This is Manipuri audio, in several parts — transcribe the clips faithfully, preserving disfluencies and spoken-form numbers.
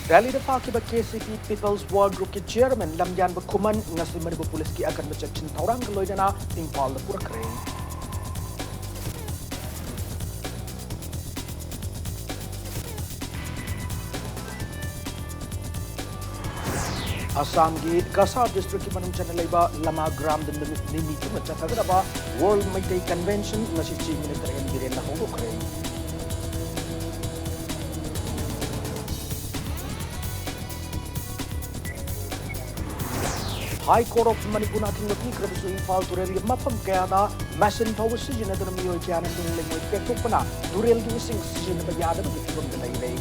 ꯗꯦꯜꯂꯤꯗ ꯐꯥꯈꯤꯕ ꯀꯦ ꯁꯤ ꯄꯤ People's War Groupꯀꯤ chairman ꯂꯝꯌꯥꯟꯕ ꯈꯨꯃꯟ ꯉꯁꯤ ꯃꯅꯤꯄꯨꯔ ꯄꯨꯂꯤꯁꯀꯤ ꯑꯀꯟꯕ ꯆꯦꯛꯁꯤꯟ ꯊꯧꯔꯥꯡꯒ ꯂꯣꯏꯅꯅ ꯏꯝꯐꯥꯜꯗ ꯄꯨꯔꯛꯈ꯭ꯔꯦ꯫ ꯑꯁꯥꯝꯒꯤ ꯀꯁꯥꯔ districtꯀꯤ ꯃꯅꯨꯡ ꯆꯟꯅ ꯂꯩꯕ ꯂꯃꯥ ꯒ꯭ꯔꯥꯝꯗ ꯅꯨꯃꯤꯠ ꯅꯤꯅꯤ ꯆꯨꯞꯅ ꯆꯠꯊꯒꯗꯕ World ꯃꯩꯇꯩ Convention ꯉꯁꯤ Chief Minister ꯑꯦꯟ ꯕꯤꯔꯦꯟꯅ ꯍꯧꯗꯣꯛꯈ꯭ꯔꯦ꯫ High Court of ꯃꯅꯤꯄꯨꯔꯅ ꯑꯊꯤꯡꯕ ꯄꯤꯈ꯭ꯔꯕꯁꯨ ꯏꯝꯐꯥꯜ ꯇꯨꯔꯦꯜꯒꯤ ꯃꯐꯝ ꯀꯌꯥꯗ machine ꯐꯥꯎꯕ ꯁꯤꯖꯤꯟꯅꯗꯨꯅ ꯃꯤꯑꯣꯏ ꯀꯌꯥꯅ ꯅꯨꯡ ꯂꯩꯉꯣꯏ ꯄꯦꯛꯊꯣꯛꯄꯅ ꯇꯨꯔꯦꯜꯒꯤ ꯏꯁꯤꯡ ꯁꯤꯖꯤꯟꯅꯕ ꯌꯥꯗꯕꯒꯤ ꯐꯤꯕꯝꯗ ꯂꯩꯔꯦ꯫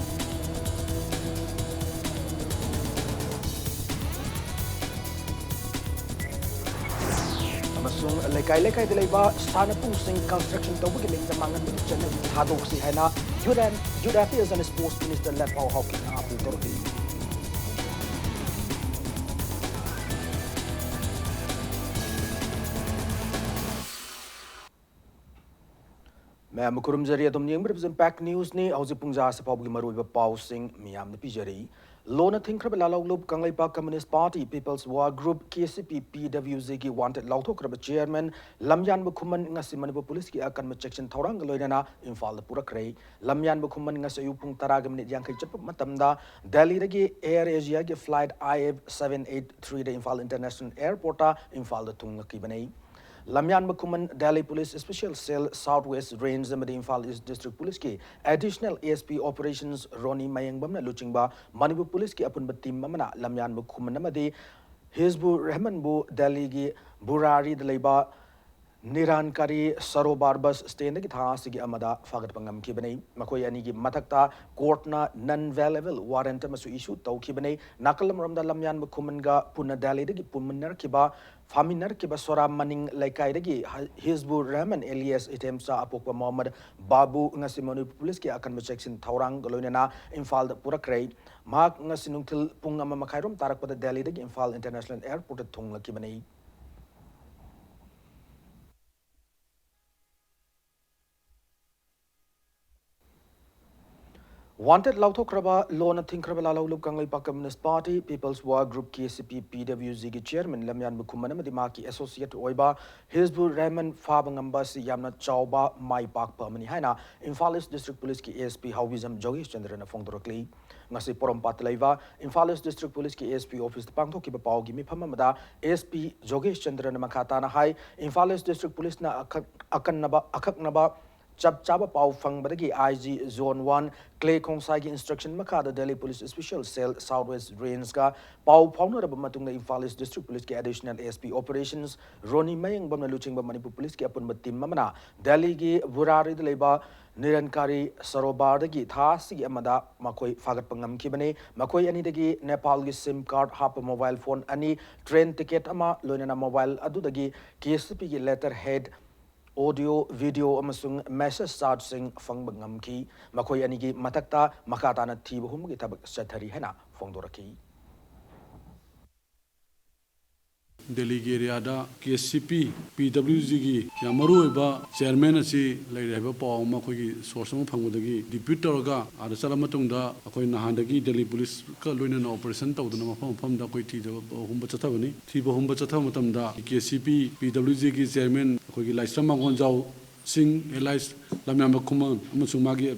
ꯑꯃꯁꯨꯡ ꯂꯩꯀꯥꯏ ꯂꯩꯀꯥꯏꯗ ꯂꯩꯕ ꯁꯥꯟꯅꯄꯨꯡꯁꯤꯡ construction ꯇꯧꯕꯒꯤ ꯃꯤꯡꯗ ꯃꯥꯡꯍꯟꯕꯒꯤ ꯆꯠꯅꯕꯤ ꯊꯥꯗꯣꯛꯁꯤ ꯍꯥꯏꯅ Youth and, Youth Affairs and Sports Minister ꯂꯟꯐꯥꯎ ꯍꯥꯎꯀꯤꯞꯅ appeal ꯇꯧꯔꯛꯂꯤ꯫ ꯃꯌꯥꯝꯕꯨ ꯈꯨꯔꯨꯝꯖꯔꯤ꯫ ꯑꯗꯨꯝ ꯌꯦꯡꯕꯤꯔꯤꯕꯁꯤ Impact Newsꯅꯤ꯫ ꯍꯧꯖꯤꯛ ꯄꯨꯡ ꯖꯥ ꯑꯁꯤ ꯐꯥꯎꯕꯒꯤ ꯃꯔꯨꯑꯣꯏꯕ ꯄꯥꯎꯁꯤꯡ ꯃꯤꯌꯥꯝꯗ ꯄꯤꯖꯔꯤ꯫ ꯂꯣꯟꯅ ꯊꯤꯡꯈ꯭ꯔꯕ ꯂꯥꯜꯍꯧꯂꯨꯞ Kangleipak Communist Party People's War Group, K C ꯄꯤ, ꯄꯤ ꯗꯕ꯭ꯂꯤꯎ ꯖꯤꯒꯤ wanted ꯂꯥꯎꯊꯣꯛꯈ꯭ꯔꯕ chairman ꯂꯝꯌꯥꯟꯕ ꯈꯨꯃꯟ ꯉꯁꯤ ꯃꯅꯤꯄꯨꯔ ꯄꯨꯂꯤꯁꯀꯤ ꯑꯀꯟꯕ ꯆꯦꯛꯁꯤꯟ ꯊꯧꯔꯥꯡꯒ ꯂꯣꯏꯅꯅ ꯏꯝꯐꯥꯜꯗ ꯄꯨꯔꯛꯈ꯭ꯔꯦ꯫ ꯂꯝꯌꯥꯟꯕ ꯈꯨꯃꯟ ꯉꯁꯤ ꯑꯌꯨꯛ ꯄꯨꯡ ꯇꯔꯥꯒ ꯃꯤꯅꯤꯠ ꯌꯥꯡꯈꯩ ꯆꯠꯄ ꯃꯇꯝꯗ ꯗꯦꯜꯂꯤꯗꯒꯤ Air Asiaꯒꯤ flight I F seven eight threeꯗ Imphal International Airportꯇ ꯏꯝꯐꯥꯜꯗ ꯊꯨꯡꯂꯛꯈꯤꯕꯅꯤ꯫ ꯂꯝꯌꯥꯟꯕ ꯈꯨꯃꯟ Delhi police Special Cell South West Range ꯑꯃꯗꯤ ꯏꯝꯐꯥꯜ East District ꯄꯨꯂꯤꯁꯀꯤ Additional S P Operations ꯔꯣꯅꯤ ꯃꯌꯦꯡꯕꯝꯅ ꯂꯨꯆꯤꯡꯕ ꯃꯅꯤꯄꯨꯔ ꯄꯨꯂꯤꯁꯀꯤ ꯑꯄꯨꯟꯕ team ꯑꯃꯅ ꯂꯝꯌꯥꯟꯕ ꯈꯨꯃꯟ ꯑꯃꯗꯤ ꯍꯤꯖꯕꯨꯔ ꯔꯍꯃꯟꯕꯨ ꯗꯦꯜꯂꯤꯒꯤ ꯕꯨꯔꯥꯔꯤꯗ ꯂꯩꯕ ꯅꯤꯔꯥꯟꯀꯥꯔꯤ ꯁꯔꯣꯕꯥꯔ bus standꯗꯒꯤ ꯊꯥ ꯑꯁꯤꯒꯤ ꯑꯃꯗ ꯐꯥꯒꯠꯄ ꯉꯝꯈꯤꯕꯅꯤ꯫ ꯃꯈꯣꯏ ꯑꯅꯤꯒꯤ ꯃꯊꯛꯇ courtꯅ non bailable warrant ꯑꯃꯁꯨ issue ꯇꯧꯈꯤꯕꯅꯤ꯫ ꯅꯥꯀꯜ ꯑꯃꯔꯣꯝꯗ ꯂꯝꯌꯥꯟꯕ ꯈꯨꯃꯟꯒ ꯄꯨꯟꯅ ꯗꯦꯜꯂꯤꯗꯒꯤ ꯄꯨꯟꯃꯤꯟꯅꯔꯛꯈꯤꯕ ꯐꯥꯃꯤꯟꯅꯔꯛꯈꯤꯕ ꯁꯣꯔꯥ ꯃꯅꯤꯡ ꯂꯩꯀꯥꯏꯗꯒꯤ ꯍ-, ꯍꯤꯖꯕꯨꯔ ꯔꯍꯃꯟ alias ꯏꯊꯦꯝꯆꯥ ꯑꯄꯣꯛꯄ ꯃꯣꯍꯝꯃꯗ ꯕꯥꯕꯨ ꯉꯁꯤ ꯃꯅꯤꯄꯨꯔ ꯄꯨꯂꯤꯁꯀꯤ ꯑꯀꯟꯕ ꯆꯦꯛꯁꯤꯟ ꯊꯧꯔꯥꯡꯒ ꯂꯣꯏꯅꯅ ꯏꯝꯐꯥꯜꯗ ꯄꯨꯔꯛꯈ꯭ꯔꯦ꯫ ꯃꯍꯥꯛ ꯉꯁꯤ ꯅꯨꯡꯊꯤꯜ ꯄꯨꯡ ꯑꯃ ꯃꯈꯥꯏꯔꯣꯝ ꯇꯥꯔꯛꯄꯗ ꯗꯦꯜꯂꯤꯗꯒꯤ ꯏꯝꯐꯥꯜ International Airportꯇ ꯊꯨꯡꯂꯛꯈꯤꯕꯅꯤ꯫ Wanted ꯂꯥꯎꯊꯣꯛꯈ꯭ꯔꯕ, ꯂꯣꯟꯅ ꯊꯤꯡꯈ꯭ꯔꯕ ꯂꯥꯂꯧꯂꯨꯞ Kangleipak Communist Party, People's War Group, K C P, P W G ꯒꯤ chairman ꯂꯝꯌꯥꯟꯕ ꯈꯨꯃꯟ ꯑꯃꯗꯤ ꯃꯍꯥꯛꯀꯤ associate ꯑꯣꯏꯕ ꯍꯤꯖꯕꯨꯔ ꯔꯍꯃꯟ ꯐꯥꯕ ꯉꯝꯕ ꯑꯁꯤ ꯌꯥꯝꯅ ꯆꯥꯎꯕ ꯃꯥꯏ ꯄꯥꯛꯄ ꯑꯃꯅꯤ ꯍꯥꯏꯅ ꯏꯝꯐꯥꯜ East District Police ꯀꯤ A S P ꯍꯥꯎꯕꯤꯖꯝ ꯖꯣꯒꯦꯁ ꯆꯟꯗ꯭ꯔꯅ ꯐꯣꯡꯗꯣꯔꯛꯂꯤ꯫ ꯉꯁꯤ ꯄꯣꯔꯣꯝꯄꯥꯠꯇ ꯂꯩꯕ ꯏꯝꯐꯥꯜ East District Police ꯀꯤ A S P office ꯇ ꯄꯥꯡꯊꯣꯛꯈꯤꯕ ꯄꯥꯎꯒꯤ ꯃꯤꯐꯝ ꯑꯃꯗ A S P ꯖꯣꯒꯦꯁ ꯆꯟꯗ꯭ꯔꯅ ꯃꯈꯥ ꯇꯥꯅ ꯍꯥꯏ, ꯏꯝꯐꯥꯜ East District Police ꯅ ꯑꯈꯛ-, ꯑꯀꯟꯅꯕ, ꯑꯀꯛꯅꯕ ꯆꯞ ꯆꯥꯕ ꯄꯥꯎ ꯐꯪꯕꯗꯒꯤ I G Zone One ꯀ꯭ꯂꯦ ꯈꯣꯡꯁꯥꯏꯒꯤ instruction ꯃꯈꯥꯗ Delhi Police Special Cell South West Range ꯀ ꯄꯥꯎ ꯐꯥꯎꯅꯔꯕ ꯃꯇꯨꯡꯗ ꯏꯝꯐꯥꯜ East District Police ꯀꯤ Additional S P Operations ꯔꯣꯅꯤ ꯃꯌꯦꯡꯕꯝꯅ ꯂꯨꯆꯤꯡꯕ ꯃꯅꯤꯄꯨꯔ Police ꯀꯤ ꯑꯄꯨꯟꯕ team ꯑꯃꯅ ꯗꯦꯜꯂꯤꯒꯤ ꯕꯨꯔꯥꯔꯤꯗ ꯂꯩꯕ ꯅꯤꯔꯟꯀꯥꯔꯤ ꯁꯔꯣꯕꯥꯔꯗꯒꯤ ꯊꯥ ꯑꯁꯤꯒꯤ ꯑꯃꯗ ꯃꯈꯣꯏ ꯐꯥꯒꯠꯄ ꯉꯝꯈꯤꯕꯅꯤ꯫ ꯃꯈꯣꯏ ꯑꯅꯤꯗꯒꯤ ꯅꯦꯄꯥꯜꯒꯤ SIM card ꯍꯥꯞꯄ mobile phone ꯑꯅꯤ, train ticket ꯑꯃ, ꯂꯣꯏꯅꯅ mobile ꯑꯗꯨꯗꯒꯤ K C P ꯒꯤ letterhead, audio, video ꯑꯃꯁꯨꯡ message card ꯁꯤꯡ ꯐꯪꯕ ꯉꯝꯈꯤ꯫ ꯃꯈꯣꯏ ꯑꯅꯤꯒꯤ ꯃꯊꯛꯇ ꯃꯈꯥ ꯇꯥꯅ ꯊꯤꯕ ꯍꯨꯝꯕꯒꯤ ꯊꯕꯛ ꯆꯠꯊꯔꯤ ꯍꯥꯏꯅ ꯐꯣꯡꯗꯣꯔꯛꯈꯤ꯫ ꯗꯦꯜꯂꯤꯒꯤ area ꯗ K C P, P W G ꯒꯤ ꯌꯥꯝ ꯃꯔꯨ ꯑꯣꯏꯕ chairman ꯑꯁꯤ ꯂꯩꯔꯦ ꯍꯥꯏꯕ ꯄꯥꯎ ꯑꯃ ꯑꯩꯈꯣꯏꯒꯤ source ꯑꯃ ꯐꯪꯕꯗꯒꯤ depute ꯇꯧꯔꯒ ꯑꯥꯗ ꯆꯠꯂ ꯃꯇꯨꯡꯗ ꯑꯩꯈꯣꯏ ꯅꯍꯥꯟꯗꯒꯤ Delhi Police ꯀ ꯂꯣꯏꯅꯅ operation ꯇꯧꯗꯅ ꯃꯐꯝ ꯃꯐꯝꯗ ꯑꯩꯈꯣꯏ ꯊꯤꯗꯕ ꯍꯨꯝꯕ ꯆꯠꯊꯕꯅꯤ꯫ ꯊꯤꯕ ꯍꯨꯝꯕ ꯆꯠꯊꯕ ꯃꯇꯝꯗ K C P, P W G ꯒꯤ chairman ꯑꯩꯈꯣꯏꯒꯤ ꯂꯥꯏꯁ꯭ꯔꯝ ꯃꯥꯡꯒꯣꯟꯖꯥꯎ ꯁꯤꯡ, alias ꯂꯝꯌꯥꯝꯕ ꯈꯨꯃꯟ ꯑꯃꯁꯨꯡ ꯃꯥꯒꯤ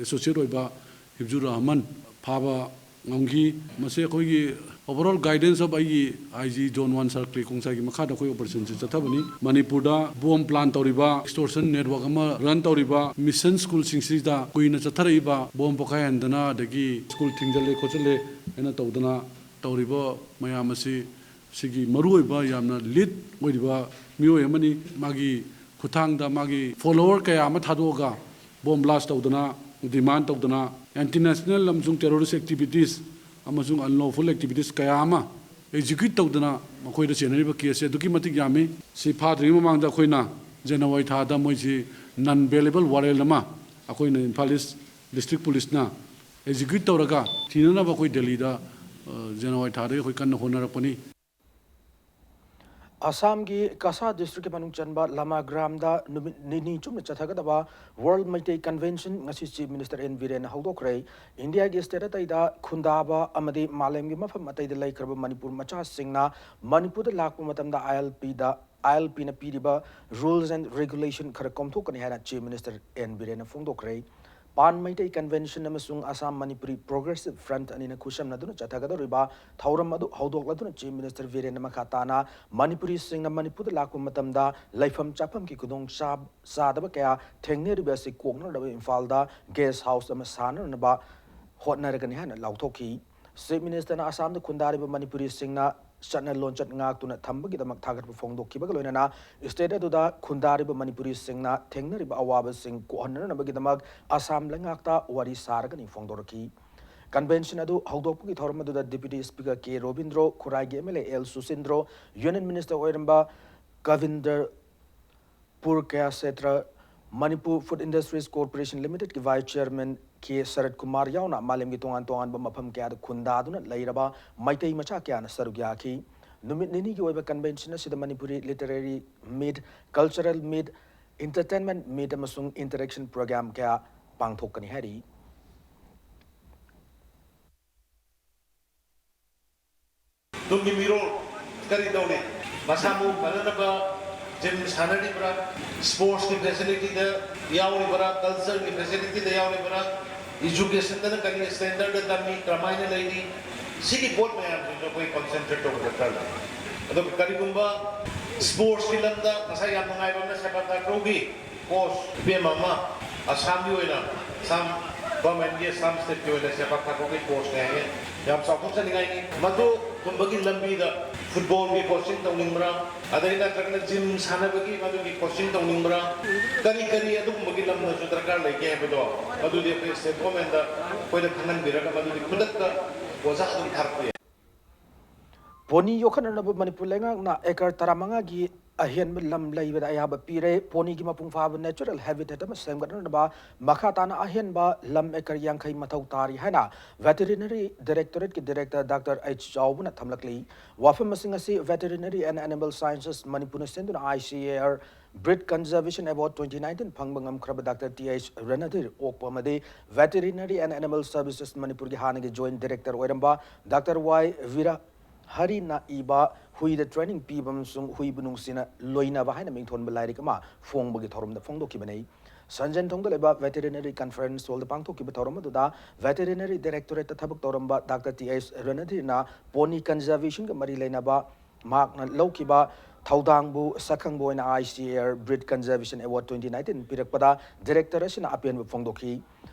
associate ꯑꯣꯏꯕ ꯍꯤꯐꯖꯨꯔ ꯔꯍꯃꯟ ꯐꯥꯕ ꯉꯝꯈꯤ꯫ ꯃꯁꯤ ꯑꯩꯈꯣꯏꯒꯤ overall guidance of ꯑꯩꯒꯤ I G Zone One Sir ꯀ꯭ꯂꯦ ꯈꯣꯡꯁꯥꯏꯒꯤ ꯃꯈꯥꯗ ꯑꯩꯈꯣꯏ operation ꯁꯤ ꯆꯠꯊꯕꯅꯤ꯫ ꯃꯅꯤꯄꯨꯔꯗ bomb plan ꯇꯧꯔꯤꯕ, extortion network ꯑꯃ run ꯇꯧꯔꯤꯕ, mission school ꯁꯤꯡꯁꯤꯗ ꯀꯨꯏꯅ ꯆꯠꯊꯔꯛꯏꯕ bomb ꯄꯣꯈꯥꯏꯍꯟꯗꯅ ꯑꯗꯒꯤ school ꯊꯤꯡꯖꯤꯜꯂꯦ ꯈꯣꯠꯆꯤꯜꯂꯦ ꯍꯥꯏꯅ ꯇꯧꯗꯅ ꯇꯧꯔꯤꯕ ꯃꯌꯥꯝ ꯑꯁꯤ ꯁꯤꯒꯤ ꯃꯔꯨꯑꯣꯏꯕ ꯌꯥꯝꯅ lead ꯑꯣꯏꯔꯤꯕ ꯃꯤꯑꯣꯏ ꯑꯃꯅꯤ꯫ ꯃꯥꯒꯤ ꯈꯨꯠꯊꯥꯡꯗ ꯃꯥꯒꯤ follower ꯀꯌꯥ ꯑꯃ ꯊꯥꯗꯣꯛꯑꯒ bomb blast ꯇꯧꯗꯅ, demand ꯇꯧꯗꯅ, anti national ꯑꯃꯁꯨꯡ terrorist activities ꯑꯃꯁꯨꯡ unlawful activities ꯀꯌꯥ ꯑꯃ execute ꯇꯧꯗꯅ ꯃꯈꯣꯏꯗ ꯆꯦꯟꯅꯔꯤꯕ case ꯁꯦ ꯑꯗꯨꯛꯀꯤ ꯃꯇꯤꯛ ꯌꯥꯝꯃꯤ꯫ ꯁꯤ ꯐꯥꯗ꯭ꯔꯤꯉꯩ ꯃꯃꯥꯡꯗ ꯑꯩꯈꯣꯏꯅ January ꯊꯥꯗ ꯃꯣꯏꯁꯤ non bailable warrant ꯑꯃ ꯑꯩꯈꯣꯏꯅ ꯏꯝꯐꯥꯜ East District Police ꯅ execute ꯇꯧꯔꯒ ꯊꯤꯅꯅꯕ ꯑꯩꯈꯣꯏ ꯗꯦꯜꯂꯤꯗ, ꯑ, January ꯊꯥꯗꯒꯤ ꯑꯩꯈꯣꯏ ꯀꯟꯅ ꯍꯣꯠꯅꯔꯛꯄꯅꯤ꯫ ꯑꯁꯥꯝꯒꯤ ꯀꯁꯥ ꯗꯤꯁꯇ꯭ꯔꯤꯛꯀꯤ ꯃꯅꯨꯡ ꯆꯟꯕ ꯂꯃꯥꯒ꯭ꯔꯥꯝꯗ ꯅꯨꯃꯤꯠ ꯅꯤꯅꯤ ꯆꯨꯞꯅ ꯆꯠꯊꯒꯗꯕ ꯋꯥꯔꯜ ꯃꯩꯇꯩ ꯀꯟꯚꯦꯟꯁꯟ ꯉꯁꯤ ꯆꯤꯐ ꯃꯤꯅꯤꯁꯇꯔ ꯑꯦꯟ ꯕꯤꯔꯦꯟꯅ ꯍꯧꯗꯣꯛꯈ꯭ꯔꯦ꯫ ꯏꯟꯗꯤꯌꯥꯒꯤ ꯁ꯭ꯇꯦꯠ ꯑꯇꯩꯗ ꯈꯨꯟꯗꯥꯕ ꯑꯃꯗꯤ ꯃꯥꯂꯦꯝꯒꯤ ꯃꯐꯝ ꯑꯇꯩꯗ ꯂꯩꯈ꯭ꯔꯕ ꯃꯅꯤꯄꯨꯔ ꯃꯆꯥꯁꯤꯡꯅ ꯃꯅꯤꯄꯨꯔꯗ ꯂꯥꯛꯄ ꯃꯇꯝꯗ ꯑꯥꯏ ꯑꯦꯜ ꯄꯤꯗ, ꯑꯥꯏ ꯑꯦꯜ ꯄꯤꯅ ꯄꯤꯔꯤꯕ rules and regulation ꯈꯔ ꯀꯣꯝꯊꯣꯛꯀꯅꯤ ꯍꯥꯏꯅ ꯆꯤꯐ ꯃꯤꯅꯤꯁꯇꯔ ꯑꯦꯟ ꯕꯤꯔꯦꯟꯅ ꯐꯣꯡꯗꯣꯛꯈ꯭ꯔꯦ꯫ ꯄꯥꯟ ꯃꯩꯇꯩ ꯀꯟꯚꯦꯟꯁꯟ ꯑꯃꯁꯨꯡ ꯑꯁꯥꯝ ꯃꯅꯤꯄꯨꯔꯤ ꯄ꯭ꯔꯣꯒ꯭ꯔꯦꯁꯤꯚ ꯐ꯭ꯔꯟꯠ ꯑꯅꯤꯅ ꯈꯨꯠꯁꯝꯅꯗꯨꯅ ꯆꯠꯊꯒꯗꯧꯔꯤꯕ ꯊꯧꯔꯝ ꯑꯗꯨ ꯍꯧꯗꯣꯛꯂꯗꯨꯅ ꯆꯤꯐ ꯃꯤꯅꯤꯁꯇꯔ ꯕꯤꯔꯦꯟꯅ ꯃꯈꯥ ꯇꯥꯅ ꯃꯅꯤꯄꯨꯔꯤꯁꯤꯡꯅ ꯃꯅꯤꯄꯨꯔꯗ ꯂꯥꯛꯄ ꯃꯇꯝꯗ ꯂꯩꯐꯝ ꯆꯥꯐꯝꯒꯤ ꯈꯨꯗꯣꯡ ꯆꯥ-, ꯆꯥꯗꯕ ꯀꯌꯥ ꯊꯦꯡꯅꯔꯤꯕ ꯑꯁꯤ ꯀꯣꯛꯅꯅꯕ ꯏꯝꯐꯥꯜꯗ ꯒꯦꯁ ꯍꯥꯎꯁ ꯑꯃ ꯁꯥꯅꯅꯕ ꯍꯣꯠꯅꯔꯒꯅꯤ ꯍꯥꯏꯅ ꯂꯥꯎꯊꯣꯛꯈꯤ꯫ ꯆꯤꯐ ꯃꯤꯅꯤꯁꯇꯔꯅ ꯑꯁꯥꯝꯗ ꯈꯨꯟꯗꯥꯔꯤꯕ ꯃꯅꯤꯄꯨꯔꯤꯁꯤꯡꯅ ꯆꯠꯅ ꯂꯣꯟꯆꯠ ꯉꯥꯛꯇꯨꯅ ꯊꯝꯕꯒꯤꯗꯃꯛ ꯊꯥꯒꯠꯄ ꯐꯣꯡꯗꯣꯛꯈꯤꯕꯒ ꯂꯣꯏꯅꯅ ꯁ꯭ꯇꯦꯠ ꯑꯗꯨꯗ ꯈꯨꯟꯗꯥꯔꯤꯕ ꯃꯅꯤꯄꯨꯔꯤꯁꯤꯡꯅ ꯊꯦꯡꯅꯔꯤꯕ ꯑꯋꯥꯕꯁꯤꯡ ꯀꯣꯛꯍꯟꯅꯅꯕꯒꯤꯗꯃꯛ ꯑꯁꯥꯝ ꯂꯩꯉꯥꯛꯇ ꯋꯥꯔꯤ ꯁꯥꯔꯒꯅꯤ ꯐꯣꯡꯗꯣꯔꯛꯈꯤ꯫ ꯀꯟꯚꯦꯟꯁꯟ ꯑꯗꯨ ꯍꯧꯗꯣꯛꯄꯒꯤ ꯊꯧꯔꯝ ꯑꯗꯨꯗ ꯗꯤꯄ꯭ꯌꯨꯇꯤ ꯁ꯭ꯄꯤꯀꯔ ꯀꯦ ꯔꯣꯕꯤꯟꯗ꯭ꯔꯣ, ꯈꯨꯔꯥꯏꯒꯤ M L A L Susindro, union minister ꯑꯣꯏꯔꯝꯕ Kabindra Purkayastha, Manipur food industries corporation ꯂꯤꯃꯤꯇꯦꯗꯀꯤ vice chairman K Sarat Kumar ꯌꯥꯎꯅ ꯃꯥꯂꯦꯝꯒꯤ ꯇꯣꯉꯥꯟ ꯇꯣꯉꯥꯟꯕ ꯃꯐꯝ ꯀꯌꯥꯗ ꯈꯨꯟꯗꯥꯗꯨꯅ ꯂꯩꯔꯕ ꯃꯩꯇꯩ ꯃꯆꯥ ꯀꯌꯥꯅ ꯁꯔꯨꯛ ꯌꯥꯈꯤ꯫ ꯅꯨꯃꯤꯠ ꯅꯤꯅꯤꯒꯤ ꯑꯣꯏꯕ ꯀꯟꯚꯦꯟꯁꯟ ꯑꯁꯤꯗ ꯃꯅꯤꯄꯨꯔꯤ ꯂꯤꯇꯔꯦꯔꯤ ꯃꯤꯠ, ꯀꯜꯆꯔꯦꯜ ꯃꯤꯠ, ꯏꯟꯇꯔꯇꯦꯟꯃꯦꯟꯠ ꯃꯤꯠ ꯑꯃꯁꯨꯡ ꯏꯟꯇꯔꯦꯛꯁꯟ ꯄ꯭ꯔꯣꯒ꯭ꯔꯥꯝ ꯀꯌꯥ ꯄꯥꯡꯊꯣꯛꯀꯅꯤ ꯍꯥꯏꯔꯤ꯫ ꯇꯨꯡꯒꯤ ꯃꯤꯔꯣꯜ ꯀꯔꯤ ꯇꯧꯔꯤ? ꯃꯁꯥ ꯃꯎ ꯐꯅꯅꯕ ꯖꯤꯝ ꯁꯥꯟꯅꯔꯤꯕ꯭ꯔꯥ? ꯁ꯭ꯄꯣꯔꯠꯁꯀꯤ ꯐꯦꯁꯤꯂꯤꯇꯤꯗ ꯌꯥꯎꯔꯤꯕ꯭ꯔꯥ? ꯀꯜꯆꯔꯒꯤ ꯐꯦꯁꯤꯂꯤꯇꯤꯗ ꯌꯥꯎꯔꯤꯕ꯭ꯔꯥ? ꯏꯖꯨꯀꯦꯁꯟꯗꯅ ꯀꯔꯤ ꯁ꯭ꯇꯦꯟꯗꯔꯗ ꯇꯝꯃꯤ? ꯀꯔꯝꯍꯥꯏꯅ ꯂꯩꯔꯤ? ꯁꯤꯒꯤ ꯄꯣꯠ ꯃꯌꯥꯝꯁꯤꯡꯗꯣ ꯑꯩꯈꯣꯏ ꯀꯟꯁꯦꯟꯇ꯭ꯔꯦꯠ ꯇꯧꯕ ꯗꯔꯀꯥꯔ ꯂꯩ꯫ ꯑꯗꯨꯒ ꯀꯔꯤꯒꯨꯝꯕ ꯁ꯭ꯄꯣꯔꯠꯁꯀꯤ ꯂꯝꯗ ꯉꯁꯥꯏ ꯌꯥꯝ ꯅꯨꯡꯉꯥꯏꯕ ꯑꯃꯅ ꯁꯦꯄꯥ ꯇꯥꯀ꯭ꯔꯣꯒꯤ ꯀꯣꯆ ꯏꯕꯦꯝꯃ ꯑꯃ ꯑꯁꯥꯝꯒꯤ ꯑꯣꯏꯅ, ꯑꯁꯥꯝ ꯒꯚꯔꯟꯃꯦꯟꯠꯀꯤ ꯑꯁꯥꯝ ꯁ꯭ꯇꯦꯠꯀꯤ ꯑꯣꯏꯅ ꯁꯦꯄꯥꯛ ꯇꯥꯀ꯭ꯔꯣꯒꯤ ꯀꯣꯆꯅꯦ ꯍꯥꯏꯌꯦ꯫ ꯌꯥꯝ ꯆꯥꯎꯊꯣꯛꯆꯅꯤꯡꯉꯥꯏꯅꯤ꯫ ꯃꯗꯨꯒꯨꯝꯕꯒꯤ ꯂꯝꯕꯤꯗ ꯐꯨꯠꯕꯣꯜꯒꯤ ꯀꯣꯆꯤꯡ ꯇꯧꯅꯤꯡꯕ꯭ꯔꯥ, ꯑꯗꯩ ꯅꯠꯇ꯭ꯔꯒꯅ ꯖꯤꯝ ꯁꯥꯟꯅꯕꯒꯤ ꯃꯗꯨꯒꯤ ꯀꯣꯆꯤꯡ ꯇꯧꯅꯤꯡꯕ꯭ꯔꯥ, ꯀꯔꯤ ꯀꯔꯤ ꯑꯗꯨꯒꯨꯝꯕꯒꯤ ꯂꯝꯗꯁꯨ ꯗꯔꯀꯥꯔ ꯂꯩꯒꯦ ꯍꯥꯏꯕꯗꯣ, ꯃꯗꯨꯗꯤ ꯑꯩꯈꯣꯏ ꯁ꯭ꯇꯦꯠ ꯒꯚꯔꯟꯃꯦꯟꯠꯇ ꯑꯩꯈꯣꯏꯗ ꯈꯪꯍꯟꯕꯤꯔꯒ ꯃꯗꯨꯗꯤ ꯈꯨꯗꯛꯇ ꯑꯣꯖꯥ ꯑꯗꯨꯝ ꯊꯥꯔꯛꯄ ꯌꯥꯏ꯫ ꯄꯣꯅꯤ ꯌꯣꯛꯈꯠꯅꯅꯕ ꯃꯅꯤꯄꯨꯔ ꯂꯩꯉꯥꯛꯅ ꯑꯦꯀꯔ ꯇꯔꯥꯃꯉꯥꯒꯤ ꯑꯍꯦꯟꯕ ꯂꯝ ꯂꯩꯕꯗ ꯑꯌꯥꯕ ꯄꯤꯔꯦ꯫ ꯄꯣꯅꯤꯒꯤ ꯃꯄꯨꯡ ꯐꯥꯕ natural habitat ꯑꯃ ꯁꯦꯝꯒꯠꯅꯅꯕ ꯃꯈꯥ ꯇꯥꯅ ꯑꯍꯦꯟꯕ ꯂꯝ acre ꯌꯥꯡꯈꯩ ꯃꯊꯧ ꯇꯥꯔꯤ ꯍꯥꯏꯅ Veterinary Directorate ꯀꯤ Director Doctor H ꯆꯥꯎꯕꯅ ꯊꯝꯂꯛꯂꯤ꯫ ꯋꯥꯐꯝꯁꯤꯡ ꯑꯁꯤ Veterinary and Animal Sciences ꯃꯅꯤꯄꯨꯔꯅ ꯁꯤꯟꯗꯨꯅ I C A R Breed Conservation Award twenty nineteen ꯐꯪꯕ ꯉꯝꯈ꯭ꯔꯕ Doctor T H ꯔꯅꯙꯤꯔ ꯑꯣꯛꯄ ꯑꯃꯗꯤ Veterinary and Animal Services ꯃꯅꯤꯄꯨꯔꯒꯤ ꯍꯥꯟꯅꯒꯤ Joint Director ꯑꯣꯏꯔꯝꯕ Doctor Y ꯕꯤꯔꯍꯔꯤꯅ ꯏꯕ ꯍꯨꯏꯗ training ꯄꯤꯕ ꯑꯃꯁꯨꯡ ꯍꯨꯏꯕꯨ ꯅꯨꯡꯁꯤꯅ ꯂꯣꯏꯅꯕ ꯍꯥꯏꯅ ꯃꯤꯡꯊꯣꯟꯕ ꯂꯥꯏꯔꯤꯛ ꯑꯃ ꯐꯣꯡꯕꯒꯤ ꯊꯧꯔꯝꯗ ꯐꯣꯡꯗꯣꯛꯈꯤꯕꯅꯤ꯫ ꯁꯟꯖꯦꯟ ꯊꯣꯡꯗ ꯂꯩꯕ Veterinary Conference Hall ꯗ ꯄꯥꯡꯊꯣꯛꯈꯤꯕ ꯊꯧꯔꯝ ꯑꯗꯨꯗ Veterinary Directorate ꯇ ꯊꯕꯛ ꯇꯧꯔꯝꯕ Doctor T H ꯔꯅꯙꯤꯔꯅ pony conservation ꯒ ꯃꯔꯤ ꯂꯩꯅꯕ ꯃꯍꯥꯛꯅ ꯂꯧꯈꯤꯕ ꯊꯧꯗꯥꯡꯕꯨ ꯁꯛꯈꯪꯕ ꯑꯣꯏꯅ I C A R Breed Conservation Award twenty nineteen ꯄꯤꯔꯛꯄꯗ Director ꯑꯁꯤꯅ ꯑꯄꯦꯟꯕ ꯐꯣꯡꯗꯣꯛꯈꯤ꯫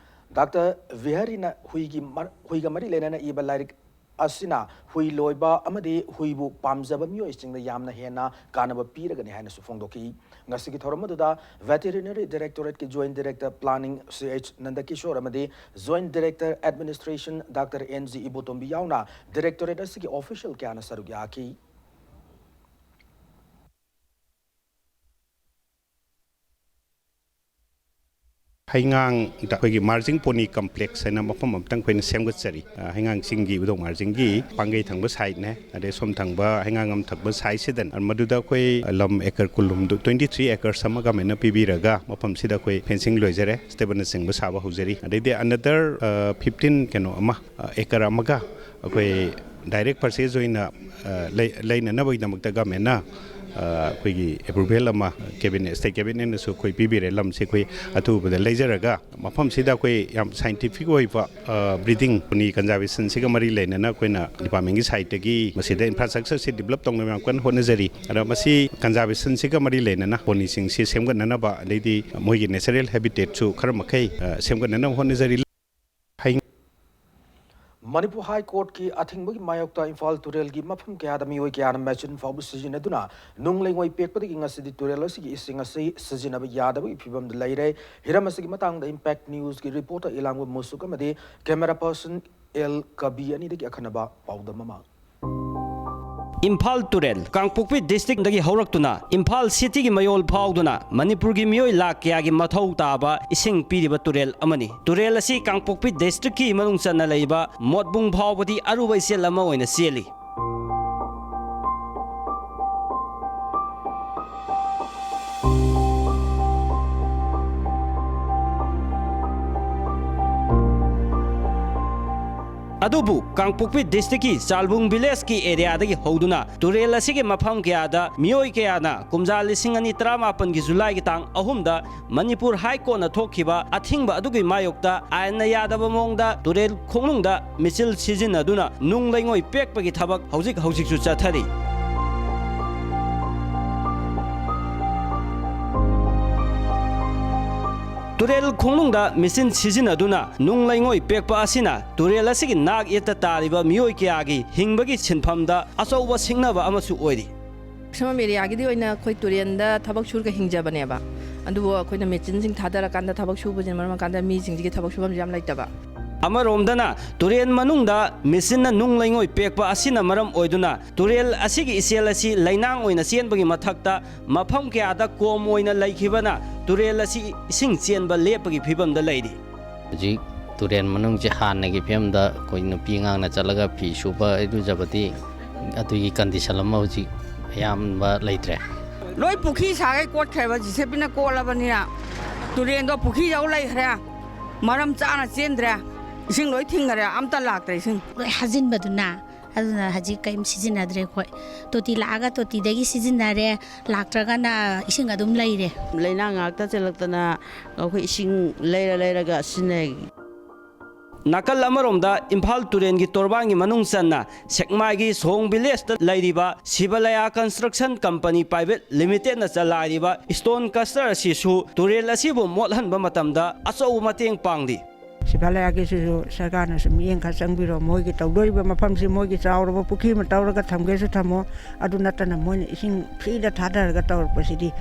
Doctor ꯕꯤꯍꯔꯤꯅ ꯍꯨꯏꯒꯤ ꯃꯔ-, ꯍꯨꯏꯒ ꯃꯔꯤ ꯂꯩꯅꯅ ꯏꯕ ꯂꯥꯏꯔꯤꯛ ꯑꯁꯤꯅ ꯍꯨꯏ ꯂꯣꯏꯕ ꯑꯃꯗꯤ ꯍꯨꯏꯕꯨ ꯄꯥꯝꯖꯕ ꯃꯤꯑꯣꯏꯁꯤꯡꯗ ꯌꯥꯝꯅ ꯍꯦꯟꯅ ꯀꯥꯟꯅꯕ ꯄꯤꯔꯒꯅꯤ ꯍꯥꯏꯅꯁꯨ ꯐꯣꯡꯗꯣꯛꯈꯤ꯫ ꯉꯁꯤꯒꯤ ꯊꯧꯔꯝ ꯑꯗꯨꯗ Veterinary Directorate ꯀꯤ Joint Director Planning C H ꯅꯟꯗꯀꯤꯁꯣꯔ ꯑꯃꯗꯤ Joint Director Administration Doctor N G ꯏꯕꯣꯇꯣꯝꯕꯤ ꯌꯥꯎꯅ Directorate ꯑꯁꯤꯒꯤ official ꯀꯌꯥꯅ ꯁꯔꯨꯛ ꯌꯥꯈꯤ꯫ ꯍꯩꯉꯥꯡꯗ ꯑꯩꯈꯣꯏꯒꯤ ꯃꯥꯔꯖꯤꯡ ꯄꯣꯅꯤ ꯀꯝꯄ꯭ꯂꯦꯛꯁ ꯍꯥꯏꯅ ꯃꯐꯝ ꯑꯃꯇꯪ ꯑꯩꯈꯣꯏꯅ ꯁꯦꯝꯒꯠꯆꯔꯤ꯫ ꯑ, ꯍꯩꯉꯥꯡ ꯆꯤꯡꯒꯤ ꯎꯗꯧ ꯃꯥꯔꯖꯤꯡꯒꯤ ꯄꯥꯡꯒꯩ ꯊꯪꯕ ꯁꯥꯏꯠꯅꯦ, ꯑꯗꯩ ꯁꯣꯝ ꯊꯪꯕ ꯍꯩꯉꯥꯡ ꯂꯝ ꯊꯪꯕ ꯁꯥꯏꯠꯁꯤꯗ꯫ ꯃꯗꯨꯗ ꯑꯩꯈꯣꯏ ꯂꯝ ꯑꯦꯀꯔ ꯀꯨꯟꯍꯨꯝꯗꯣꯏ, twenty three acres ꯑꯃ ꯒꯃꯦꯟꯅ ꯄꯤꯕꯤꯔꯒ ꯃꯐꯝꯁꯤꯗ ꯑꯩꯈꯣꯏ ꯐꯦꯟꯁꯤꯡ ꯂꯣꯏꯖꯔꯦ, ꯁ꯭ꯇꯦꯕꯜꯅꯆꯤꯡꯕ ꯁꯥꯕ ꯍꯧꯖꯔꯤ꯫ ꯑꯗꯩꯗꯤ another, ꯑ, fifteen ꯀꯩꯅꯣ ꯑꯃ, ꯑ, ꯑꯦꯀꯔ ꯑꯃꯒ ꯑꯩꯈꯣꯏ ꯗꯥꯏꯔꯦꯛ ꯄꯔꯆꯦꯖ ꯑꯣꯏꯅ, ꯑ, ꯂꯩ-, ꯂꯩꯅꯅꯕꯒꯤꯗꯃꯛꯇ ꯒꯃꯦꯟꯅ, ꯑ, ꯑꯩꯈꯣꯏꯒꯤ ꯑꯦꯄ꯭ꯔꯨꯚꯦꯜ ꯑꯃ ꯀꯦꯕꯤꯅꯦꯠ, ꯁ꯭ꯇꯦꯠ ꯀꯦꯕꯤꯅꯦꯠꯅꯁꯨ ꯑꯩꯈꯣꯏ ꯄꯤꯕꯤꯔꯦ꯫ ꯂꯝꯁꯦ ꯑꯩꯈꯣꯏ ꯑꯊꯨꯕꯗ ꯂꯩꯖꯔꯒ ꯃꯐꯝꯁꯤꯗ ꯑꯩꯈꯣꯏ ꯌꯥꯝ ꯁꯥꯏꯟꯇꯤꯐꯤꯛ ꯑꯣꯏꯕ, ꯑ, ꯕ꯭ꯔꯤꯗꯤꯡ ꯄꯣꯅꯤ ꯀꯟꯖꯥꯔꯕꯦꯁꯟꯁꯤꯒ ꯃꯔꯤ ꯂꯩꯅꯅ ꯑꯩꯈꯣꯏꯅ ꯗꯤꯄꯥꯔꯠꯃꯦꯟꯒꯤ ꯁꯥꯏꯠꯇꯒꯤ ꯃꯁꯤꯗ ꯏꯟꯐ꯭ꯔꯥꯁ꯭ꯇ꯭ꯔꯛꯆꯔꯁꯤ ꯗꯤꯕꯂꯞ ꯇꯧꯅꯕ ꯌꯥꯝ ꯀꯟꯅ ꯍꯣꯠꯅꯖꯔꯤ꯫ ꯑꯗꯣ ꯃꯁꯤ ꯀꯟꯖꯥꯔꯕꯦꯁꯟꯁꯤꯒ ꯃꯔꯤ ꯂꯩꯅꯅ ꯄꯣꯅꯤꯁꯤꯡꯁꯤ ꯁꯦꯝꯒꯠꯅꯅꯕ, ꯑꯗꯩꯗꯤ ꯃꯣꯏꯒꯤ natural habitat ꯁꯨ ꯈꯔ ꯃꯈꯩ, ꯑ, ꯁꯦꯝꯒꯠꯅꯅꯕ ꯍꯣꯠꯅꯖꯔꯤ꯫ ꯍꯩ- ꯃꯅꯤꯄꯨꯔ ꯍꯥꯏ ꯀꯣꯔꯠꯀꯤ ꯑꯊꯤꯡꯕꯒꯤ ꯃꯥꯌꯣꯛꯇ ꯏꯝꯐꯥꯜ ꯇꯨꯔꯦꯜꯒꯤ ꯃꯐꯝ ꯀꯌꯥꯗ ꯃꯤꯑꯣꯏ ꯀꯌꯥꯅ ꯃꯦꯆꯤꯟ ꯐꯥꯎꯕ ꯁꯤꯖꯤꯟꯅꯗꯨꯅ ꯅꯨꯡ ꯂꯩꯉꯣꯏ ꯄꯦꯛꯄꯗꯒꯤ ꯉꯁꯤꯗꯤ ꯇꯨꯔꯦꯜ ꯑꯁꯤꯒꯤ ꯏꯁꯤꯡ ꯑꯁꯤ ꯁꯤꯖꯤꯟꯅꯕ ꯌꯥꯗꯕꯒꯤ ꯐꯤꯕꯝꯗ ꯂꯩꯔꯦ꯫ ꯍꯤꯔꯝ ꯑꯁꯤꯒꯤ ꯃꯇꯥꯡꯗ Impact News ꯀꯤ reporter ꯏꯂꯥꯡꯕꯝ ꯃꯨꯁꯨꯛ ꯑꯃꯗꯤ camera person L ꯀꯕꯤ ꯑꯅꯤꯗꯒꯤ ꯑꯈꯟꯅꯕ ꯄꯥꯎꯗꯝ ꯑꯃ꯫ ꯏꯝꯐꯥꯜ ꯇꯨꯔꯦꯜ ꯀꯥꯡꯄꯣꯛꯄꯤ ꯗꯤꯁꯇ꯭ꯔꯤꯛꯇꯒꯤ ꯍꯧꯔꯛꯇꯨꯅ ꯏꯝꯐꯥꯜ ꯁꯤꯇꯤꯒꯤ ꯃꯌꯣꯜ ꯐꯥꯎꯗꯨꯅ ꯃꯅꯤꯄꯨꯔꯒꯤ ꯃꯤꯑꯣꯏ ꯂꯥꯈ ꯀꯌꯥꯒꯤ ꯃꯊꯧ ꯇꯥꯕ ꯏꯁꯤꯡ ꯄꯤꯔꯤꯕ ꯇꯨꯔꯦꯜ ꯑꯃꯅꯤ꯫ ꯇꯨꯔꯦꯜ ꯑꯁꯤ ꯀꯥꯡꯄꯣꯛꯄꯤ ꯗꯤꯁꯇ꯭ꯔꯤꯛꯀꯤ ꯃꯅꯨꯡ ꯆꯟꯅ ꯂꯩꯕ ꯃꯣꯠꯕꯨꯡ ꯐꯥꯎꯕꯗꯤ ꯑꯔꯨꯕ ꯏꯆꯦꯜ ꯑꯃ ꯑꯣꯏꯅ ꯆꯦꯜꯂꯤ꯫ ꯑꯗꯨꯕꯨ ꯀꯥꯡꯄꯣꯛꯄꯤ ꯗꯤꯁꯇ꯭ꯔꯤꯛꯀꯤ ꯆꯥꯜꯕꯨꯡ ꯚꯤꯂꯦꯖꯀꯤ ꯑꯦꯔꯤꯌꯥꯗꯒꯤ ꯍꯧꯗꯨꯅ ꯇꯨꯔꯦꯜ ꯑꯁꯤꯒꯤ ꯃꯐꯝ ꯀꯌꯥꯗ ꯃꯤꯑꯣꯏ ꯀꯌꯥꯅ ꯀꯨꯝꯖꯥ ꯂꯤꯁꯤꯡ ꯑꯅꯤ ꯇꯔꯥꯃꯥꯄꯟꯒꯤ ꯖꯨꯂꯥꯏꯒꯤ ꯇꯥꯡ ꯑꯍꯨꯝꯗ ꯃꯅꯤꯄꯨꯔ ꯍꯥꯏ ꯀꯣꯔꯠꯅ ꯊꯣꯛꯈꯤꯕ ꯑꯊꯤꯡꯕ ꯑꯗꯨꯒꯤ ꯃꯥꯌꯣꯛꯇ ꯑꯥꯏꯟꯅ ꯌꯥꯗꯕ ꯃꯑꯣꯡꯗ ꯇꯨꯔꯦꯜ ꯈꯣꯡꯅꯨꯡꯗ ꯃꯦꯆꯤꯟ ꯁꯤꯖꯤꯟꯅꯗꯨꯅ ꯅꯨꯡ ꯂꯩꯉꯣꯏ ꯄꯦꯛꯄꯒꯤ ꯊꯕꯛ ꯍꯧꯖꯤꯛ ꯍꯧꯖꯤꯛꯁꯨ ꯆꯠꯊꯔꯤ꯫ ꯇꯨꯔꯦꯜ ꯈꯣꯡꯅꯨꯡꯗ ꯃꯦꯆꯤꯟ ꯁꯤꯖꯤꯟꯅꯗꯨꯅ ꯅꯨꯡ ꯂꯩꯉꯣꯏ ꯄꯦꯛꯄ ꯑꯁꯤꯅ ꯇꯨꯔꯦꯜ ꯑꯁꯤꯒꯤ ꯅꯥꯛ ꯌꯦꯠꯇ ꯇꯥꯔꯤꯕ ꯃꯤꯑꯣꯏ ꯀꯌꯥꯒꯤ ꯍꯤꯡꯕꯒꯤ ꯁꯤꯟꯐꯝꯗ ꯑꯆꯧꯕ ꯁꯤꯡꯅꯕ ꯑꯃꯁꯨ ꯑꯣꯏꯔꯤ꯫ ꯃꯦꯛꯁꯤꯃꯝ ꯑꯦꯔꯤꯌꯥꯒꯤꯗꯤ ꯑꯣꯏꯅ ꯑꯩꯈꯣꯏ ꯇꯨꯔꯦꯟꯗ ꯊꯕꯛ ꯁꯨꯔꯒ ꯍꯤꯡꯖꯕꯅꯦꯕ꯫ ꯑꯗꯨꯕꯨ ꯑꯩꯈꯣꯏꯅ ꯃꯦꯆꯤꯟꯁꯤꯡ ꯊꯥꯗꯔꯀꯥꯟꯗ ꯊꯕꯛ ꯁꯨꯕꯁꯤꯅ ꯃꯔꯝ ꯑꯣꯏꯔꯀꯥꯟꯗ ꯃꯤꯁꯤꯡꯁꯤꯒꯤ ꯊꯕꯛ ꯁꯨꯐꯝꯁꯨ ꯌꯥꯝ ꯂꯩꯇꯕ꯫ ꯑꯃꯔꯣꯝꯗꯅ ꯇꯨꯔꯦꯟ ꯃꯅꯨꯡꯗ ꯃꯦꯆꯤꯟꯅ ꯅꯨꯡ ꯂꯩꯉꯣꯏ ꯄꯦꯛꯄ ꯑꯁꯤꯅ ꯃꯔꯝ ꯑꯣꯏꯗꯨꯅ ꯇꯨꯔꯦꯜ ꯑꯁꯤꯒꯤ ꯏꯆꯦꯜ ꯑꯁꯤ ꯂꯩꯅꯥꯡ ꯑꯣꯏꯅ ꯆꯦꯟꯕꯒꯤ ꯃꯊꯛꯇ ꯃꯐꯝ ꯀꯌꯥꯗ ꯀꯣꯝ ꯑꯣꯏꯅ ꯂꯩꯈꯤꯕꯅ ꯇꯨꯔꯦꯜ ꯑꯁꯤ ꯏꯁꯤꯡ ꯆꯦꯟꯕ ꯂꯦꯞꯄꯒꯤ ꯐꯤꯕꯝꯗ ꯂꯩꯔꯤ꯫ ꯍꯧꯖꯤꯛ ꯇꯨꯔꯦꯟ ꯃꯅꯨꯡꯁꯦ ꯍꯥꯟꯅꯒꯤ ꯐꯤꯕꯝꯗ ꯑꯩꯈꯣꯏ ꯅꯨꯄꯤ ꯑꯉꯥꯡꯅ ꯆꯠꯂꯒ ꯐꯤ ꯁꯨꯕ ꯏꯔꯨꯖꯕꯗꯤ ꯑꯗꯨꯒꯤ ꯀꯟꯗꯤꯁꯟ ꯑꯃ ꯍꯧꯖꯤꯛ ꯑꯌꯥꯝꯕ ꯂꯩꯇ꯭ꯔꯦ꯫ ꯂꯣꯏ ꯄꯨꯈ꯭ꯔꯤ ꯁꯥꯒꯩ ꯀꯣꯠꯈ꯭ꯔꯦꯕ, ꯖꯦ ꯁꯤ ꯕꯤꯅ ꯀꯣꯠꯂꯕꯅꯤꯅ ꯇꯨꯔꯦꯟꯗꯣ ꯄꯨꯈ꯭ꯔꯤꯗꯧ ꯂꯩꯈ꯭ꯔꯦ, ꯃꯔꯝ ꯆꯥꯅ ꯆꯦꯟꯗ꯭ꯔꯦ, ꯏꯁꯤꯡ ꯂꯣꯏ ꯊꯤꯡꯈꯔꯦ, ꯑꯝꯇ ꯂꯥꯛꯇ꯭ꯔꯦ ꯏꯁꯤꯡ꯫ ꯂꯣꯏ ꯍꯥꯖꯤꯟꯕꯗꯨꯅ ꯑꯗꯨꯅ ꯍꯧꯖꯤꯛ ꯀꯔꯤꯝ ꯁꯤꯖꯤꯟꯅꯗ꯭ꯔꯦ ꯑꯩꯈꯣꯏ꯫ ꯇꯣꯇꯤ ꯂꯥꯛꯑꯒ ꯇꯣꯇꯤꯗꯒꯤ ꯁꯤꯖꯤꯟꯅꯔꯦ, ꯂꯥꯛꯇ꯭ꯔꯒꯅ ꯏꯁꯤꯡ ꯑꯗꯨꯝ ꯂꯩꯔꯦ꯫ ꯂꯩꯅꯥꯡ ꯉꯥꯛꯇ ꯆꯦꯜꯂꯛꯇꯅ ꯑꯩꯈꯣꯏ ꯏꯁꯤꯡ ꯂꯩꯔ ꯂꯩꯔꯒ ꯁꯤꯖꯤꯟꯅꯩ꯫ ꯅꯥꯀꯜ ꯑꯃꯔꯣꯝꯗ ꯏꯝꯐꯥꯜ ꯇꯨꯔꯦꯟꯒꯤ ꯇꯣꯔꯕꯥꯟꯒꯤ ꯃꯅꯨꯡ ꯆꯟꯅ ꯁꯦꯛꯃꯥꯏꯒꯤ ꯁꯣꯡ ꯚꯤꯂꯦꯖꯇ ꯂꯩꯔꯤꯕ ꯁꯤꯕꯂꯌꯥ ꯀꯟꯁꯇ꯭ꯔꯛꯁꯟ ꯀꯝꯄꯅꯤ ꯄ꯭ꯔꯥꯏꯚꯦꯠ ꯂꯤꯃꯤꯇꯦꯗꯅ ꯆꯂꯥꯏꯔꯤꯕ ꯁ꯭ꯇꯣꯟ ꯀꯁꯇꯔ ꯑꯁꯤꯁꯨ ꯇꯨꯔꯦꯜ ꯑꯁꯤꯕꯨ ꯃꯣꯠꯍꯟꯕ ꯃꯇꯝꯗ ꯑꯆꯧꯕ ꯃꯇꯦꯡ ꯄꯥꯡꯂꯤ꯫ ꯁꯤꯕꯂꯌꯥꯒꯤꯁꯤꯁꯨ ꯁꯔꯀꯥꯔꯅꯁꯨ ꯃꯤꯠꯌꯦꯡ ꯈꯔ ꯆꯪꯕꯤꯔꯣ꯫ ꯃꯣꯏꯒꯤ ꯇꯧꯗꯣꯔꯤꯕ ꯃꯐꯝꯁꯤ ꯃꯣꯏꯒꯤ ꯆꯥꯎꯔꯕ ꯄꯨꯈ꯭ꯔꯤ ꯑꯃ ꯇꯧꯔꯒ ꯊꯝꯒꯦꯁꯨ ꯊꯝꯃꯣ, ꯑꯗꯨ ꯅꯠꯇꯅ ꯃꯣꯏꯅ ꯏꯁꯤꯡ ꯐ꯭ꯔꯤꯗ ꯊꯥꯗꯔꯒ ꯇꯧꯔꯛꯄꯁꯤꯗꯤ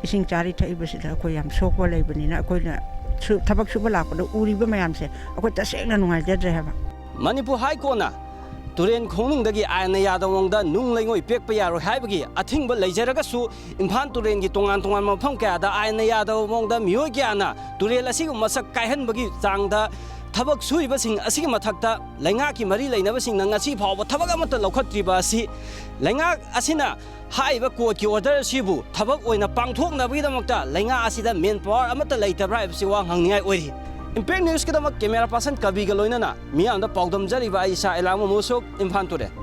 ꯏꯁꯤꯡ ꯆꯥꯔꯤ ꯊꯛꯏꯕꯁꯤꯗ ꯑꯩꯈꯣꯏ ꯌꯥꯝ ꯁꯣꯛꯄ ꯂꯩꯕꯅꯤꯅ ꯑꯩꯈꯣꯏꯅ ꯁꯨ-, ꯊꯕꯛ ꯁꯨꯕ ꯂꯥꯛꯄꯗ ꯎꯔꯤꯕ ꯃꯌꯥꯝꯁꯦ ꯑꯩꯈꯣꯏ ꯇꯁꯦꯡꯅ ꯅꯨꯡꯉꯥꯏꯖꯗ꯭ꯔꯦ ꯍꯥꯏꯕ꯫ ꯃꯅꯤꯄꯨꯔ ꯍꯥꯏ ꯀꯣꯔꯠꯅ ꯇꯨꯔꯦꯟ ꯈꯣꯡꯅꯨꯡꯗꯒꯤ ꯑꯥꯏꯟꯅ ꯌꯥꯗꯕ ꯃꯑꯣꯡꯗ ꯅꯨꯡ ꯂꯩꯉꯣꯏ ꯄꯦꯛꯄ ꯌꯥꯔꯣꯏ ꯍꯥꯏꯕꯒꯤ ꯑꯊꯤꯡꯕ ꯂꯩꯖꯔꯒꯁꯨ, ꯏꯝꯐꯥꯜ ꯇꯨꯔꯦꯟꯒꯤ ꯇꯣꯉꯥꯟ ꯇꯣꯉꯥꯟꯕ ꯃꯐꯝ ꯀꯌꯥꯗ ꯑꯥꯏꯟꯅ ꯌꯥꯗꯕ ꯃꯑꯣꯡꯗ ꯃꯤꯑꯣꯏ ꯀꯌꯥꯅ ꯇꯨꯔꯦꯜ ꯑꯁꯤꯒꯨꯝꯕ ꯃꯁꯛ ꯀꯥꯏꯍꯟꯕꯒꯤ ꯆꯥꯡꯗ ꯊꯕꯛ ꯁꯨꯔꯤꯕꯁꯤꯡ ꯑꯁꯤꯒꯤ ꯃꯊꯛꯇ ꯂꯩꯉꯥꯛꯀꯤ ꯃꯔꯤ ꯂꯩꯅꯕꯁꯤꯡꯅ ꯉꯁꯤ ꯐꯥꯎꯕ ꯊꯕꯛ ꯑꯃꯠꯇ ꯂꯧꯈꯠꯇ꯭ꯔꯤꯕ ꯑꯁꯤ, ꯂꯩꯉꯥꯛ ꯑꯁꯤꯅ ꯍꯥꯏꯔꯤꯕ ꯀꯣꯔꯠꯀꯤ ꯑꯣꯔꯗꯔ ꯑꯁꯤꯕꯨ ꯊꯕꯛ ꯑꯣꯏꯅ ꯄꯥꯡꯊꯣꯛꯅꯕꯒꯤꯗꯃꯛꯇ ꯂꯩꯉꯥꯛ ꯑꯁꯤꯗ ꯃꯦꯟ ꯄꯥꯋꯔ ꯑꯃꯠꯇ ꯂꯩꯇꯕ꯭ꯔꯥ ꯍꯥꯏꯕꯁꯤ ꯋꯥ ꯍꯪꯅꯤꯡꯉꯥꯏ ꯑꯣꯏꯔꯤ꯫ ꯏꯝꯄꯦꯛ ꯅ꯭ꯌꯨꯁꯀꯤꯗꯃꯛ ꯀꯦꯃꯦꯔꯥ ꯄꯥꯔꯁꯟ ꯀꯕꯤꯒ ꯂꯣꯏꯅꯅ ꯃꯤꯌꯥꯝꯗ ꯄꯥꯎꯗꯝꯖꯔꯤꯕ ꯑꯩ ꯏꯁꯥ ꯑꯦꯂꯥꯡꯕꯝ ꯃꯨꯁꯨꯛ, ꯏꯝꯐꯥꯜ ꯇꯨꯔꯦꯜ꯫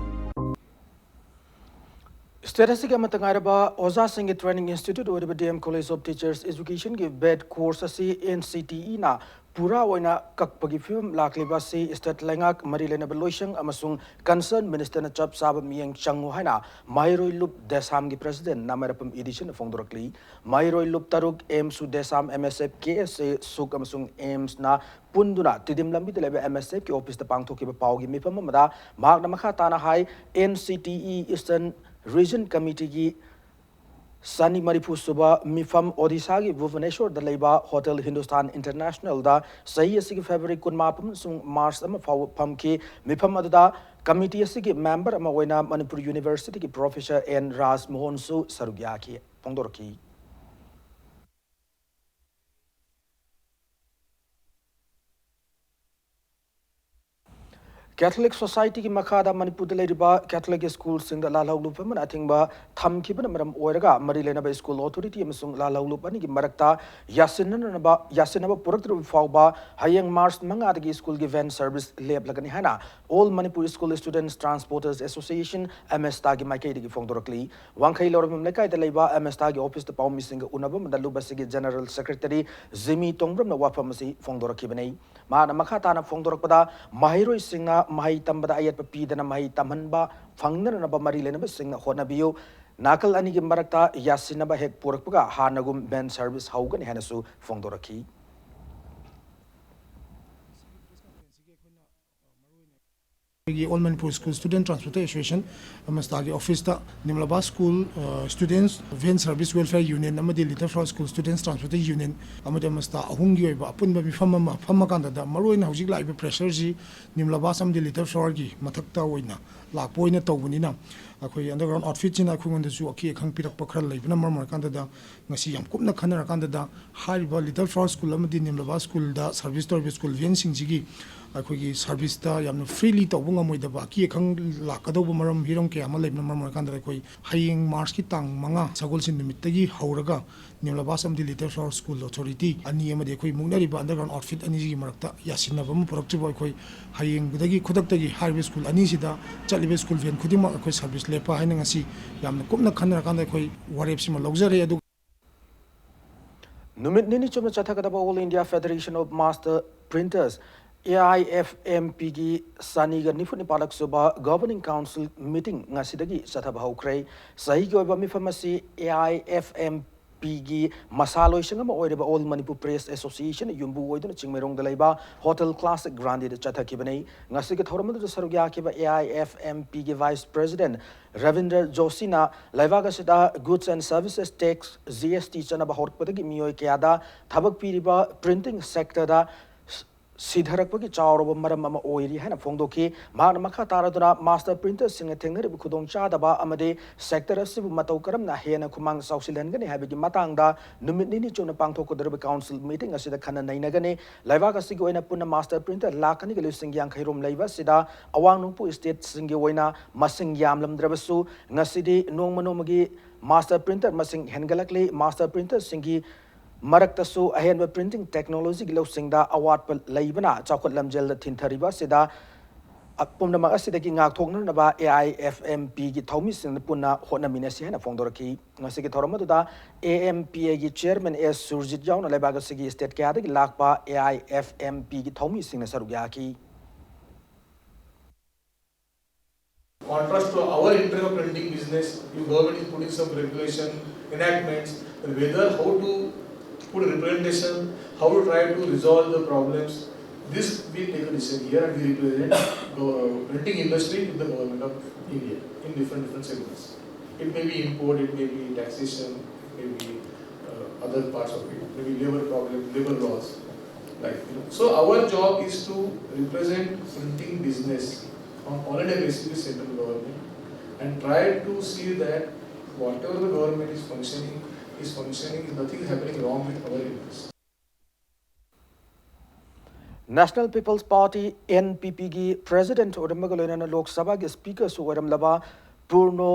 ꯁ꯭ꯇꯦꯠ ꯑꯁꯤꯒꯤ ꯑꯃꯠꯇ ꯉꯥꯏꯔꯕ ꯑꯣꯖꯥꯁꯤꯡꯒꯤ ꯇ꯭ꯔꯦꯅꯤꯡ ꯏꯟꯁꯇꯤꯇ꯭ꯌꯨꯠ ꯑꯣꯏꯔꯤꯕ D M college of teachers ꯑꯦꯖꯨꯀꯦꯁꯟꯒꯤ ꯕꯦꯠ ꯀꯣꯔꯁ ꯑꯁꯤ ꯑꯦꯟ ꯁꯤ ꯇꯤ ꯏꯅ ꯄꯨꯔꯥ ꯑꯣꯏꯅ ꯀꯛꯄꯒꯤ ꯐꯤꯕꯝ ꯂꯥꯛꯂꯤꯕ ꯑꯁꯤ ꯁ꯭ꯇꯦꯠ ꯂꯩꯉꯥꯛ, ꯃꯔꯤ ꯂꯩꯅꯕ ꯂꯣꯏꯁꯪ ꯑꯃꯁꯨꯡ ꯀꯟꯁꯔꯟ ꯃꯤꯅꯤꯁꯇꯔꯅ ꯆꯞ ꯆꯥꯕ ꯃꯤꯠꯌꯦꯡ ꯆꯪꯉꯨ ꯍꯥꯏꯅ ꯃꯍꯩꯔꯣꯏ ꯂꯨꯞ ꯗꯦꯁꯥꯝꯒꯤ ꯄ꯭ꯔꯁꯤꯗꯦꯟ ꯅꯥꯃꯥꯏꯔꯥꯄꯝ ꯏꯗꯤꯁꯟꯅ ꯐꯣꯡꯗꯣꯔꯛꯂꯤ꯫ ꯃꯍꯩꯔꯣꯏ ꯂꯨꯞ ꯇꯔꯨꯛ, ꯑꯦꯝꯁꯨ ꯗꯦꯁꯥꯝ, ꯑꯦꯝ ꯑꯦꯁ ꯑꯦꯐ, ꯀꯦ ꯑꯦꯁ ꯑꯦ, ꯁꯨꯛ ꯑꯃꯁꯨꯡ ꯑꯦꯝꯁꯅ ꯄꯨꯟꯗꯨꯅ ꯇꯤꯗꯤꯝ ꯂꯝꯕꯤꯗ ꯂꯩꯕ ꯑꯦꯝ ꯑꯦꯁ ꯑꯦꯐꯀꯤ ꯑꯣꯐꯤꯁꯇ ꯄꯥꯡꯊꯣꯛꯈꯤꯕ ꯄꯥꯎꯒꯤ ꯃꯤꯐꯝ ꯑꯃꯗ ꯃꯍꯥꯛꯅ ꯃꯈꯥ ꯇꯥꯅ ꯍꯥꯏ, N C T E eastern region ꯀꯃꯤꯇꯤꯒꯤ ꯆꯅꯤ ꯃꯔꯤꯐꯨ ꯁꯨꯕ ꯃꯤꯐꯝ ꯑꯣꯗꯤꯁꯥꯒꯤ ꯚꯨꯕꯅꯦꯁꯣꯔꯗ ꯂꯩꯕ ꯍꯣꯇꯦꯜ ꯍꯤꯟꯗꯨꯁꯇꯥꯟ ꯏꯟꯇꯔꯅꯦꯁꯅꯦꯜꯗ ꯆꯍꯤ ꯑꯁꯤꯒꯤ ꯐꯦꯕ꯭ꯔꯨꯋꯥꯔꯤ ꯀꯨꯟꯃꯥꯄꯟ ꯑꯃꯁꯨꯡ ꯃꯥꯔꯆ ꯑꯃ ꯐꯥꯎꯕ ꯐꯝꯈꯤ꯫ ꯃꯤꯐꯝ ꯑꯗꯨꯗ ꯀꯃꯤꯇꯤ ꯑꯁꯤꯒꯤ ꯃꯦꯝꯕꯔ ꯑꯃ ꯑꯣꯏꯅ ꯃꯅꯤꯄꯨꯔ ꯌꯨꯅꯤꯚꯔꯁꯤꯇꯤꯒꯤ ꯄ꯭ꯔꯣꯐꯦꯁꯔ ꯑꯦꯟ ꯔꯥꯖ ꯃꯣꯍꯟꯁꯨ ꯁꯔꯨꯛ ꯌꯥꯈꯤ꯫ ꯐꯣꯡꯗꯣꯔꯛꯈꯤ꯫ ꯀꯦꯊꯣꯂꯤꯛ ꯁꯣꯁꯥꯏꯇꯤꯒꯤ ꯃꯈꯥꯗ ꯃꯅꯤꯄꯨꯔꯗ ꯂꯩꯔꯤꯕ ꯀꯦꯊꯣꯂꯤꯛ ꯁ꯭ꯀꯨꯜꯁꯤꯡꯗ ꯂꯥꯜꯍꯧꯂꯨꯞ ꯑꯃꯅ ꯑꯊꯤꯡꯕ ꯊꯝꯈꯤꯕꯅ ꯃꯔꯝ ꯑꯣꯏꯔꯒ ꯃꯔꯤ ꯂꯩꯅꯕ ꯁ꯭ꯀꯨꯜ ꯑꯣꯊꯣꯔꯤꯇꯤ ꯑꯃꯁꯨꯡ ꯂꯥꯜꯍꯧꯂꯨꯞ ꯑꯅꯤꯒꯤ ꯃꯔꯛꯇ ꯌꯥꯁꯤꯟꯅꯅꯕ, ꯌꯥꯁꯤꯟꯅꯕ ꯄꯨꯔꯛꯇ꯭ꯔꯤꯕ ꯐꯥꯎꯕ ꯍꯌꯦꯡ ꯃꯥꯔꯆ ꯃꯉꯥꯗꯒꯤ ꯁ꯭ꯀꯨꯜꯒꯤ ꯚꯦꯟ ꯁꯔꯚꯤꯁ ꯂꯦꯞꯂꯒꯅꯤ ꯍꯥꯏꯅ All Manipur School Students Transporters Association, M S ꯇꯥꯒꯤ ꯃꯥꯏꯀꯩꯗꯒꯤ ꯐꯣꯡꯗꯣꯔꯛꯂꯤ꯫ ꯋꯥꯡꯈꯩ ꯂꯧꯔꯝꯕꯝ ꯂꯩꯀꯥꯏꯗ ꯂꯩꯕ ꯑꯦꯝ ꯑꯦꯁ ꯇꯥꯒꯤ ꯑꯣꯐꯤꯁꯇ ꯄꯥꯎꯃꯤꯁꯤꯡꯒ ꯎꯅꯕ ꯑꯃꯗ ꯂꯨꯞ ꯑꯁꯤꯒꯤ ꯖꯦꯅꯔꯦꯜ ꯁꯦꯀ꯭ꯔꯦꯇꯔꯤ ꯖꯤꯃꯤ ꯇꯣꯡꯕ꯭ꯔꯝꯅ ꯋꯥꯐꯝ ꯑꯁꯤ ꯐꯣꯡꯗꯣꯔꯛꯈꯤꯕꯅꯤ꯫ ꯃꯍꯥꯛꯅ ꯃꯈꯥ ꯇꯥꯅ ꯐꯣꯡꯗꯣꯔꯛꯄꯗ, ꯃꯍꯩꯔꯣꯏꯁꯤꯡꯅ ꯃꯍꯩ ꯇꯝꯕꯗ ꯑꯌꯦꯠꯄ ꯄꯤꯗꯅ ꯃꯍꯩ ꯇꯝꯍꯟꯕ ꯐꯪꯅꯅꯕ ꯃꯔꯤ ꯂꯩꯅꯕꯁꯤꯡꯅ ꯍꯣꯠꯅꯕꯤꯌꯨ꯫ ꯅꯥꯀꯜ ꯑꯅꯤꯒꯤ ꯃꯔꯛꯇ ꯌꯥꯁꯤꯟꯅꯕ ꯍꯦꯛ ꯄꯨꯔꯛꯄꯒ ꯍꯥꯟꯅꯒꯨꯝ ꯚꯦꯟ ꯁꯔꯚꯤꯁ ꯍꯧꯒꯅꯤ ꯍꯥꯏꯅꯁꯨ ꯐꯣꯡꯗꯣꯔꯛꯈꯤ꯫ ꯑꯩꯈꯣꯏꯒꯤ All Manipur School Student Transporter Association, ꯑꯃꯁꯇꯥꯒꯤ ꯑꯣꯐꯤꯁꯇ ꯅꯤꯝꯂꯕꯥ ꯁ꯭ꯀꯨꯜ, ꯑ, Students Van Service Welfare Union ꯑꯃꯗꯤ Little Flower School Students Transporter Union ꯑꯃꯗꯤ ꯑꯃꯁꯇꯥ ꯑꯍꯨꯝꯒꯤ ꯑꯣꯏꯕ ꯑꯄꯨꯟꯕ ꯃꯤꯐꯝ ꯑꯃ ꯐꯝꯃꯀꯥꯟꯗꯗ, ꯃꯔꯨꯑꯣꯏꯅ ꯍꯧꯖꯤꯛ ꯂꯥꯛꯏꯕ ꯄ꯭ꯔꯦꯁꯔꯁꯤ ꯅꯤꯝꯂꯕꯥꯁ ꯑꯃꯗꯤ ꯂꯤꯇꯜ ꯐ꯭ꯂꯥꯋꯔꯒꯤ ꯃꯊꯛꯇ ꯑꯣꯏꯅ ꯂꯥꯛꯄ ꯑꯣꯏꯅ ꯇꯧꯕꯅꯤꯅ, ꯑꯩꯈꯣꯏ underground outfitꯁꯤꯅ ꯑꯩꯈꯣꯏꯉꯣꯟꯗꯁꯨ ꯑꯀꯤ ꯑꯈꯪ ꯄꯤꯔꯛꯄ ꯈꯔ ꯂꯩꯕꯅ ꯃꯔꯝ ꯑꯣꯏꯔꯀꯥꯟꯗꯗ, ꯉꯁꯤ ꯌꯥꯝ ꯀꯨꯞꯅ ꯈꯟꯅꯔꯀꯥꯟꯗꯗ, ꯍꯥꯏꯔꯤꯕ ꯂꯤꯇꯜ ꯐ꯭ꯂꯥꯋꯔ ꯁ꯭ꯀꯨꯜ ꯑꯃꯗꯤ ꯅꯤꯝꯂꯕꯥ ꯁ꯭ꯀꯨꯜꯗ ꯁꯔꯚꯤꯁ ꯇꯧꯔꯤꯕ ꯁ꯭ꯀꯨꯜ ꯚꯦꯟꯁꯤꯡꯁꯤꯒꯤ ꯑꯩꯈꯣꯏꯒꯤ ꯁꯔꯚꯤꯁꯇ ꯌꯥꯝꯅ ꯐ꯭ꯔꯤꯂꯤ ꯇꯧꯕ ꯉꯝꯃꯣꯏꯗꯕ ꯑꯀꯤ ꯑꯈꯪ ꯂꯥꯛꯀꯗꯧꯕ ꯃꯔꯝ, ꯍꯤꯔꯝ ꯀꯌꯥ ꯑꯃ ꯂꯩꯕꯅ ꯃꯔꯝ ꯑꯣꯏꯔꯀꯥꯟꯗ, ꯑꯩꯈꯣꯏ ꯍꯌꯦꯡ ꯃꯥꯔꯆꯀꯤ ꯇꯥꯡ ꯃꯉꯥ, ꯁꯒꯣꯜꯁꯦꯟ ꯅꯨꯃꯤꯠꯇꯒꯤ ꯍꯧꯔꯒ ꯅꯤꯝꯂꯕꯥꯁ ꯑꯃꯗꯤ ꯂꯤꯇꯜ ꯐ꯭ꯂꯥꯋꯔ ꯁ꯭ꯀꯨꯜ ꯑꯣꯊꯣꯔꯤꯇꯤ ꯑꯅꯤ ꯑꯃꯗꯤ ꯑꯩꯈꯣꯏ ꯃꯨꯛꯅꯔꯤꯕ underground outfit ꯑꯅꯤꯁꯤꯒꯤ ꯃꯔꯛꯇ ꯌꯥꯁꯤꯟꯅꯕ ꯑꯃ ꯄꯨꯔꯛꯇ꯭ꯔꯤꯕ, ꯑꯩꯈꯣꯏ ꯍꯌꯦꯡꯗꯒꯤ ꯈꯨꯗꯛꯇꯒꯤ ꯍꯥꯏꯔꯤꯕ ꯁ꯭ꯀꯨꯜ ꯑꯅꯤꯁꯤꯗ ꯆꯠꯂꯤꯕ ꯁ꯭ꯀꯨꯜ ꯚꯦꯟ ꯈꯨꯗꯤꯡꯃꯛ ꯑꯩꯈꯣꯏ ꯁꯔꯚꯤꯁ ꯂꯦꯞꯄ ꯍꯥꯏꯅ ꯉꯁꯤ ꯌꯥꯝꯅ ꯀꯨꯞꯅ ꯈꯟꯅꯔꯀꯥꯟꯗ ꯑꯩꯈꯣꯏ ꯋꯥꯔꯦꯞꯁꯤꯃ ꯂꯧꯖꯔꯦ꯫ ꯑꯗꯨꯒ ꯅꯨꯃꯤꯠ ꯅꯤꯅꯤ ꯆꯨꯞꯅ ꯆꯠꯊꯒꯗꯕ All India Federation of Master Printers, A I F M Pꯒꯤ ꯆꯅꯤꯒ ꯅꯤꯐꯨ ꯅꯤꯄꯥꯜꯂꯛ ꯁꯨꯕ Governing Council meeting ꯉꯁꯤꯗꯒꯤ ꯆꯠꯊꯕ ꯍꯧꯈ꯭ꯔꯦ꯫ ꯆꯍꯤꯒꯤ ꯑꯣꯏꯕ ꯃꯤꯐꯝ ꯑꯁꯤ A I F M Pꯒꯤ ꯃꯁꯥ ꯂꯣꯏꯁꯪ ꯑꯃ ꯑꯣꯏꯔꯤꯕ All Manipur Press Association ꯌꯨꯝꯕꯨ ꯑꯣꯏꯗꯨꯅ ꯆꯤꯡꯃꯩꯔꯣꯡꯗ ꯂꯩꯕ Hotel Classic Grandeꯗ ꯆꯠꯊꯈꯤꯕꯅꯤ꯫ ꯉꯁꯤꯒꯤ ꯊꯧꯔꯝ ꯑꯗꯨꯗ ꯁꯔꯨꯛ ꯌꯥꯈꯤꯕ A I F M Pꯒꯤ Vice President Rabindra ꯖꯣꯁꯤꯅ ꯂꯩꯕꯥꯛ ꯑꯁꯤꯗ Goods and Services Tax, G S T, ꯆꯠꯅꯕ ꯍꯧꯔꯛꯄꯗꯒꯤ ꯃꯤꯑꯣꯏ ꯀꯌꯥꯗ ꯊꯕꯛ ꯄꯤꯔꯤꯕ printing sectorꯗ ꯁꯤꯊꯔꯛꯄꯒꯤ ꯆꯥꯎꯔꯕ ꯃꯔꯝ ꯑꯃ ꯑꯣꯏꯔꯤ ꯍꯥꯏꯅ ꯐꯣꯡꯗꯣꯛꯈꯤ꯫ ꯃꯍꯥꯛꯅ ꯃꯈꯥ ꯇꯥꯔꯗꯨꯅ master printerꯁꯤꯡꯅ ꯊꯦꯡꯅꯔꯤꯕ ꯈꯨꯗꯣꯡꯆꯥꯗꯕ ꯑꯃꯗꯤ sector ꯑꯁꯤꯕꯨ ꯃꯇꯧ ꯀꯔꯝꯅ ꯍꯦꯟꯅ ꯈꯨꯃꯥꯡ ꯆꯥꯎꯁꯤꯜꯍꯟꯒꯅꯤ ꯍꯥꯏꯕꯒꯤ ꯃꯇꯥꯡꯗ ꯅꯨꯃꯤꯠ ꯅꯤꯅꯤ ꯆꯨꯞꯅ ꯄꯥꯡꯊꯣꯛꯀꯗꯧꯔꯤꯕ council meeting ꯑꯁꯤꯗ ꯈꯟꯅ ꯅꯩꯅꯒꯅꯤ꯫ ꯂꯩꯕꯥꯛ ꯑꯁꯤꯒꯤ ꯑꯣꯏꯅ ꯄꯨꯟꯅ master printer ꯂꯥꯈ ꯑꯅꯤꯒ ꯂꯤꯁꯤꯡ ꯌꯥꯡꯈꯩ ꯔꯣꯝ ꯂꯩꯕ ꯑꯁꯤꯗ ꯑꯋꯥꯡ ꯅꯣꯡꯄꯣꯛ stateꯁꯤꯡꯒꯤ ꯑꯣꯏꯅ ꯃꯁꯤꯡ ꯌꯥꯝꯂꯝꯗ꯭ꯔꯕꯁꯨ, ꯉꯁꯤꯗꯤ ꯅꯣꯡꯃ ꯅꯣꯡꯃꯒꯤ master printer ꯃꯁꯤꯡ ꯍꯦꯟꯒꯠꯂꯛꯂꯤ꯫ Master printerꯁꯤꯡꯒꯤ ꯃꯔꯛꯇꯁꯨ ꯑꯍꯦꯟꯕ printing technologyꯒꯤ ꯂꯧꯁꯤꯡꯗ ꯑꯋꯥꯠꯄ ꯂꯩꯕꯅ ꯆꯥꯎꯈꯠ ꯂꯝꯖꯦꯜꯗ ꯊꯤꯟꯊꯔꯤꯕ ꯑꯁꯤꯗ ꯄꯨꯝꯅꯃꯛ ꯑꯁꯤꯗꯒꯤ ꯉꯥꯛꯊꯣꯛꯅꯅꯕ A I F M Pꯒꯤ ꯊꯧꯃꯤꯁꯤꯡꯅ ꯄꯨꯟꯅ ꯍꯣꯠꯅꯃꯤꯟꯅꯁꯤ ꯍꯥꯏꯅ ꯐꯣꯡꯗꯣꯔꯛꯈꯤ꯫ ꯉꯁꯤꯒꯤ ꯊꯧꯔꯝ ꯑꯗꯨꯗ A M P Aꯒꯤ chairman S Surjit ꯌꯥꯎꯅ ꯂꯩꯕꯥꯛ ꯑꯁꯤꯒꯤ state ꯀꯌꯥꯗꯒꯤ ꯂꯥꯛꯄ A I F M Pꯒꯤ ꯊꯧꯃꯤꯁꯤꯡꯅ ꯁꯔꯨꯛ ꯌꯥꯈꯤ꯫ Contrast to our internal printing business, your government is putting some regulation, enactments, and whether how to put representation, how to try to resolve the problems. This we take a decision here and we represent the printing industry with the government of India in different different segments. It may be import, it may be taxation, maybe uh, other parts of it, maybe labor problem, labor laws. Like, you know. So our job is to represent printing business on all day basis with central government and try to see that whatever the government is functioning is functioning, nothing is happening wrong with our interests. National People's Party, N P P ꯒꯤ President ꯑꯣꯏꯔꯝꯕꯒ ꯂꯣꯏꯅꯅ ꯂꯣꯛ ꯁꯚꯥꯒꯤ Speakerꯁꯨ ꯑꯣꯏꯔꯝꯂꯕ ꯄꯨꯔꯅꯣ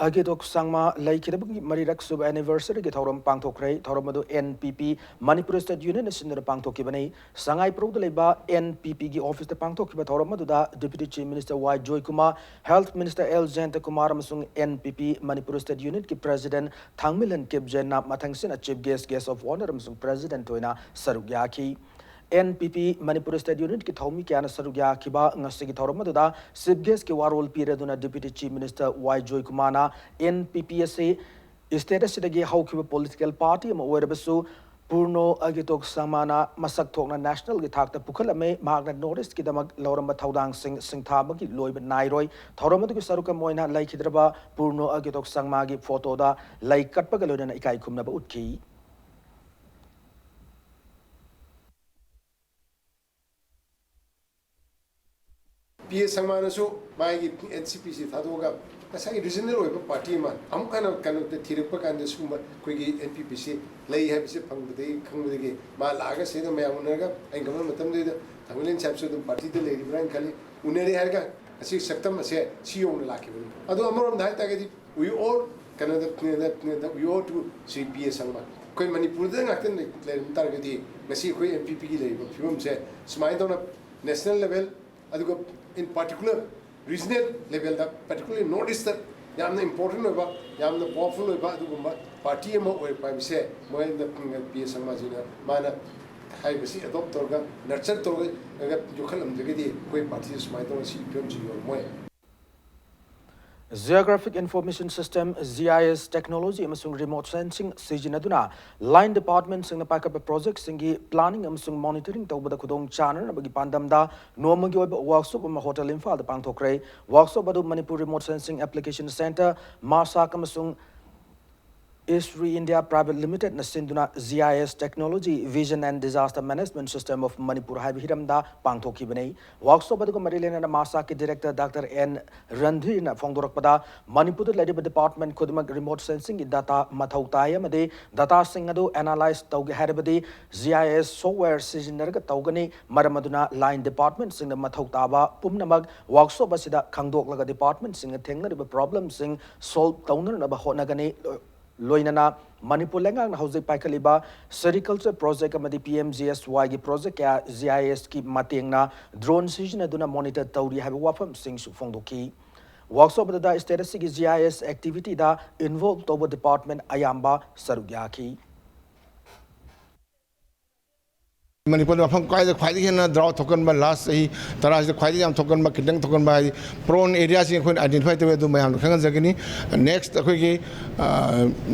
ꯑꯒꯦꯗꯣꯛ ꯁꯪꯃꯥ ꯂꯩꯈꯤꯗꯕꯒꯤ ꯃꯔꯤꯔꯛ ꯁꯨꯕ Anniversaryꯒꯤ ꯊꯧꯔꯝ ꯄꯥꯡꯊꯣꯛꯈ꯭ꯔꯦ꯫ ꯊꯧꯔꯝ ꯑꯗꯨ N P P Manipur State Unionꯅ ꯁꯤꯟꯗꯨꯅ ꯄꯥꯡꯊꯣꯛꯈꯤꯕꯅꯤ꯫ ꯁꯉꯥꯏꯄ꯭ꯔꯧꯗ ꯂꯩꯕ N P Pꯒꯤ officeꯇ ꯄꯥꯡꯊꯣꯛꯈꯤꯕ ꯊꯧꯔꯝ ꯑꯗꯨꯗ Deputy Chief Minister Y Joykumar, Health Minister L Jayantakumar ꯑꯃꯁꯨꯡ N P P Manipur State Unitꯀꯤ President ꯊꯥꯡꯃꯤꯂꯟ ꯀꯤꯞꯖꯦꯟꯅ ꯃꯊꯪꯁꯤꯅ Chief Guest, Guest of Honour ꯑꯃꯁꯨꯡ President ꯑꯣꯏꯅ ꯁꯔꯨꯛ ꯌꯥꯈꯤ꯫ N P P Manipur State Unitꯀꯤ ꯊꯧꯃꯤ ꯀꯌꯥꯅ ꯁꯔꯨꯛ ꯌꯥꯈꯤꯕ ꯉꯁꯤꯒꯤ ꯊꯧꯔꯝ ꯑꯗꯨꯗ Chief Guestꯀꯤ ꯋꯥꯔꯣꯜ ꯄꯤꯔꯗꯨꯅ Deputy Chief Minister Y Joykumarꯅ N P P ꯑꯁꯤ state ꯑꯁꯤꯗꯒꯤ ꯍꯧꯈꯤꯕ political party ꯑꯃ ꯑꯣꯏꯔꯕꯁꯨ ꯄꯨꯔꯅꯣ ꯑꯒꯤꯇꯣꯛ ꯁꯪꯃꯥꯅ ꯃꯁꯛ ꯊꯣꯛꯅ nationalꯒꯤ ꯊꯥꯛꯇ ꯄꯨꯈꯠꯂꯝꯃꯤ꯫ ꯃꯍꯥꯛꯅ North Eastꯀꯤꯗꯃꯛ ꯂꯧꯔꯝꯕ ꯊꯧꯗꯥꯡꯁꯤꯡ ꯁꯤꯡꯊꯥꯕꯒꯤ ꯂꯣꯏꯕ ꯅꯥꯏꯔꯣꯏ꯫ ꯊꯧꯔꯝ ꯑꯗꯨꯒꯤ ꯁꯔꯨꯛ ꯑꯃ ꯑꯣꯏꯅ ꯂꯩꯈꯤꯗ꯭ꯔꯕ ꯄꯨꯔꯅꯣ ꯑꯒꯤꯇꯣꯛ ꯁꯪꯃꯥꯒꯤ photoꯗ ꯂꯩ ꯀꯠꯄꯒ ꯂꯣꯏꯅꯅ ꯏꯀꯥꯏ ꯈꯨꯝꯅꯕ ꯎꯠꯈꯤ꯫ ꯄꯤ ꯑꯦ ꯁꯪꯃꯥꯅꯁꯨ ꯃꯥꯒꯤ ꯑꯦꯟ ꯁꯤ ꯄꯤꯁꯤ ꯊꯥꯗꯣꯛꯑꯒ ꯉꯁꯥꯏꯒꯤ regional ꯑꯣꯏꯕ party ꯑꯃ ꯑꯃꯨꯛ ꯍꯟꯅ ꯀꯩꯅꯣꯗ ꯊꯤꯔꯛꯄ ꯀꯥꯟꯗ ꯁꯤꯒꯨꯝꯕ ꯑꯩꯈꯣꯏꯒꯤ ꯑꯦꯟ ꯄꯤ ꯄꯤꯁꯤ ꯂꯩ ꯍꯥꯏꯕꯁꯤ ꯐꯪꯕꯗꯒꯤ ꯈꯪꯕꯗꯒꯤ ꯃꯥ ꯂꯥꯛꯑꯒ ꯁꯤꯗ ꯃꯌꯥꯝ ꯎꯅꯔꯒ ꯑꯩꯅ ꯈꯟꯕ ꯃꯇꯝꯗꯨꯗ ꯊꯥꯡꯃꯩꯕꯟ ꯁꯥꯍꯦꯕꯁꯨ ꯑꯗꯨꯝ partyꯗ ꯂꯩꯔꯤꯕ꯭ꯔꯥ ꯍꯥꯏꯅ ꯈꯜꯂꯤ꯫ ꯎꯅꯔꯦ ꯍꯥꯏꯔꯒ ꯉꯁꯤ ꯁꯛꯇꯝ ꯑꯁꯦ ꯁꯤ ꯌꯧꯅ ꯂꯥꯛꯈꯤꯕꯅꯤ꯫ ꯑꯗꯣ ꯑꯃꯔꯣꯝꯗ ꯍꯥꯏ ꯇꯥꯔꯒꯗꯤ we all ꯀꯩꯅꯣꯗ we owe to ꯁ꯭ꯔꯤ ꯄꯤ ꯑꯦ ꯁꯪꯃꯥ꯫ ꯑꯩꯈꯣꯏ ꯃꯅꯤꯄꯨꯔꯗ ꯉꯥꯛꯇ ꯂꯩꯔꯝ ꯇꯥꯔꯒꯗꯤ ꯉꯁꯤ ꯑꯩꯈꯣꯏ ꯑꯦꯟ ꯄꯤ ꯄꯤꯒꯤ ꯂꯩꯔꯤꯕ ꯐꯤꯕꯝꯁꯦ ꯁꯨꯃꯥꯏꯅ ꯇꯧꯅ national level ꯑꯗꯨꯒ in particular regional levelꯗ, particularly North Eastꯇ ꯌꯥꯝꯅ important ꯑꯣꯏꯕ, ꯌꯥꯝꯅ powerful ꯑꯣꯏꯕ ꯑꯗꯨꯒꯨꯝꯕ party ꯑꯃ ꯑꯣꯏꯔꯛꯄ ꯍꯥꯏꯕꯁꯦ ꯃꯣꯏꯅ ꯄꯤ ꯑꯦ ꯁꯪꯃꯥꯖꯤꯅ ꯃꯥꯅ ꯍꯥꯏꯔꯤꯕꯁꯤ adopt ꯇꯧꯔꯒ, nurture ꯇꯧꯔꯒ ꯌꯣꯛꯈꯠꯂꯝꯗ꯭ꯔꯒꯗꯤ ꯑꯩꯈꯣꯏ partyꯁꯦ ꯁꯨꯃꯥꯏꯅ ꯇꯧꯔꯒ ꯁꯤ ꯐꯤꯕꯝꯁꯤ ꯌꯧꯔꯝꯃꯣꯏ꯫ Geographic Information System, G I S technology ꯑꯃꯁꯨꯡ remote sensing ꯁꯤꯖꯤꯟꯅꯗꯨꯅ line departmentꯁꯤꯡꯅ ꯄꯥꯏꯈꯠꯄ projectꯁꯤꯡꯒꯤ planning ꯑꯃꯁꯨꯡ monitoring ꯇꯧꯕꯗ ꯈꯨꯗꯣꯡ ꯆꯥꯅꯅꯕꯒꯤ ꯄꯥꯟꯗꯝꯗ ꯅꯣꯡꯃꯒꯤ ꯑꯣꯏꯕ workshop ꯑꯃ Hotel ꯏꯝꯐꯥꯜꯗ ꯄꯥꯡꯊꯣꯛꯈ꯭ꯔꯦ꯫ Workshop ꯑꯗꯨ Manipur Remote Sensing Application Centre, MARSAC ꯑꯃꯁꯨꯡ Esri India Private Limitedꯅ ꯁꯤꯟꯗꯨꯅ G I S Technology, Vision and Disaster Management System of Manipur ꯍꯥꯏꯕ ꯍꯤꯔꯝꯗ ꯄꯥꯡꯊꯣꯛꯈꯤꯕꯅꯤ꯫ Workshop ꯑꯗꯨꯒ ꯃꯔꯤ ꯂꯩꯅꯅ MARSACꯀꯤ director Doctor N ꯔꯟꯙꯤꯔꯅ ꯐꯣꯡꯗꯣꯔꯛꯄꯗ, ꯃꯅꯤꯄꯨꯔꯗ ꯂꯩꯔꯤꯕ department ꯈꯨꯗꯤꯡꯃꯛ remote sensingꯒꯤ data ꯃꯊꯧ ꯇꯥꯏ ꯑꯃꯗꯤ dataꯁꯤꯡ ꯑꯗꯨ analyse ꯇꯧꯒꯦ ꯍꯥꯏꯔꯕꯗꯤ G I S software ꯁꯤꯖꯤꯟꯅꯔꯒ ꯇꯧꯒꯅꯤ꯫ ꯃꯔꯝ ꯑꯗꯨꯅ line departmentꯁꯤꯡꯗ ꯃꯊꯧ ꯇꯥꯕ ꯄꯨꯝꯅꯃꯛ workshop ꯑꯁꯤꯗ ꯈꯪꯗꯣꯛꯂꯒ departmentꯁꯤꯡꯅ ꯊꯦꯡꯅꯔꯤꯕ problemꯁꯤꯡ solve ꯇꯧꯅꯅꯕ ꯍꯣꯠꯅꯒꯅꯤ꯫ ꯂꯣꯏꯅꯅ ꯃꯅꯤꯄꯨꯔ ꯂꯩꯉꯥꯛꯅ ꯍꯧꯖꯤꯛ ꯄꯥꯏꯈꯠꯂꯤꯕ sericulture project ꯑꯃꯗꯤ P M G S Yꯒꯤ project ꯀꯌꯥ G I Sꯀꯤ ꯃꯇꯦꯡꯅ drone ꯁꯤꯖꯤꯟꯅꯗꯨꯅ monitor ꯇꯧꯔꯤ ꯍꯥꯏꯕ ꯋꯥꯐꯝꯁꯤꯡꯁꯨ ꯐꯣꯡꯗꯣꯛꯈꯤ꯫ Workshop ꯑꯗꯨꯗ state ꯑꯁꯤꯒꯤ G I S activityꯗ involve ꯇꯧꯕ department ꯑꯌꯥꯝꯕ ꯁꯔꯨꯛ ꯌꯥꯈꯤ꯫ ꯃꯅꯤꯄꯨꯔꯗ ꯃꯐꯝ ꯀꯥꯏꯗ ꯈ꯭ꯋꯥꯏꯗꯒꯤ ꯍꯦꯟꯅ drought ꯊꯣꯛꯀꯟꯕ, last ꯆꯍꯤ ꯇꯔꯥꯁꯤꯗ ꯈ꯭ꯋꯥꯏꯗꯒꯤ ꯌꯥꯝ ꯊꯣꯛꯀꯟꯕ, ꯈꯤꯇꯪ ꯊꯣꯛꯀꯟꯕ ꯍꯥꯏꯗꯤ prone areaꯁꯤꯡ ꯑꯩꯈꯣꯏꯅ identify ꯇꯧꯋꯤ, ꯑꯗꯨ ꯃꯌꯥꯝꯗ ꯈꯪꯍꯟꯖꯒꯅꯤ꯫ Next ꯑꯩꯈꯣꯏꯒꯤ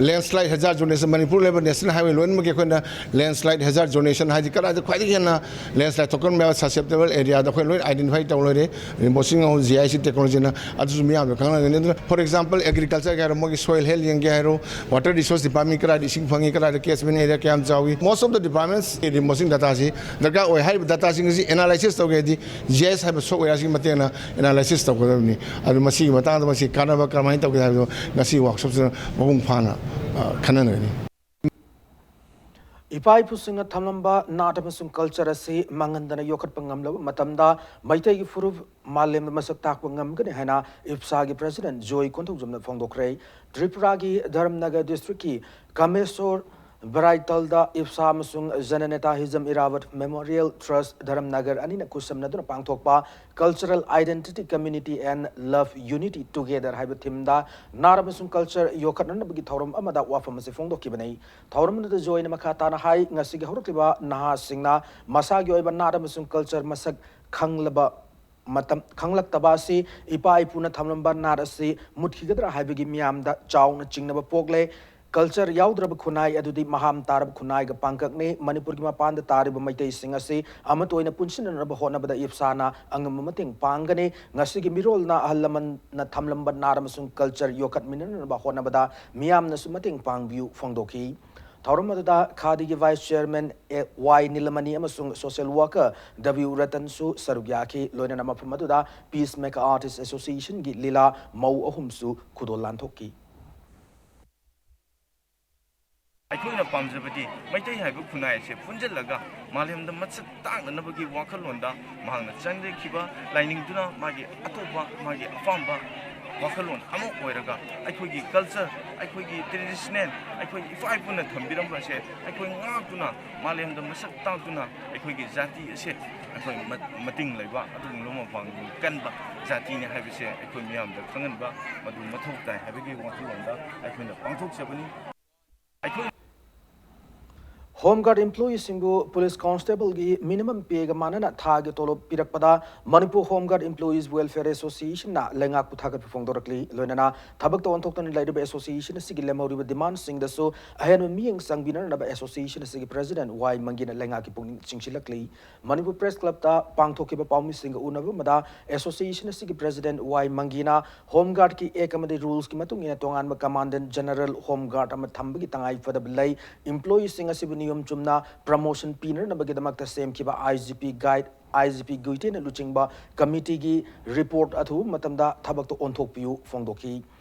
landslide hazard zonation, ꯃꯅꯤꯄꯨꯔ ꯂꯩꯕ national highway ꯂꯣꯏꯅꯃꯛꯀꯤ ꯑꯩꯈꯣꯏꯅ landslide hazard zonation ꯍꯥꯏꯗꯤ ꯀꯗꯥꯏꯗ ꯈ꯭ꯋꯥꯏꯗꯒꯤ ꯍꯦꯟꯅ landslide ꯊꯣꯛꯀꯟꯕ ꯌꯥꯕ susceptible areaꯗ ꯑꯩꯈꯣꯏ ꯂꯣꯏꯅ identify ꯇꯧ ꯂꯣꯏꯔꯦ꯫ Remote sensing ꯑꯃꯁꯨꯡ G I S technologyꯅ ꯑꯗꯨꯁꯨ ꯃꯤꯌꯥꯝꯗ ꯈꯪꯍꯟꯒꯅꯤ꯫ ꯑꯗꯨꯅ for example agricultureꯒꯤ ꯍꯥꯏꯔꯣ, ꯃꯣꯏꯒꯤ soil health ꯌꯦꯡꯒꯦ ꯍꯥꯏꯔꯣ, water resource departmentꯀꯤ ꯀꯗꯥꯏꯗ ꯏꯁꯤꯡ ꯐꯪꯉꯤ, ꯀꯗꯥꯏꯗ catchment area ꯀꯌꯥꯝ ꯆꯥꯎꯏ, most of the departments remote sensing dataꯁꯤ ꯗꯔꯀꯥꯔ ꯑꯣꯏ꯫ ꯍꯥꯏꯔꯤꯕ dataꯁꯤꯡ ꯑꯁꯤ analysis ꯇꯧꯒꯦ ꯍꯥꯏꯗꯤ G I S ꯍꯥꯏꯕ softwareꯁꯤꯒꯤ ꯃꯇꯦꯡꯅ analysis ꯇꯧꯒꯗꯕꯅꯤ꯫ ꯑꯗꯨ ꯃꯁꯤꯒꯤ ꯃꯇꯥꯡꯗ ꯃꯁꯤ ꯀꯥꯟꯅꯕ ꯀꯔꯝꯍꯥꯏꯅ ꯇꯧꯒꯦ ꯍꯥꯏꯕꯗꯣ ꯉꯁꯤ workshopꯁꯤꯗ ꯃꯄꯨꯡ ꯐꯥꯅ ꯈꯟꯅꯒꯅꯤ꯫ ꯏꯄꯥ ꯏꯄꯨꯁꯤꯡꯅ ꯊꯝꯂꯝꯕ ꯅꯥꯠ ꯑꯃꯁꯨꯡ culture ꯑꯁꯤ ꯃꯥꯡꯍꯟꯗꯅ ꯌꯣꯛꯈꯠꯄ ꯉꯝꯂꯕ ꯃꯇꯝꯗ ꯃꯩꯇꯩꯒꯤ ꯐꯨꯔꯨꯞ ꯃꯥꯂꯦꯝꯗ ꯃꯁꯛ ꯇꯥꯛꯄ ꯉꯝꯒꯅꯤ ꯍꯥꯏꯅ ꯏꯞꯁꯥꯒꯤ president ꯖꯣꯏ ꯀꯣꯟꯊꯧꯖꯝꯅ ꯐꯣꯡꯗꯣꯛꯈ꯭ꯔꯦ꯫ ꯇ꯭ꯔꯤꯄꯨꯔꯥꯒꯤ ꯙꯔꯝꯅꯒꯔ districtꯀꯤ ꯀꯥꯃꯦꯁꯣꯔ ꯕꯔꯥꯏꯇꯜꯗ ꯏꯞꯁꯥ ꯑꯃꯁꯨꯡ ꯖꯅꯅꯦꯇꯥ ꯍꯤꯖꯝ ꯏꯔꯥꯋꯠ Memorial Trust ꯙꯔꯝꯅꯒꯔ ꯑꯅꯤꯅ ꯈꯨꯠꯁꯝꯅꯗꯨꯅ ꯄꯥꯡꯊꯣꯛꯄ Cultural Identity, Community and Love, Unity Together ꯍꯥꯏꯕ themeꯗ ꯅꯥꯠ ꯑꯃꯁꯨꯡ culture ꯌꯣꯛꯈꯠꯅꯅꯕꯒꯤ ꯊꯧꯔꯝ ꯑꯃꯗ ꯋꯥꯐꯝ ꯑꯁꯤ ꯐꯣꯡꯗꯣꯛꯈꯤꯕꯅꯤ꯫ ꯊꯧꯔꯝ ꯑꯗꯨꯗ ꯖꯣꯏꯅ ꯃꯈꯥ ꯇꯥꯅ ꯍꯥꯏ, ꯉꯁꯤꯒꯤ ꯍꯧꯔꯛꯂꯤꯕ ꯅꯍꯥꯁꯤꯡꯅ ꯃꯁꯥꯒꯤ ꯑꯣꯏꯕ ꯅꯥꯠ ꯑꯃꯁꯨꯡ culture ꯃꯁꯛ ꯈꯪꯂꯕ ꯃꯇꯝ ꯈꯪꯂꯛꯇꯕ ꯑꯁꯤ ꯏꯄꯥ ꯏꯄꯨꯅ ꯊꯝꯂꯝꯕ ꯅꯥꯠ ꯑꯁꯤ ꯃꯨꯠꯈꯤꯒꯗ꯭ꯔꯥ ꯍꯥꯏꯕꯒꯤ ꯃꯤꯌꯥꯝꯗ ꯆꯥꯎꯅ ꯆꯤꯡꯅꯕ ꯄꯣꯛꯂꯦ꯫ ꯀꯜꯆꯔ ꯌꯥꯎꯗ꯭ꯔꯕ ꯈꯨꯟꯅꯥꯏ ꯑꯗꯨꯗꯤ ꯃꯍꯥꯝ ꯇꯥꯔꯕ ꯈꯨꯟꯅꯥꯏꯒ ꯄꯥꯡꯀꯛꯅꯤ꯫ ꯃꯅꯤꯄꯨꯔꯒꯤ ꯃꯄꯥꯟꯗ ꯇꯥꯔꯤꯕ ꯃꯩꯇꯩꯁꯤꯡ ꯑꯁꯤ ꯑꯃꯠꯇ ꯑꯣꯏꯅ ꯄꯨꯟꯁꯤꯟꯅꯅꯕ ꯍꯣꯠꯅꯕꯗ ꯏꯞꯁꯥꯅ ꯑꯉꯝꯕ ꯃꯇꯦꯡ ꯄꯥꯡꯒꯅꯤ꯫ ꯉꯁꯤꯒꯤ ꯃꯤꯔꯣꯜꯅ ꯑꯍꯜ ꯂꯃꯟꯅ ꯊꯝꯂꯝꯕ ꯅꯥꯠ ꯑꯃꯁꯨꯡ ꯀꯜꯆꯔ ꯌꯣꯛꯈꯠꯃꯤꯟꯅꯅꯕ ꯍꯣꯠꯅꯕꯗ ꯃꯤꯌꯥꯝꯅꯁꯨ ꯃꯇꯦꯡ ꯄꯥꯡꯕꯤꯌꯨ ꯐꯣꯡꯗꯣꯛꯈꯤ꯫ ꯊꯧꯔꯝ ꯑꯗꯨꯗ ꯈꯥꯗꯤꯒꯤ ꯚꯥꯏꯁ ꯆꯤꯌꯔꯃꯦꯟ ꯑꯦ ꯋꯥꯏ ꯅꯤꯂꯃꯅꯤ ꯑꯃꯁꯨꯡ ꯁꯣꯁꯤꯌꯦꯜ ꯋꯥꯔꯀꯔ ꯗꯕ꯭ꯂꯤꯎ ꯔꯇꯟꯁꯨ ꯁꯔꯨꯛ ꯌꯥꯈꯤ꯫ ꯂꯣꯏꯅꯅ ꯃꯐꯝ ꯑꯗꯨꯗ ꯄꯤꯁ ꯃꯦꯀꯔ ꯑꯥꯔꯇꯤꯁ ꯑꯦꯁꯣꯁꯤꯌꯦꯁꯟꯒꯤ ꯂꯤꯂꯥ ꯃꯧ ꯑꯍꯨꯝꯁꯨ ꯈꯨꯗꯣꯜ ꯂꯥꯟꯊꯣꯛꯈꯤ꯫ ꯑꯩꯈꯣꯏꯅ ꯄꯥꯝꯖꯕꯗꯤ ꯃꯩꯇꯩ ꯍꯥꯏꯕ ꯈꯨꯟꯅꯥꯏ ꯑꯁꯦ ꯄꯨꯟꯁꯤꯜꯂꯒ ꯃꯥꯂꯦꯝꯗ ꯃꯁꯛ ꯇꯥꯛꯅꯅꯕꯒꯤ ꯋꯥꯈꯜꯂꯣꯟꯗ ꯃꯍꯥꯛꯅ ꯆꯪꯖꯈꯤꯕ ꯂꯥꯏꯅꯤꯡꯗꯨꯅ ꯃꯥꯒꯤ ꯑꯇꯣꯞꯄ ꯃꯥꯒꯤ ꯑꯄꯥꯝꯕ ꯋꯥꯈꯜꯂꯣꯟ ꯑꯃ ꯑꯣꯏꯔꯒ ꯑꯩꯈꯣꯏꯒꯤ ꯀꯜꯆꯔ, ꯑꯩꯈꯣꯏꯒꯤ ꯇ꯭ꯔꯦꯗꯤꯁꯅꯦꯜ, ꯑꯩꯈꯣꯏ ꯏꯄꯥ ꯏꯄꯨꯅ ꯊꯝꯕꯤꯔꯝꯕ ꯑꯁꯦ ꯑꯩꯈꯣꯏ ꯉꯥꯛꯇꯨꯅ ꯃꯥꯂꯦꯝꯗ ꯃꯁꯛ ꯇꯥꯛꯇꯨꯅ ꯑꯩꯈꯣꯏꯒꯤ ꯖꯥꯇꯤ ꯑꯁꯦ ꯑꯩꯈꯣꯏ ꯃ-, ꯃꯇꯤꯡ ꯂꯩꯕ ꯑꯗꯨꯒꯨꯝꯂꯕ ꯃꯄꯥꯡꯒꯜ ꯀꯟꯕ ꯖꯥꯇꯤꯅꯤ ꯍꯥꯏꯕꯁꯦ ꯑꯩꯈꯣꯏ ꯃꯤꯌꯥꯝꯗ ꯈꯪꯍꯟꯕ ꯃꯗꯨ ꯃꯊꯧ ꯇꯥꯏ ꯍꯥꯏꯕꯒꯤ ꯋꯥꯈꯜꯂꯣꯟꯗ ꯑꯩꯈꯣꯏꯅ ꯄꯥꯡꯊꯣꯛꯆꯕꯅꯤ꯫ ꯑꯩꯈꯣꯏ ꯍꯣꯝ ꯒꯥꯔꯗ ꯏꯝꯄ꯭ꯂꯣꯌꯤꯁꯤꯡꯕꯨ ꯄꯨꯂꯤꯁ ꯀꯣꯟꯁꯇꯦꯕꯜꯒꯤ ꯃꯤꯅꯤꯃꯝ ꯄꯦꯒ ꯃꯥꯟꯅꯅ ꯊꯥꯒꯤ ꯇꯣꯂꯣꯞ ꯄꯤꯔꯛꯄꯗ ꯃꯅꯤꯄꯨꯔ ꯍꯣꯝ ꯒꯥꯔꯗ ꯏꯝꯄ꯭ꯂꯣꯌꯤꯁ ꯋꯦꯜꯐꯤꯌꯔ ꯑꯦꯁꯣꯁꯤꯌꯦꯁꯟꯅ ꯂꯩꯉꯥꯛꯄꯨ ꯊꯥꯒꯠꯄ ꯐꯣꯡꯗꯣꯔꯛꯂꯤ꯫ ꯂꯣꯏꯅꯅ ꯊꯕꯛꯇ ꯑꯣꯟꯊꯣꯛꯇꯨꯅ ꯂꯩꯔꯤꯕ ꯑꯦꯁꯣꯁꯤꯌꯦꯁꯟ ꯑꯁꯤꯒꯤ ꯂꯦꯝꯍꯧꯔꯤꯕ ꯗꯤꯃꯥꯟꯁꯤꯡꯗꯁꯨ ꯑꯍꯦꯟꯕ ꯃꯤꯠꯌꯦꯡ ꯆꯪꯕꯤꯅꯅꯕ ꯑꯦꯁꯣꯁꯤꯌꯦꯁꯟ ꯑꯁꯤꯒꯤ ꯄ꯭ꯔꯦꯁꯤꯗꯦꯟꯠ ꯋꯥꯏ ꯃꯪꯒꯤꯅ ꯂꯩꯉꯥꯛꯀꯤ ꯄꯨꯛꯅꯤꯡ ꯆꯤꯡꯁꯤꯜꯂꯛꯂꯤ꯫ ꯃꯅꯤꯄꯨꯔ ꯄ꯭ꯔꯦꯁ ꯀ꯭ꯂꯕꯇ ꯄꯥꯡꯊꯣꯛꯈꯤꯕ ꯄꯥꯎꯃꯤꯁꯤꯡꯒ ꯎꯅꯕ ꯑꯃꯗ ꯑꯦꯁꯣꯁꯤꯌꯦꯁꯟ ꯑꯁꯤꯒꯤ ꯄ꯭ꯔꯦꯁꯤꯗꯦꯟꯠ ꯋꯥꯏ ꯃꯪꯒꯤꯅ ꯍꯣꯝ ꯒꯥꯔꯗꯀꯤ ꯑꯦꯛ ꯑꯃꯗꯤ ꯔꯨꯜꯁꯀꯤ ꯃꯇꯨꯡ ꯏꯟꯅ ꯇꯣꯉꯥꯟꯕ ꯀꯃꯥꯟꯗꯦꯟꯠ ꯖꯦꯅꯔꯦꯜ ꯍꯣꯝ ꯒꯥꯔꯗ ꯑꯃ ꯊꯝꯕꯒꯤ ꯇꯉꯥꯏ ꯐꯗꯕ ꯂꯩ꯫ ꯏꯝꯄ꯭ꯂꯣꯌꯤꯁꯤꯡ ꯑꯁꯤꯕꯨ ꯅꯤꯌꯣꯝ ꯆꯨꯝꯅ ꯄ꯭ꯔꯃꯣꯁꯟ ꯄꯤꯅꯅꯕꯒꯤꯗꯃꯛꯇ ꯁꯦꯝꯈꯤꯕ ꯑꯥꯏ ꯖꯤ ꯄꯤ ꯒꯥꯏꯗ, ꯑꯥꯏ ꯖꯤ ꯄꯤ ꯒꯨꯏꯇꯦꯅ ꯂꯨꯆꯤꯡꯕ ꯀꯃꯤꯇꯤꯒꯤ ꯔꯤꯄꯣꯔꯠ ꯑꯊꯨꯕ ꯃꯇꯝꯗ ꯊꯕꯛꯇ ꯑꯣꯟꯊꯣꯛꯄꯤꯌꯨ ꯐꯣꯡꯗꯣꯛꯈꯤ꯫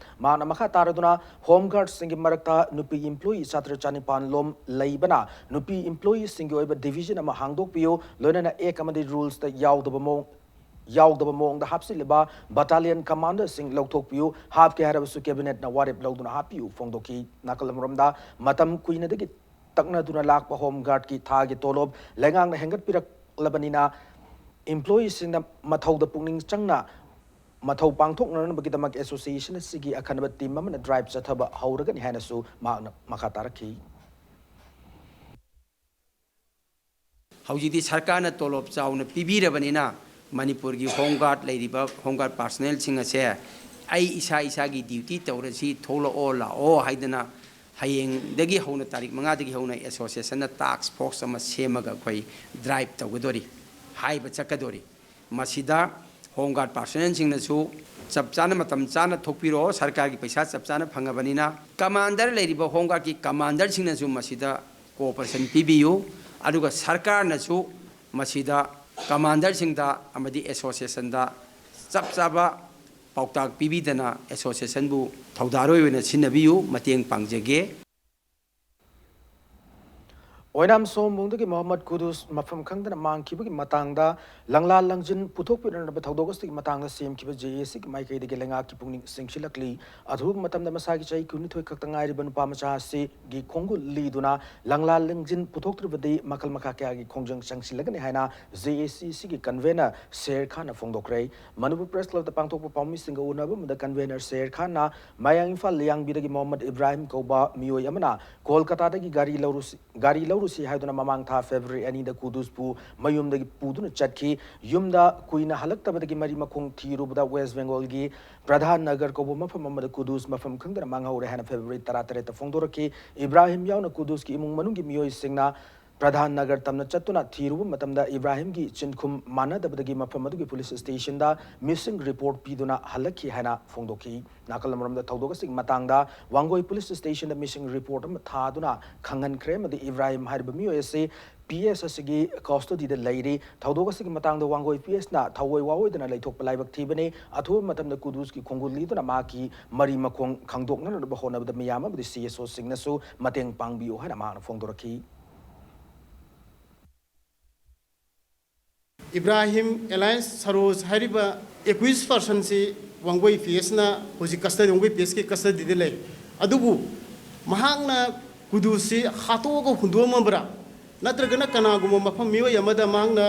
ꯃꯍꯥꯛꯅ ꯃꯈꯥ ꯇꯥꯔꯗꯨꯅ ꯍꯣꯝ ꯒꯥꯔꯗꯁꯤꯡꯒꯤ ꯃꯔꯛꯇ ꯅꯨꯄꯤ ꯏꯝꯄ꯭ꯂꯣꯌꯤ ꯆꯥꯇ꯭ꯔꯦꯠ ꯆꯅꯤꯄꯥꯟ ꯂꯣꯝ ꯂꯩꯕꯅ ꯅꯨꯄꯤ ꯏꯝꯄ꯭ꯂꯣꯌꯤꯁꯤꯡꯒꯤ ꯑꯣꯏꯕ ꯗꯤꯚꯤꯖꯟ ꯑꯃ ꯍꯥꯡꯗꯣꯛꯄꯤꯌꯨ, ꯂꯣꯏꯅꯅ ꯑꯦꯛ ꯑꯃꯗꯤ ꯔꯨꯜꯁꯇ ꯌꯥꯎꯗꯕ ꯃꯑꯣꯡ ꯌꯥꯎꯗꯕ ꯃꯑꯣꯡꯗ ꯍꯥꯞꯆꯤꯜꯂꯤꯕ ꯕꯇꯥꯂꯤꯌꯟ ꯀꯃꯥꯟꯗꯔꯁꯤꯡ ꯂꯧꯊꯣꯛꯄꯤꯌꯨ, ꯍꯥꯞꯀꯦ ꯍꯥꯏꯔꯕꯁꯨ ꯀꯦꯕꯤꯅꯦꯠꯅ ꯋꯥꯔꯦꯞ ꯂꯧꯗꯨꯅ ꯍꯥꯞꯄꯤꯌꯨ ꯐꯣꯡꯗꯣꯛꯈꯤ꯫ ꯅꯥꯀꯜ ꯑꯃꯔꯣꯝꯗ ꯃꯇꯝ ꯀꯨꯏꯅꯗꯒꯤ ꯇꯛꯅꯗꯨꯅ ꯂꯥꯛꯄ ꯍꯣꯝ ꯒꯥꯔꯗꯀꯤ ꯊꯥꯒꯤ ꯇꯣꯂꯣꯞ ꯂꯩꯉꯥꯛꯅ ꯍꯦꯟꯒꯠꯄꯤꯔꯛꯂꯕꯅꯤꯅ ꯏꯝꯄ꯭ꯂꯣꯌꯤꯁꯤꯡꯅ ꯃꯊꯧꯗ ꯄꯨꯛꯅꯤꯡ ꯆꯪꯅ ꯃꯊꯧ ꯄꯥꯡꯊꯣꯛꯅꯅꯕꯒꯤꯗꯃꯛ ꯑꯦꯁꯣꯁꯤꯌꯦꯁꯟ ꯑꯁꯤꯒꯤ ꯑꯈꯟꯅꯕ ꯇꯤꯝ ꯑꯃꯅ ꯗ꯭ꯔꯥꯏꯚ ꯆꯠꯊꯕ ꯍꯧꯔꯒꯅꯤ ꯍꯥꯏꯅꯁꯨ ꯃꯍꯥꯛꯅ ꯃꯈꯥ ꯇꯥꯔꯛꯈꯤ꯫ ꯍꯧꯖꯤꯛꯇꯤ ꯁꯔꯀꯥꯔꯅ ꯇꯣꯂꯣꯞ ꯆꯥꯎꯅ ꯄꯤꯕꯤꯔꯕꯅꯤꯅ ꯃꯅꯤꯄꯨꯔꯒꯤ ꯍꯣꯝ ꯒꯥꯔꯗ ꯂꯩꯔꯤꯕ ꯍꯣꯝ ꯒꯥꯔꯗ ꯄꯥꯔꯁꯣꯅꯦꯜꯁꯤꯡ ꯑꯁꯦ ꯑꯩ ꯏꯁꯥ ꯏꯁꯥꯒꯤ ꯗ꯭ꯌꯨꯇꯤ ꯇꯧꯔꯁꯤ, ꯊꯣꯛꯂꯛꯑꯣ, ꯂꯥꯛꯑꯣ ꯍꯥꯏꯗꯅ ꯍꯌꯦꯡꯗꯒꯤ ꯍꯧꯅ, ꯇꯥꯔꯤꯛ ꯃꯉꯥꯗꯒꯤ ꯍꯧꯅ ꯑꯦꯁꯣꯁꯤꯌꯦꯁꯟꯅ ꯇꯥꯛꯁ ꯐꯣꯔꯁ ꯑꯃ ꯁꯦꯝꯃꯒ ꯑꯩꯈꯣꯏ ꯗ꯭ꯔꯥꯏꯚ ꯇꯧꯒꯗꯣꯔꯤ, ꯍꯥꯏꯕ ꯆꯠꯀꯗꯣꯔꯤ꯫ ꯃꯁꯤꯗ ꯍꯣꯝ ꯒꯥꯔꯗ ꯄꯥꯔꯁꯣꯅꯦꯜꯁꯤꯡꯅꯁꯨ ꯆꯞ ꯆꯥꯅ, ꯃꯇꯝ ꯆꯥꯅ ꯊꯣꯛꯄꯤꯔꯛꯑꯣ, ꯁꯔꯀꯥꯔꯒꯤ ꯄꯩꯁꯥ ꯆꯞ ꯆꯥꯅ ꯐꯪꯉꯕꯅꯤꯅ꯫ ꯀꯃꯥꯟꯗꯔ ꯂꯩꯔꯤꯕ ꯍꯣꯝ ꯒꯥꯔꯗꯀꯤ ꯀꯃꯥꯟꯗꯔꯁꯤꯡꯅꯁꯨ ꯃꯁꯤꯗ ꯀꯣꯑꯣꯄꯔꯦꯁꯟ ꯄꯤꯕꯤꯌꯨ, ꯑꯗꯨꯒ ꯁꯔꯀꯥꯔꯅꯁꯨ ꯃꯁꯤꯗ ꯀꯃꯥꯟꯗꯔꯁꯤꯡꯗ ꯑꯃꯗꯤ ꯑꯦꯁꯣꯁꯤꯌꯦꯁꯟꯗ ꯆꯞ ꯆꯥꯕ ꯄꯥꯎꯇꯥꯛ ꯄꯤꯕꯤꯗꯅ ꯑꯦꯁꯣꯁꯤꯌꯦꯁꯟꯕꯨ ꯊꯧꯗꯥꯔꯣꯏ ꯑꯣꯏꯅ ꯁꯤꯟꯅꯕꯤꯌꯨ, ꯃꯇꯦꯡ ꯄꯥꯡꯖꯒꯦ꯫ ꯑꯣꯏꯅꯥꯝ ꯁꯣꯝꯕꯨꯡꯗꯒꯤ ꯃꯣꯍꯝꯃꯗ ꯀꯨꯗꯨꯁ ꯃꯐꯝ ꯈꯪꯗꯅ ꯃꯥꯡꯈꯤꯕꯒꯤ ꯃꯇꯥꯡꯗ ꯂꯪꯂꯥ ꯂꯪꯖꯤꯟ ꯄꯨꯊꯣꯛꯄꯤꯅꯅꯕ ꯊꯧꯗꯣꯛ ꯑꯁꯤꯒꯤ ꯃꯇꯥꯡꯗ ꯁꯤ ꯑꯦꯝ ꯀꯦ ꯃꯥꯏꯀꯩꯗꯒꯤ ꯂꯩꯉꯥꯛꯀꯤ ꯄꯨꯛꯅꯤꯡ ꯆꯤꯡꯁꯤꯜꯂꯛꯂꯤ꯫ ꯑꯊꯨꯕ ꯃꯇꯝꯗ ꯃꯁꯥꯒꯤ ꯆꯍꯤ ꯀꯨꯟꯅꯤꯊꯣꯏ ꯈꯛꯇ ꯉꯥꯏꯔꯤꯕ ꯅꯨꯄꯥ ꯃꯆꯥ ꯑꯁꯤꯒꯤ ꯈꯣꯡꯒꯨꯜ ꯂꯤꯗꯨꯅ ꯂꯪꯂꯥ ꯂꯪꯖꯤꯟ ꯄꯨꯊꯣꯛꯇ꯭ꯔꯕꯗꯤ ꯃꯈꯜ ꯃꯈꯥ ꯀꯌꯥꯒꯤ ꯈꯣꯡꯖꯪ ꯆꯪꯁꯤꯜꯂꯒꯅꯤ ꯍꯥꯏꯅ ꯖꯦ ꯑꯦ ꯁꯤ ꯁꯤꯒꯤ ꯀꯟꯚꯦꯅꯔ ꯁꯦꯔ ꯈꯥꯟꯅ ꯐꯣꯡꯗꯣꯛꯈ꯭ꯔꯦ꯫ ꯃꯅꯤꯄꯨꯔ ꯄ꯭ꯔꯦꯁ ꯀ꯭ꯂꯕꯇ ꯄꯥꯡꯊꯣꯛꯄ ꯄꯥꯎꯃꯤꯁꯤꯡꯒ ꯎꯅꯕ ꯑꯃꯗ ꯀꯟꯚꯦꯅꯔ ꯁꯦꯔ ꯈꯥꯟꯅ ꯃꯌꯥꯡ ꯏꯝꯐꯥꯜ ꯂꯤꯌꯥꯡꯕꯤꯗꯒꯤ ꯃꯣꯍꯝꯃꯗ ꯏꯕ꯭ꯔꯥꯍꯤꯝ ꯀꯧꯕ ꯃꯤꯑꯣꯏ ꯑꯃꯅ ꯀꯣꯜꯀꯇꯥꯗꯒꯤ ꯒꯥꯔꯤ ꯂꯧꯔꯨꯁꯤ, ꯒꯥꯔꯤ ꯂꯧꯔꯨꯁꯤ ꯍꯥꯏꯗꯨꯅ ꯃꯃꯥꯡ ꯊꯥ ꯐꯦꯕ꯭ꯔꯨꯋꯥꯔꯤ ꯑꯅꯤꯗ ꯀꯨꯗꯨꯁꯄꯨ ꯃꯌꯨꯝꯗꯒꯤ ꯄꯨꯗꯨꯅ ꯆꯠꯈꯤ꯫ ꯌꯨꯝꯗ ꯀꯨꯏꯅ ꯍꯜꯂꯛꯇꯕꯗꯒꯤ ꯃꯔꯤ ꯃꯈꯣꯡ ꯊꯤꯔꯨꯕꯗ ꯋꯦꯁ ꯕꯦꯡꯒꯣꯜꯒꯤ ꯄ꯭ꯔꯙꯥꯟ ꯅꯒꯔ ꯀꯧꯕ ꯃꯐꯝ ꯑꯃꯗ ꯀꯨꯗꯨꯁ ꯃꯐꯝ ꯈꯪꯗꯅ ꯃꯥꯡꯍꯧꯔꯦ ꯍꯥꯏꯅ ꯐꯦꯕ꯭ꯔꯨꯋꯥꯔꯤ ꯇꯔꯥꯇꯔꯦꯠꯇ ꯐꯣꯡꯗꯣꯔꯛꯈꯤ꯫ ꯏꯕ꯭ꯔꯥꯍꯤꯝ ꯌꯥꯎꯅ ꯀꯨꯗꯨꯁꯀꯤ ꯏꯃꯨꯡ ꯃꯅꯨꯡꯒꯤ ꯃꯤꯑꯣꯏꯁꯤꯡꯅ ꯄ꯭ꯔꯙꯥꯟ ꯅꯒꯔ ꯇꯝꯅ ꯆꯠꯇꯨꯅ ꯊꯤꯔꯨꯕ ꯃꯇꯝꯗ ꯏꯕ꯭ꯔꯥꯍꯤꯝꯒꯤ ꯆꯤꯟꯈꯨꯝ ꯃꯥꯟꯅꯗꯕꯗꯒꯤ ꯃꯐꯝ ꯑꯗꯨꯒꯤ ꯄꯨꯂꯤꯁ ꯁ꯭ꯇꯦꯁꯟꯗ ꯃꯤꯁꯤꯡ ꯔꯤꯄꯣꯔꯠ ꯄꯤꯗꯨꯅ ꯍꯜꯂꯛꯈꯤ ꯍꯥꯏꯅ ꯐꯣꯡꯗꯣꯛꯈꯤ꯫ ꯅꯥꯀꯜ ꯑꯃꯔꯣꯝꯗ ꯊꯧꯗꯣꯛ ꯑꯁꯤꯒꯤ ꯃꯇꯥꯡꯗ ꯋꯥꯡꯒꯣꯏ ꯄꯨꯂꯤꯁ ꯁ꯭ꯇꯦꯁꯟꯗ ꯃꯤꯁꯤꯡ ꯔꯤꯄꯣꯔꯠ ꯑꯃ ꯊꯥꯗꯨꯅ ꯈꯪꯍꯟꯈ꯭ꯔꯦ ꯑꯃꯗꯤ ꯏꯕ꯭ꯔꯥꯍꯤꯝ ꯍꯥꯏꯔꯤꯕ ꯃꯤꯑꯣꯏ ꯑꯁꯤ ꯄꯤ ꯑꯦꯁ ꯑꯁꯤꯒꯤ ꯀꯁꯇꯗꯤꯗ ꯂꯩꯔꯤ꯫ ꯊꯧꯗꯣꯛ ꯑꯁꯤꯒꯤ ꯃꯇꯥꯡꯗ ꯋꯥꯡꯒꯣꯏ ꯄꯤ ꯑꯦꯁꯅ ꯊꯑꯣꯏ ꯋꯥꯑꯣꯏꯗꯅ ꯂꯩꯊꯣꯛꯄ ꯂꯥꯏꯕꯛ ꯊꯤꯕꯅꯤ꯫ ꯑꯊꯨꯕ ꯃꯇꯝꯗ ꯀꯨꯗꯨꯁꯀꯤ ꯈꯣꯡꯒꯨꯜ ꯂꯤꯗꯨꯅ ꯃꯍꯥꯛꯀꯤ ꯃꯔꯤ ꯃꯈꯣꯡ ꯈꯪꯗꯣꯛꯅꯅꯕ ꯍꯣꯠꯅꯕꯗ ꯃꯤꯌꯥꯝ ꯑꯃꯗꯤ ꯁꯤ ꯑꯦꯁ ꯑꯣꯁꯤꯡꯅꯁꯨ ꯃꯇꯦꯡ ꯄꯥꯡꯕꯤꯌꯨ ꯍꯥꯏꯅ ꯃꯍꯥꯛꯅ ꯐꯣꯡꯗꯣꯔꯛꯈꯤ꯫ ꯏꯕ꯭ꯔꯥꯍꯤꯝ ꯑꯦꯂꯥꯏꯟꯁ ꯁꯔꯣꯖ ꯍꯥꯏꯔꯤꯕ ꯑꯦꯀ꯭ꯌꯨꯁ ꯄꯔꯁꯟꯁꯤ ꯋꯥꯡꯒꯣꯏ ꯄꯤ ꯑꯦꯁꯅ ꯍꯧꯖꯤꯛ ꯀꯁꯇꯗꯤ, ꯋꯥꯡꯒꯣꯏ ꯄꯤ ꯑꯦꯁꯀꯤ ꯀꯁꯇꯗꯤꯗ ꯂꯩ꯫ ꯑꯗꯨꯕꯨ ꯃꯍꯥꯛꯅ ꯀꯨꯗꯨꯁꯤ ꯍꯥꯠꯇꯣꯛꯑꯒ ꯍꯨꯟꯗꯣꯛꯑꯝꯃꯕ꯭ꯔꯥ, ꯅꯠꯇ꯭ꯔꯒꯅ ꯀꯅꯥꯒꯨꯝꯕ ꯃꯐꯝ ꯃꯤꯑꯣꯏ ꯑꯃꯗ ꯃꯍꯥꯛꯅ,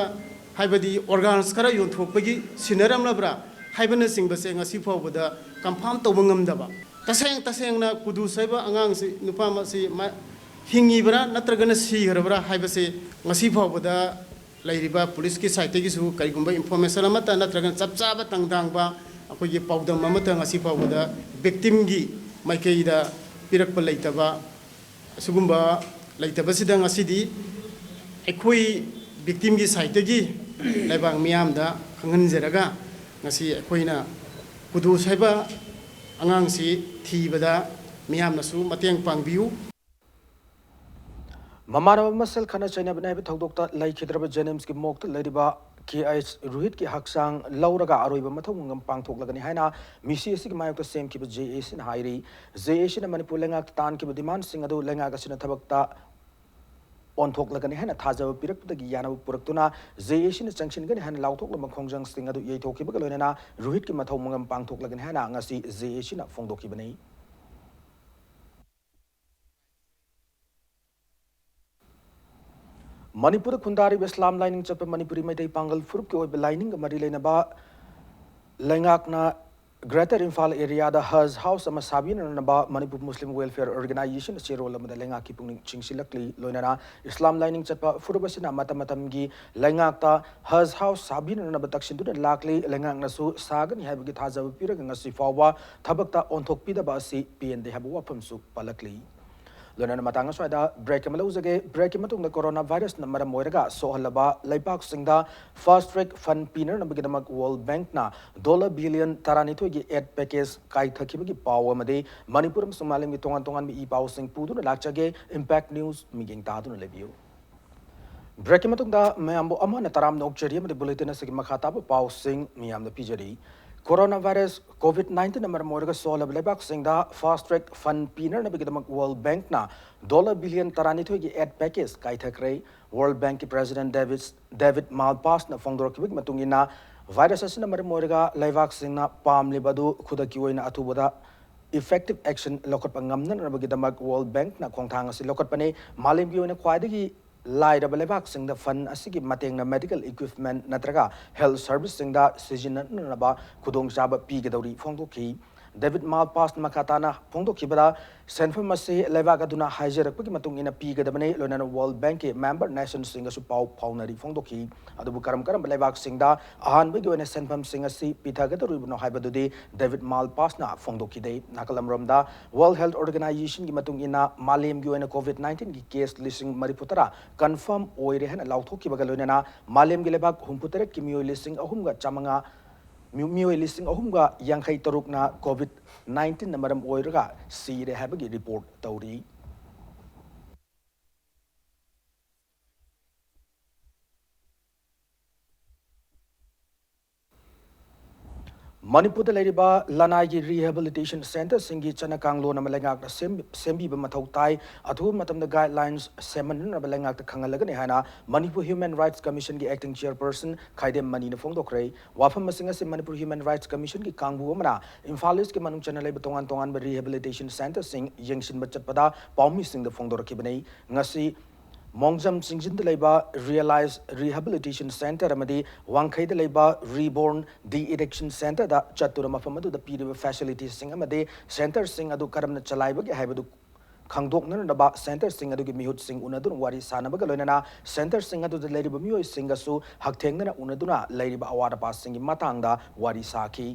ꯍꯥꯏꯕꯗꯤ, ꯑꯣꯔꯒꯥꯟꯁ ꯈꯔ ꯌꯣꯟꯊꯣꯛꯄꯒꯤ ꯁꯤꯟꯅꯔꯝꯂꯕ꯭ꯔꯥ ꯍꯥꯏꯕꯅꯆꯤꯡꯕꯁꯦ ꯉꯁꯤ ꯐꯥꯎꯕꯗ ꯀꯟꯐꯥꯝ ꯇꯧꯕ ꯉꯝꯗꯕ꯫ ꯇꯁꯦꯡ ꯇꯁꯦꯡꯅ ꯀꯨꯗꯨꯁ ꯍꯥꯏꯕ ꯑꯉꯥꯡꯁꯤ, ꯅꯨꯄꯥ ꯑꯃꯁꯤ ꯃꯥ ꯍꯤꯡꯉꯤꯕ꯭ꯔꯥ ꯅꯠꯇ꯭ꯔꯒꯅ ꯁꯤꯈ꯭ꯔꯕ꯭ꯔꯥ ꯍꯥꯏꯕꯁꯦ ꯉꯁꯤ ꯐꯥꯎꯕꯗ ꯂꯩꯔꯤꯕ ꯄꯨꯂꯤꯁꯀꯤ ꯁꯥꯏꯠꯇꯒꯤꯁꯨ ꯀꯔꯤꯒꯨꯝꯕ ꯏꯟꯐꯣꯔꯃꯦꯁꯟ ꯑꯃꯠꯇ ꯅꯠꯇ꯭ꯔꯒꯅ ꯆꯞ ꯆꯥꯕ ꯇꯥꯡꯗꯥꯡꯕ ꯑꯩꯈꯣꯏꯒꯤ ꯄꯥꯎꯗꯝ ꯑꯃꯠꯇ ꯉꯁꯤ ꯐꯥꯎꯕꯗ ꯚꯤꯛꯇꯤꯝꯒꯤ ꯃꯥꯏꯀꯩꯗ ꯄꯤꯔꯛꯄ ꯂꯩꯇꯕ, ꯑꯁꯤꯒꯨꯝꯕ ꯂꯩꯇꯕꯁꯤꯗ ꯉꯁꯤꯗꯤ ꯑꯩꯈꯣꯏ ꯚꯤꯛꯇꯤꯝꯒꯤ ꯁꯥꯏꯠꯇꯒꯤ ꯂꯩꯕꯥꯛ ꯃꯤꯌꯥꯝꯗ ꯈꯪꯍꯟꯖꯔꯒ, ꯉꯁꯤ ꯑꯩꯈꯣꯏꯅ ꯀꯨꯗꯨꯁ ꯍꯥꯏꯕ ꯑꯉꯥꯡꯁꯤ ꯊꯤꯕꯗ ꯃꯤꯌꯥꯝꯅꯁꯨ ꯃꯇꯦꯡ ꯄꯥꯡꯕꯤꯌꯨ꯫ ꯃꯃꯥꯟꯅꯕ ꯃꯁꯦꯜ ꯈꯠꯅ ꯆꯩꯅꯕꯅꯤ ꯍꯥꯏꯕ ꯊꯧꯗꯣꯛꯇ ꯂꯩꯈꯤꯗ꯭ꯔꯕ ꯖꯦꯅꯤꯝꯁꯀꯤ ꯃꯣꯛꯇ ꯂꯩꯔꯤꯕ ꯀꯦ ꯑꯩꯆ ꯔꯣꯍꯤꯠꯀꯤ ꯍꯛꯆꯥꯡ ꯂꯧꯔꯒ ꯑꯔꯣꯏꯕ ꯃꯊꯧ ꯃꯉꯝ ꯄꯥꯡꯊꯣꯛꯂꯒꯅꯤ ꯍꯥꯏꯅ ꯃꯤꯁꯤ ꯑꯁꯤꯒꯤ ꯃꯥꯌꯣꯛꯇ ꯁꯦꯝꯈꯤꯕ ꯖꯦ ꯑꯦ ꯁꯤꯅ ꯍꯥꯏꯔꯤ꯫ ꯖꯦ ꯑꯦ ꯁꯤꯅ ꯃꯅꯤꯄꯨꯔ ꯂꯩꯉꯥꯛꯇ ꯇꯥꯟꯈꯤꯕ ꯗꯤꯃꯥꯟꯁꯤꯡ ꯑꯗꯨ ꯂꯩꯉꯥꯛ ꯑꯁꯤꯅ ꯊꯕꯛꯇ ꯑꯣꯟꯊꯣꯛꯂꯒꯅꯤ ꯍꯥꯏꯅ ꯊꯥꯖꯕ ꯄꯤꯔꯛꯄꯗꯒꯤ ꯌꯥꯅꯕ ꯄꯨꯔꯛꯇꯨꯅ ꯖꯦ ꯑꯦ ꯁꯤꯅ ꯆꯪꯁꯤꯟꯒꯅꯤ ꯍꯥꯏꯅ ꯂꯥꯎꯊꯣꯛꯂꯝꯕ ꯈꯣꯡꯖꯪꯁꯤꯡ ꯑꯗꯨ ꯌꯩꯊꯣꯛꯈꯤꯕꯒ ꯂꯣꯏꯅꯅ ꯔꯣꯍꯤꯠꯀꯤ ꯃꯊꯧ ꯃꯉꯝ ꯄꯥꯡꯊꯣꯛꯂꯒꯅꯤ ꯍꯥꯏꯅ ꯉꯁꯤ ꯖꯦ ꯑꯦ ꯁꯤꯅ ꯐꯣꯡꯗꯣꯛꯈꯤꯕꯅꯤ꯫ ꯃꯅꯤꯄꯨꯔꯗ ꯈꯨꯟꯗꯥꯔꯤꯕ ꯏꯁꯂꯥꯝ ꯂꯥꯏꯅꯤꯡ ꯆꯠꯄ ꯃꯅꯤꯄꯨꯔꯤ ꯃꯩꯇꯩ ꯄꯥꯡꯒꯜ ꯐꯨꯔꯨꯞꯀꯤ ꯑꯣꯏꯕ ꯂꯥꯏꯅꯤꯡꯒ ꯃꯔꯤ ꯂꯩꯅꯕ ꯂꯩꯉꯥꯛꯅ ꯒ꯭ꯔꯦꯇꯔ ꯏꯝꯐꯥꯜ ꯑꯦꯔꯤꯌꯥꯗ ꯍꯖ ꯍꯥꯎꯁ ꯑꯃ ꯁꯥꯕꯤꯅꯅꯕ ꯃꯅꯤꯄꯨꯔ ꯃꯨꯁꯂꯤꯝ ꯋꯦꯜꯐꯤꯌꯔ ꯑꯣꯔꯒꯅꯥꯏꯖꯦꯁꯟꯅ ꯆꯦꯔꯣꯜ ꯑꯃꯗ ꯂꯩꯉꯥꯛꯀꯤ ꯄꯨꯛꯅꯤꯡ ꯆꯤꯡꯁꯤꯜꯂꯛꯂꯤ꯫ ꯂꯣꯏꯅꯅ ꯏꯁꯂꯥꯝ ꯂꯥꯏꯅꯤꯡ ꯆꯠꯄ ꯐꯨꯔꯨꯞ ꯑꯁꯤꯅ ꯃꯇꯝ ꯃꯇꯝꯒꯤ ꯂꯩꯉꯥꯛꯇ ꯍꯖ ꯍꯥꯎꯁ ꯁꯥꯕꯤꯅꯅꯕ ꯇꯛꯁꯤꯟꯗꯨꯅ ꯂꯥꯛꯂꯤ꯫ ꯂꯩꯉꯥꯛꯅꯁꯨ ꯁꯥꯒꯅꯤ ꯍꯥꯏꯕꯒꯤ ꯊꯥꯖꯕ ꯄꯤꯔꯒ ꯉꯁꯤ ꯐꯥꯎꯕ ꯊꯕꯛꯇ ꯑꯣꯟꯊꯣꯛꯄꯤꯗꯕ ꯑꯁꯤ ꯄꯦꯟꯗꯦ ꯍꯥꯏꯕ ꯋꯥꯐꯝꯁꯨ ꯄꯜꯂꯛꯂꯤ꯫ ꯂꯣꯏꯅꯅ ꯃꯇꯥꯡ ꯑꯁ꯭ꯋꯥꯏꯗ ꯕ꯭ꯔꯦꯛ ꯑꯃ ꯂꯧꯖꯒꯦ꯫ ꯕ꯭ꯔꯦꯛꯀꯤ ꯃꯇꯨꯡꯗ ꯀꯣꯔꯣꯅꯥ ꯚꯥꯏꯔꯁꯅ ꯃꯔꯝ ꯑꯣꯏꯔꯒ ꯁꯣꯛꯍꯜꯂꯕ ꯂꯩꯕꯥꯛꯁꯤꯡꯗ ꯐꯥꯁ ꯇ꯭ꯔꯦꯛ ꯐꯟ ꯄꯤꯅꯅꯕꯒꯤꯗꯃꯛ ꯋꯥꯔꯜ ꯕꯦꯡꯛꯅ ꯗꯣꯂꯔ ꯕꯤꯂꯤꯌꯟ ꯇꯔꯥꯅꯤꯊꯣꯏꯒꯤ ꯑꯦꯗ ꯄꯦꯀꯦꯖ ꯀꯥꯏꯊꯈꯤꯕꯒꯤ ꯄꯥꯎ ꯑꯃꯗꯤ ꯃꯅꯤꯄꯨꯔ ꯑꯃꯁꯨꯡ ꯃꯥꯂꯦꯝꯒꯤ ꯇꯣꯉꯥꯟ ꯇꯣꯉꯥꯟꯕ ꯏ ꯄꯥꯎꯁꯤꯡ ꯄꯨꯗꯨꯅ ꯂꯥꯛꯆꯒꯦ꯫ ꯏꯝꯄꯦꯛ ꯅ꯭ꯌꯨꯁ ꯃꯤꯠꯌꯦꯡ ꯇꯥꯗꯨꯅ ꯂꯩꯕꯤꯌꯨ꯫ ꯕ꯭ꯔꯦꯛꯀꯤ ꯃꯇꯨꯡꯗ ꯃꯌꯥꯝꯕꯨ ꯑꯃꯨꯛ ꯍꯟꯅ ꯇꯔꯥꯝꯅ ꯑꯣꯛꯆꯔꯤ ꯑꯃꯗꯤ ꯕꯨꯂꯦꯇꯤꯟ ꯑꯁꯤꯒꯤ ꯃꯈꯥ ꯇꯥꯕ ꯄꯥꯎꯁꯤꯡ ꯃꯤꯌꯥꯝꯗ ꯄꯤꯖꯔꯤ꯫ ꯀꯣꯔꯣꯅꯥ ꯚꯥꯏꯔꯁ ꯀꯣꯚꯤꯗ ꯅꯥꯏꯟꯇꯤꯟꯅ ꯃꯔꯝ ꯑꯣꯏꯔꯒ ꯁꯣꯛꯍꯜꯂꯕ ꯂꯩꯕꯥꯛꯁꯤꯡꯗ ꯐꯥꯁ ꯇ꯭ꯔꯦꯛ ꯐꯟ ꯄꯤꯅꯅꯕꯒꯤꯗꯃꯛ ꯋꯥꯔꯜ ꯕꯦꯡꯛꯅ ꯗꯣꯂꯔ ꯕꯤꯂꯤꯌꯟ ꯇꯔꯥꯅꯤꯊꯣꯏꯒꯤ ꯑꯦꯗ ꯄꯦꯀꯦꯖ ꯀꯥꯏꯊꯈ꯭ꯔꯦ꯫ ꯋꯥꯔꯜ ꯕꯦꯡꯛꯀꯤ ꯄ꯭ꯔꯦꯁꯤꯗꯦꯟꯠ ꯗꯦꯕꯤꯗ, ꯗꯦꯕꯤꯗ ꯃꯥꯜꯄꯥꯁꯅ ꯐꯣꯡꯗꯣꯔꯛꯈꯤꯕꯒꯤ ꯃꯇꯨꯡ ꯏꯟꯅ, ꯚꯥꯏꯔꯁ ꯑꯁꯤꯅ ꯃꯔꯝ ꯑꯣꯏꯔꯒ ꯂꯩꯕꯥꯛꯁꯤꯡꯅ ꯄꯥꯝꯂꯤꯕ ꯑꯗꯨ ꯈꯨꯗꯛꯀꯤ ꯑꯣꯏꯅ ꯑꯊꯨꯕꯗ ꯏꯐꯦꯛꯇꯤꯚ ꯑꯦꯛꯁꯟ ꯂꯧꯈꯠꯄ ꯉꯝꯅꯅꯕꯒꯤꯗꯃꯛ ꯋꯥꯔꯜ ꯕꯦꯡꯛꯅ ꯈꯣꯡꯊꯥꯡ ꯑꯁꯤ ꯂꯧꯈꯠꯄꯅꯤ꯫ ꯃꯥꯂꯦꯝꯒꯤ ꯑꯣꯏꯅ ꯈ꯭ꯋꯥꯏꯗꯒꯤ ꯂꯥꯏꯔꯕ ꯂꯩꯕꯥꯛꯁꯤꯡꯗ ꯐꯟ ꯑꯁꯤꯒꯤ ꯃꯇꯦꯡꯅ ꯃꯦꯗꯤꯀꯦꯜ ꯏꯀ꯭ꯋꯤꯞꯃꯦꯟꯠ ꯅꯠꯇ꯭ꯔꯒ ꯍꯦꯜꯊ ꯁꯔꯚꯤꯁꯁꯤꯡꯗ ꯁꯤꯖꯤꯟꯅꯅꯅꯕ ꯈꯨꯗꯣꯡꯆꯥꯕ ꯄꯤꯒꯗꯧꯔꯤ ꯐꯣꯡꯗꯣꯛꯈꯤ꯫ ꯗꯦꯕꯤꯗ ꯃꯥꯜꯄꯥꯁꯅ ꯃꯈꯥ ꯇꯥꯅ ꯐꯣꯡꯗꯣꯛꯈꯤꯕꯗ, ꯁꯦꯟꯐꯝ ꯑꯁꯤ ꯂꯩꯕꯥꯛ ꯑꯗꯨꯅ ꯍꯥꯏꯖꯔꯛꯄꯒꯤ ꯃꯇꯨꯡ ꯏꯟꯅ ꯄꯤꯒꯗꯕꯅꯤ, ꯂꯣꯏꯅꯅ ꯋꯥꯔꯜꯗ ꯕꯦꯡꯛꯀꯤ ꯃꯦꯝꯕꯔ ꯅꯦꯁꯟꯁꯤꯡꯒꯁꯨ ꯄꯥꯎ ꯐꯥꯎꯅꯔꯤ ꯐꯣꯡꯗꯣꯛꯈꯤ꯫ ꯑꯗꯨꯕꯨ ꯀꯔꯝ ꯀꯔꯝꯕ ꯂꯩꯕꯥꯛꯁꯤꯡꯗ ꯑꯍꯥꯟꯕꯒꯤ ꯑꯣꯏꯅ ꯁꯦꯟꯐꯝꯁꯤꯡ ꯑꯁꯤ ꯄꯤꯊꯒꯗꯧꯔꯤꯕꯅꯣ ꯍꯥꯏꯕꯗꯨꯗꯤ ꯗꯦꯕꯤꯗ ꯃꯥꯜꯄꯥꯁꯅ ꯐꯣꯡꯗꯣꯛꯈꯤꯗꯦ꯫ ꯅꯥꯀꯜ ꯑꯃꯔꯣꯝꯗ, ꯋꯥꯔꯜꯗ ꯍꯦꯜꯊ ꯑꯣꯔꯒꯅꯥꯏꯖꯦꯁꯟꯒꯤ ꯃꯇꯨꯡ ꯏꯟꯅ, ꯃꯥꯂꯦꯝꯒꯤ ꯑꯣꯏꯅ ꯀꯣꯚꯤꯗ ꯅꯥꯏꯟꯇꯤꯟꯒꯤ ꯀꯦꯁ ꯂꯤꯁꯤꯡ ꯃꯔꯤꯐꯨ ꯇꯔꯥ ꯀꯟꯐꯥꯔꯝ ꯑꯣꯏꯔꯦ ꯍꯥꯏꯅ ꯂꯥꯎꯊꯣꯛꯈꯤꯕꯒ ꯂꯣꯏꯅꯅ, ꯃꯥꯂꯦꯝꯒꯤ ꯂꯩꯕꯥꯛ ꯍꯨꯝꯐꯨ ꯇꯔꯦꯠꯀꯤ ꯃꯤꯑꯣꯏ ꯂꯤꯁꯤꯡ ꯑꯍꯨꯝꯒ ꯆꯥꯃꯉꯥ, ꯃꯤꯑꯣꯏ ꯂꯤꯁꯤꯡ ꯑꯍꯨꯝꯒ ꯌꯥꯡꯈꯩ ꯇꯔꯨꯛꯅ ꯀꯣꯚꯤꯗ ꯅꯥꯏꯟꯇꯤꯟꯅ ꯃꯔꯝ ꯑꯣꯏꯔꯒ ꯁꯤꯔꯦ ꯍꯥꯏꯕꯒꯤ ꯔꯤꯄꯣꯔꯠ ꯇꯧꯔꯤ꯫ ꯃꯅꯤꯄꯨꯔꯗ ꯂꯩꯔꯤꯕ ꯂꯅꯥꯏꯒꯤ ꯔꯤꯍꯦꯕꯤꯂꯤꯇꯦꯁꯟ ꯁꯦꯟꯇꯔꯁꯤꯡꯒꯤ ꯆꯠꯅ ꯀꯥꯡꯂꯣꯟ ꯑꯃ ꯂꯩꯉꯥꯛꯅ ꯁꯦꯝ-, ꯁꯦꯝꯕꯤꯕ ꯃꯊꯧ ꯇꯥꯏ꯫ ꯑꯊꯨꯕ ꯃꯇꯝꯗ ꯒꯥꯏꯗꯂꯥꯏꯟꯁ ꯁꯦꯝꯍꯟꯅꯅꯕ ꯂꯩꯉꯥꯛꯇ ꯈꯪꯍꯜꯂꯒꯅꯤ ꯍꯥꯏꯅ ꯃꯅꯤꯄꯨꯔ ꯍ꯭ꯌꯨꯃꯦꯟ ꯔꯥꯏꯠꯁ ꯀꯃꯤꯁꯟꯒꯤ ꯑꯦꯛꯇꯤꯡ ꯆꯤꯌꯔꯄꯔꯁꯟ ꯈꯥꯏꯗꯦꯝ ꯃꯅꯤꯅ ꯐꯣꯡꯗꯣꯛꯈ꯭ꯔꯦ꯫ ꯋꯥꯐꯝ ꯑꯁꯤꯡ ꯑꯁꯤ ꯃꯅꯤꯄꯨꯔ ꯍ꯭ꯌꯨꯃꯦꯟ ꯔꯥꯏꯠꯁ ꯀꯃꯤꯁꯟꯒꯤ ꯀꯥꯡꯕꯨ ꯑꯃꯅ ꯏꯝꯐꯥꯜ ꯏꯁꯀꯤ ꯃꯅꯨꯡ ꯆꯟꯅ ꯂꯩꯕ ꯇꯣꯉꯥꯟ ꯇꯣꯉꯥꯟꯕ ꯔꯤꯍꯦꯕꯤꯂꯤꯇꯦꯁꯟ ꯁꯦꯟꯇꯔꯁꯤꯡ ꯌꯦꯡꯁꯤꯟꯕ ꯆꯠꯄꯗ ꯄꯥꯎꯃꯤꯁꯤꯡꯗ ꯐꯣꯡꯗꯣꯔꯛꯈꯤꯕꯅꯤ꯫ ꯉꯁꯤ ꯃꯣꯡꯖꯝ ꯆꯤꯡꯖꯤꯟꯗ ꯂꯩꯕ ꯔꯤꯌꯦꯂꯥꯏꯖ ꯔꯤꯍꯦꯕꯤꯂꯤꯇꯦꯁꯟ ꯁꯦꯟꯇꯔ ꯑꯃꯗꯤ ꯋꯥꯡꯈꯩꯗ ꯂꯩꯕ ꯔꯤꯕꯣꯔꯟ ꯗꯤ ꯑꯦꯗꯤꯛꯁꯟ ꯁꯦꯟꯇꯔꯗ ꯆꯠꯇꯨꯅ ꯃꯐꯝ ꯑꯗꯨꯗ ꯄꯤꯔꯤꯕ ꯐꯦꯁꯤꯂꯤꯇꯤꯁꯤꯡ ꯑꯃꯗꯤ ꯁꯦꯟꯇꯔꯁꯤꯡ ꯑꯗꯨ ꯀꯔꯝꯅ ꯆꯂꯥꯏꯕꯒꯦ ꯍꯥꯏꯕꯗꯨ ꯈꯪꯗꯣꯛꯅꯅꯕ ꯁꯦꯟꯇꯔꯁꯤꯡ ꯑꯗꯨꯒꯤ ꯃꯤꯍꯨꯠꯁꯤꯡ ꯎꯅꯗꯨꯅ ꯋꯥꯔꯤ ꯁꯥꯅꯕꯒ ꯂꯣꯏꯅꯅ ꯁꯦꯟꯇꯔꯁꯤꯡ ꯑꯗꯨꯗ ꯂꯩꯔꯤꯕ ꯃꯤꯑꯣꯏꯁꯤꯡꯒꯁꯨ ꯍꯛꯊꯦꯡꯅꯅ ꯎꯅꯗꯨꯅ ꯂꯩꯔꯤꯕ ꯑꯋꯥꯠ ꯑꯄꯥꯁꯤꯡꯒꯤ ꯃꯇꯥꯡꯗ ꯋꯥꯔꯤ ꯁꯥꯈꯤ꯫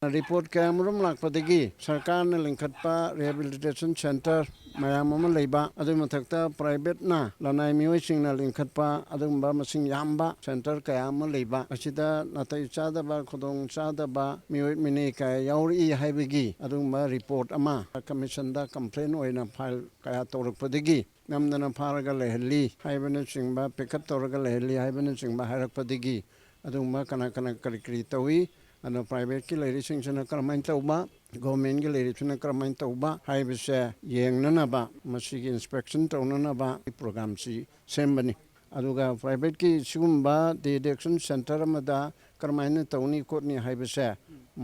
ꯔꯤꯄꯣꯔꯠ ꯀꯌꯥꯃꯔꯨꯝ ꯂꯥꯛꯄꯗꯒꯤ ꯁꯔꯀꯥꯔꯅ ꯂꯤꯡꯈꯠꯄ ꯔꯤꯍꯦꯕꯤꯂꯤꯇꯦꯁꯟ ꯁꯦꯟꯇꯔ ꯃꯌꯥꯝ ꯑꯃ ꯂꯩꯕ, ꯑꯗꯨꯒꯤ ꯃꯊꯛꯇ ꯄ꯭ꯔꯥꯏꯚꯦꯠꯅ, ꯂꯅꯥꯏ ꯃꯤꯑꯣꯏꯁꯤꯡꯅ ꯂꯤꯡꯈꯠꯄ ꯑꯗꯨꯒꯨꯝꯕ ꯃꯁꯤꯡ ꯌꯥꯝꯕ ꯁꯦꯟꯇꯔ ꯀꯌꯥ ꯑꯃ ꯂꯩꯕ ꯑꯁꯤꯗ ꯅꯥꯇꯩ ꯆꯥꯗꯕ, ꯈꯨꯗꯣꯡ ꯆꯥꯗꯕ, ꯃꯤꯑꯣꯏ ꯃꯤꯅꯩ ꯀꯌꯥ ꯌꯥꯎꯔꯛꯏ ꯍꯥꯏꯕꯒꯤ ꯑꯗꯨꯒꯨꯝꯕ ꯔꯤꯄꯣꯔꯠ ꯑꯃ ꯀꯃꯤꯁꯟꯗ ꯀꯝꯄ꯭ꯂꯦꯟ ꯑꯣꯏꯅ ꯐꯥꯏꯜ ꯀꯌꯥ ꯇꯧꯔꯛꯄꯗꯒꯤ ꯅꯝꯗꯅ ꯐꯥꯔꯒ ꯂꯩꯍꯜꯂꯤ ꯍꯥꯏꯕꯅꯆꯤꯡꯕ, ꯄꯤꯛꯑꯞ ꯇꯧꯔꯒ ꯂꯩꯍꯜꯂꯤ ꯍꯥꯏꯕꯅꯆꯤꯡꯕ ꯍꯥꯏꯔꯛꯄꯗꯒꯤ ꯑꯗꯨꯒꯨꯝꯕ ꯀꯅꯥ ꯀꯅꯥ ꯀꯔꯤ ꯀꯔꯤ ꯇꯧꯏ, ꯑꯗꯣ ꯄ꯭ꯔꯥꯏꯚꯦꯠꯀꯤ ꯂꯩꯔꯤꯁꯤꯡꯁꯤꯅ ꯀꯔꯝꯍꯥꯏꯅ ꯇꯧꯕ, ꯒꯣꯔꯃꯦꯟꯒꯤ ꯂꯩꯔꯤꯁꯤꯅ ꯀꯔꯝꯍꯥꯏꯅ ꯇꯧꯕ ꯍꯥꯏꯕꯁꯦ ꯌꯦꯡꯅꯅꯕ, ꯃꯁꯤꯒꯤ ꯏꯟꯁꯄꯦꯛꯁꯟ ꯇꯧꯅꯅꯕ ꯄ꯭ꯔꯣꯒ꯭ꯔꯥꯝꯁꯤ ꯁꯦꯝꯕꯅꯤ꯫ ꯑꯗꯨꯒ ꯄ꯭ꯔꯥꯏꯚꯦꯠꯀꯤ ꯁꯤꯒꯨꯝꯕ ꯗꯤ ꯑꯦꯗꯤꯛꯁꯟ ꯁꯦꯟꯇꯔ ꯑꯃꯗ ꯀꯔꯝꯍꯥꯏꯅ ꯇꯧꯅꯤ ꯈꯣꯠꯅꯤ ꯍꯥꯏꯕꯁꯦ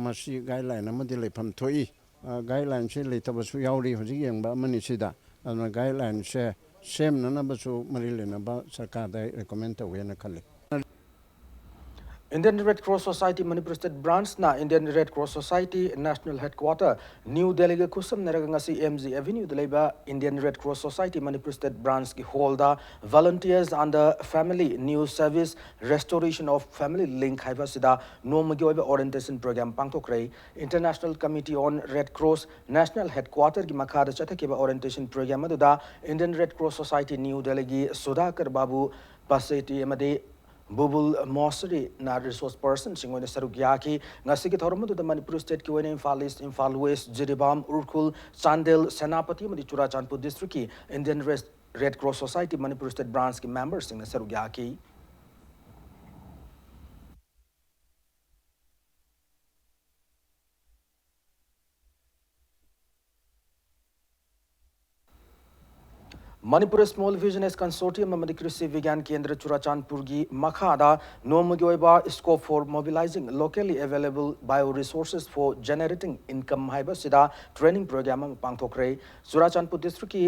ꯃꯁꯤ ꯒꯥꯏꯗꯂꯥꯏꯟ ꯑꯃꯗꯤ ꯂꯩꯐꯝ ꯊꯣꯛꯏ꯫ ꯑ, ꯒꯥꯏꯗꯂꯥꯏꯟꯁꯦ ꯂꯩꯇꯕꯁꯨ ꯌꯥꯎꯔꯤ ꯍꯧꯖꯤꯛ ꯌꯦꯡꯕ ꯑꯃꯅꯤ ꯁꯤꯗ꯫ ꯑꯗꯨꯅ ꯒꯥꯏꯗꯂꯥꯏꯟꯁꯦ ꯁꯦꯝꯅꯅꯕꯁꯨ ꯃꯔꯤ ꯂꯩꯅꯕ ꯁꯔꯀꯥꯔꯗ ꯑꯩ ꯔꯤꯀꯃꯦꯟ ꯇꯧꯒꯦꯅ ꯈꯜꯂꯤ꯫ Indian Red Cross Society Manipur State Branch ꯅ Indian Red Cross Society National Headquarter New Delhi ꯒ ꯈꯨꯠꯁꯝꯅꯔꯒ ꯉꯁꯤ M G Avenue ꯗ ꯂꯩꯕ Indian Red Cross Society Manipur State Branch ꯀꯤ hall the Volunteers under Family New Service Restoration of Family Link ꯍꯥꯏꯕ ꯑꯁꯤꯗ ꯅꯣꯡꯃꯒꯤ ꯑꯣꯏꯕ orientation program ꯄꯥꯡꯊꯣꯛꯈ꯭ꯔꯦ꯫ International Committee on Red Cross National Headquarter ꯒꯤ ꯃꯈꯥꯗ ꯆꯠꯊꯈꯤꯕ orientation program ꯑꯗꯨꯗ Indian Red Cross Society New Delhi ꯒꯤ ꯁꯨꯙꯥꯀꯔ ꯕꯥꯕꯨ ꯄꯥꯁꯦꯇꯤ ꯑꯃꯗꯤ ꯕꯨꯕꯨꯜ ꯃꯣꯁꯔꯤꯅ resource person ꯁꯤꯡ ꯑꯣꯏꯅ ꯁꯔꯨꯛ ꯌꯥꯈꯤ꯫ ꯉꯁꯤꯒꯤ ꯊꯧꯔꯝ ꯑꯗꯨꯗ ꯃꯅꯤꯄꯨꯔ state ꯀꯤ ꯑꯣꯏꯅ ꯏꯝꯐꯥꯜ East, ꯏꯝꯐꯥꯜ West, ꯖꯤꯔꯤꯕꯥꯝ, ꯎꯈ꯭ꯔꯨꯜ, ꯆꯥꯟꯗꯦꯜ, ꯁꯦꯅꯥꯄꯇꯤ ꯑꯃꯗꯤ ꯆꯨꯔꯥꯆꯥꯟꯄꯨꯔ district ꯀꯤ Indian Red, Red Cross Society Manipur State Branch ꯀꯤ member ꯁꯤꯡꯅ ꯁꯔꯨꯛ ꯌꯥꯈꯤ꯫ Manipur Small Business Consortium ꯑꯃꯗꯤ ꯀ꯭ꯔꯤꯁꯤ ꯕꯤꯒ꯭ꯌꯥꯟ ꯀꯦꯟꯗ꯭ꯔ ꯆꯨꯔꯥꯆꯥꯟꯄꯨꯔꯒꯤ ꯃꯈꯥꯗ ꯅꯣꯡꯃꯒꯤ ꯑꯣꯏꯕ Scope for Mobilizing Locally Available Bio Resources for Generating Income ꯍꯥꯏꯕ ꯑꯁꯤꯗ training program ꯑꯃ ꯄꯥꯡꯊꯣꯛꯈ꯭ꯔꯦ꯫ ꯆꯨꯔꯥꯆꯥꯟꯄꯨꯔ district ꯀꯤ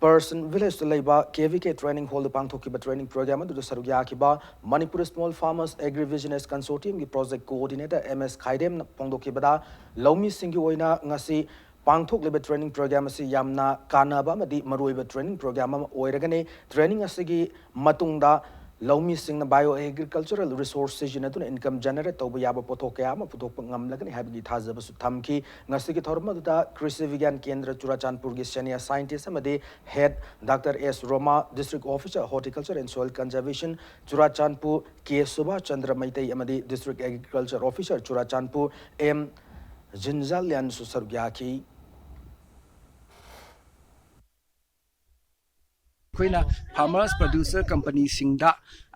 ꯄꯔꯁꯟ ꯚꯤꯂꯦꯖꯇ ꯂꯩꯕ K V K training hall ꯗ ꯄꯥꯡꯊꯣꯛꯈꯤꯕ training program ꯑꯗꯨꯗ ꯁꯔꯨꯛ ꯌꯥꯈꯤꯕ Manipur Small Farmers Agribusiness Consortium ꯒꯤ project coordinator M S ꯈꯥꯏꯗꯦꯝꯅ ꯐꯣꯡꯗꯣꯛꯈꯤꯕꯗ, ꯂꯧꯃꯤꯁꯤꯡꯒꯤ ꯑꯣꯏꯅ ꯉꯁꯤ ꯄꯥꯡꯊꯣꯛꯂꯤꯕ training program ꯑꯁꯤ ꯌꯥꯝꯅ ꯀꯥꯟꯅꯕ ꯑꯃꯗꯤ ꯃꯔꯨꯑꯣꯏꯕ training program ꯑꯃ ꯑꯣꯏꯔꯒꯅꯤ꯫ Training ꯑꯁꯤꯒꯤ ꯃꯇꯨꯡꯗ ꯂꯧꯃꯤꯁꯤꯡꯅ bio agricultural resource ꯁꯤꯖꯤꯟꯅꯗꯨꯅ income generate ꯇꯧꯕ ꯌꯥꯕ ꯄꯣꯠꯊꯣꯛ ꯀꯌꯥ ꯑꯃ ꯄꯨꯊꯣꯛꯄ ꯉꯝꯂꯒꯅꯤ ꯍꯥꯏꯕꯒꯤ ꯊꯥꯖꯕꯁꯨ ꯊꯝꯈꯤ꯫ ꯉꯁꯤꯒꯤ ꯊꯧꯔꯝ ꯑꯗꯨꯗ ꯀ꯭ꯔꯤꯁꯤ ꯕꯤꯒ꯭ꯌꯥꯟ ꯀꯦꯟꯗ꯭ꯔ ꯆꯨꯔꯥꯆꯥꯟꯄꯨꯔꯒꯤ senior scientist ꯑꯃꯗꯤ head Doctor S Roma, District Officer Horticulture and Soil Conservation Churachandpur K Subhas Chandra Meitei ꯑꯃꯗꯤ District Agriculture Officer Churachandpur M ꯖꯤꯟꯖꯥꯂꯤꯌꯥꯟꯁꯨ ꯁꯔꯨꯛ ꯌꯥꯈꯤ꯫ ꯑꯩꯈꯣꯏꯅ farmers producer company ꯁꯤꯡꯗ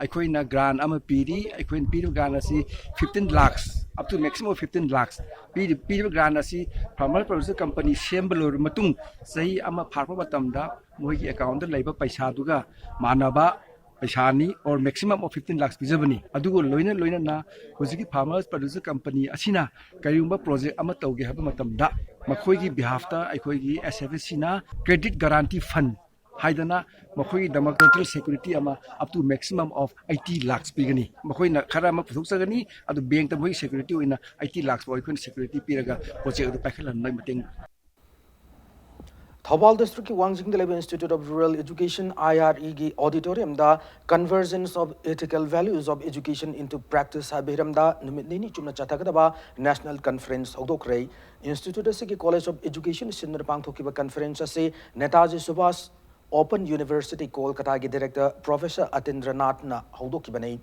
ꯑꯩꯈꯣꯏꯅ grant ꯑꯃ ꯄꯤꯔꯤ꯫ ꯑꯩꯈꯣꯏꯅ ꯄꯤꯔꯤꯕ grant ꯑꯁꯤ fifteen lakhs, up to maximum of fifteen lakhs ꯄꯤꯔꯤ-, ꯄꯤꯔꯤꯕ grant ꯑꯁꯤ farmer producer company ꯁꯦꯝꯕ ꯂꯣꯏꯔꯕ ꯃꯇꯨꯡ ꯆꯍꯤ ꯑꯃ ꯐꯥꯔꯛꯄ ꯃꯇꯝꯗ ꯃꯣꯏꯒꯤ account ꯇ ꯂꯩꯕ ꯄꯩꯁꯥꯗꯨꯒ ꯃꯥꯟꯅꯕ ꯄꯩꯁꯥꯅꯤ, or maximum of fifteen lakhs ꯄꯤꯖꯕꯅꯤ꯫ ꯑꯗꯨꯒ ꯂꯣꯏꯅ ꯂꯣꯏꯅꯅ ꯍꯧꯖꯤꯛꯀꯤ farmers producer company ꯑꯁꯤꯅ ꯀꯔꯤꯒꯨꯝꯕ project ꯑꯃ ꯇꯧꯒꯦ ꯍꯥꯏꯕ ꯃꯇꯝꯗ ꯃꯈꯣꯏꯒꯤ behalf ꯇ ꯑꯩꯈꯣꯏꯒꯤ S F S C ꯅ credit guarantee fund ꯍꯥꯏꯗꯅ ꯃꯈꯣꯏꯒꯤꯗꯃꯛ total security ꯑꯃ up to maximum of eighty lakhs ꯄꯤꯒꯅꯤ꯫ ꯃꯈꯣꯏꯅ ꯈꯔ ꯑꯃ ꯄꯨꯊꯣꯛꯆꯒꯅꯤ, ꯑꯗꯨ ꯕꯦꯡꯛꯇ ꯃꯈꯣꯏꯒꯤ security ꯑꯣꯏꯅ eighty lakhs ꯐꯥꯎ ꯑꯩꯈꯣꯏꯅ security ꯄꯤꯔꯒ project ꯑꯗꯨ ꯄꯥꯏꯈꯠꯍꯟꯕꯒꯤ ꯃꯇꯦꯡ ꯊꯧꯕꯥꯜ ꯗꯤꯁꯇ꯭ꯔꯤꯛꯀꯤ ꯋꯥꯡꯖꯤꯡꯗ ꯂꯩꯕ Institute of Rural Education, IRE ꯒꯤ auditorium the Convergence of Ethical Values of Education into Practice ꯍꯥꯏꯕ ꯍꯤꯔꯝꯗ ꯅꯨꯃꯤꯠ ꯅꯤꯅꯤ ꯆꯨꯞꯅ ꯆꯠꯊꯒꯗꯕ national conference ꯍꯧꯗꯣꯛꯈ꯭ꯔꯦ꯫ Institute ꯑꯁꯤꯒꯤ College of Education ꯁꯤꯟꯗꯨꯅ ꯄꯥꯡꯊꯣꯛꯈꯤꯕ conference ꯑꯁꯤ Netaji Subhash Open University ꯀꯣꯜꯀꯇꯥꯒꯤ director Professor ꯑꯇꯤꯟꯗ꯭ꯔꯅꯥꯊꯅ ꯍꯧꯗꯣꯛꯈꯤꯕꯅꯤ꯫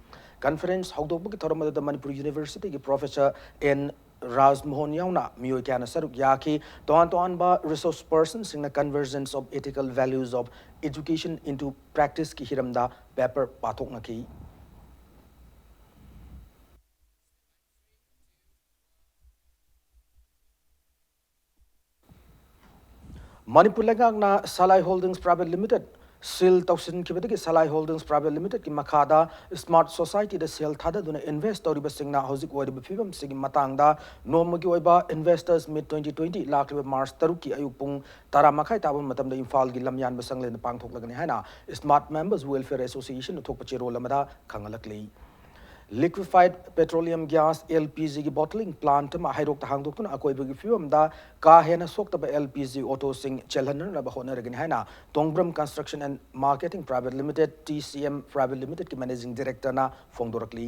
Conference ꯍꯧꯗꯣꯛꯄꯒꯤ ꯊꯧꯔꯝ ꯑꯗꯨꯗ ꯃꯅꯤꯄꯨꯔ University ꯒꯤ Professor ꯑꯦꯟ ꯔꯥꯖꯃꯣꯍꯟ ꯌꯥꯎꯅ ꯃꯤꯑꯣꯏ ꯀꯌꯥꯅ ꯁꯔꯨꯛ ꯌꯥꯈꯤ꯫ ꯇꯣꯉꯥꯟ ꯇꯣꯉꯥꯟꯕ resource person ꯁꯤꯡꯅ Convergence of Ethical Values of Education into Practice ꯀꯤ ꯍꯤꯔꯝꯗ paper ꯄꯥꯊꯣꯛꯅꯈꯤ꯫ ꯃꯅꯤꯄꯨꯔ ꯂꯩꯉꯥꯛꯅ ꯁꯂꯥꯏ Holdings Private Limited seal ꯇꯧꯁꯤꯟꯈꯤꯕꯗꯒꯤ ꯁꯂꯥꯏ Holdings Private Limited ꯀꯤ ꯃꯈꯥꯗ Smart Society ꯗ ꯁꯦꯜ ꯊꯥꯗꯗꯨꯅ invest ꯇꯧꯔꯤꯕꯁꯤꯡꯅ ꯍꯧꯖꯤꯛ ꯑꯣꯏꯔꯤꯕ ꯐꯤꯕꯝꯁꯤꯒꯤ ꯃꯇꯥꯡꯗ ꯅꯣꯡꯃꯒꯤ ꯑꯣꯏꯕ Investors Meet twenty twenty ꯂꯥꯛꯂꯤꯕ March ꯇꯔꯨꯛꯀꯤ ꯑꯌꯨꯛ ꯄꯨꯡ ꯇꯔꯥ ꯃꯈꯥꯏ ꯇꯥꯕ ꯃꯇꯝꯗ ꯏꯝꯐꯥꯜꯒꯤ ꯂꯝꯌꯥꯟꯕ ꯁꯪꯂꯦꯟꯗ ꯄꯥꯡꯊꯣꯛꯂꯒꯅꯤ ꯍꯥꯏꯅ Smart Members Welfare Association ꯅ ꯊꯣꯛꯄ ꯆꯦꯔꯣꯜ ꯑꯃꯗ ꯈꯪꯍꯜꯂꯛꯂꯤ꯫ Liquefied Petroleum Gas, L P G ꯒꯤ bottling plant ꯑꯃ ꯍꯩꯔꯣꯛꯇ ꯍꯥꯡꯗꯣꯛꯇꯨꯅ ꯑꯀꯣꯏꯕꯒꯤ ꯐꯤꯕꯝꯗ ꯀꯥ ꯍꯦꯟꯅ ꯁꯣꯛꯇꯕ L P G auto ꯁꯤꯡ ꯆꯦꯜꯍꯟꯅꯅꯕ ꯍꯣꯠꯅꯔꯒꯅꯤ ꯍꯥꯏꯅ Tongbram Construction and Marketing Private Limited, T C M Private Limited ꯀꯤ Managing Director ꯅ ꯐꯣꯡꯗꯣꯔꯛꯂꯤ꯫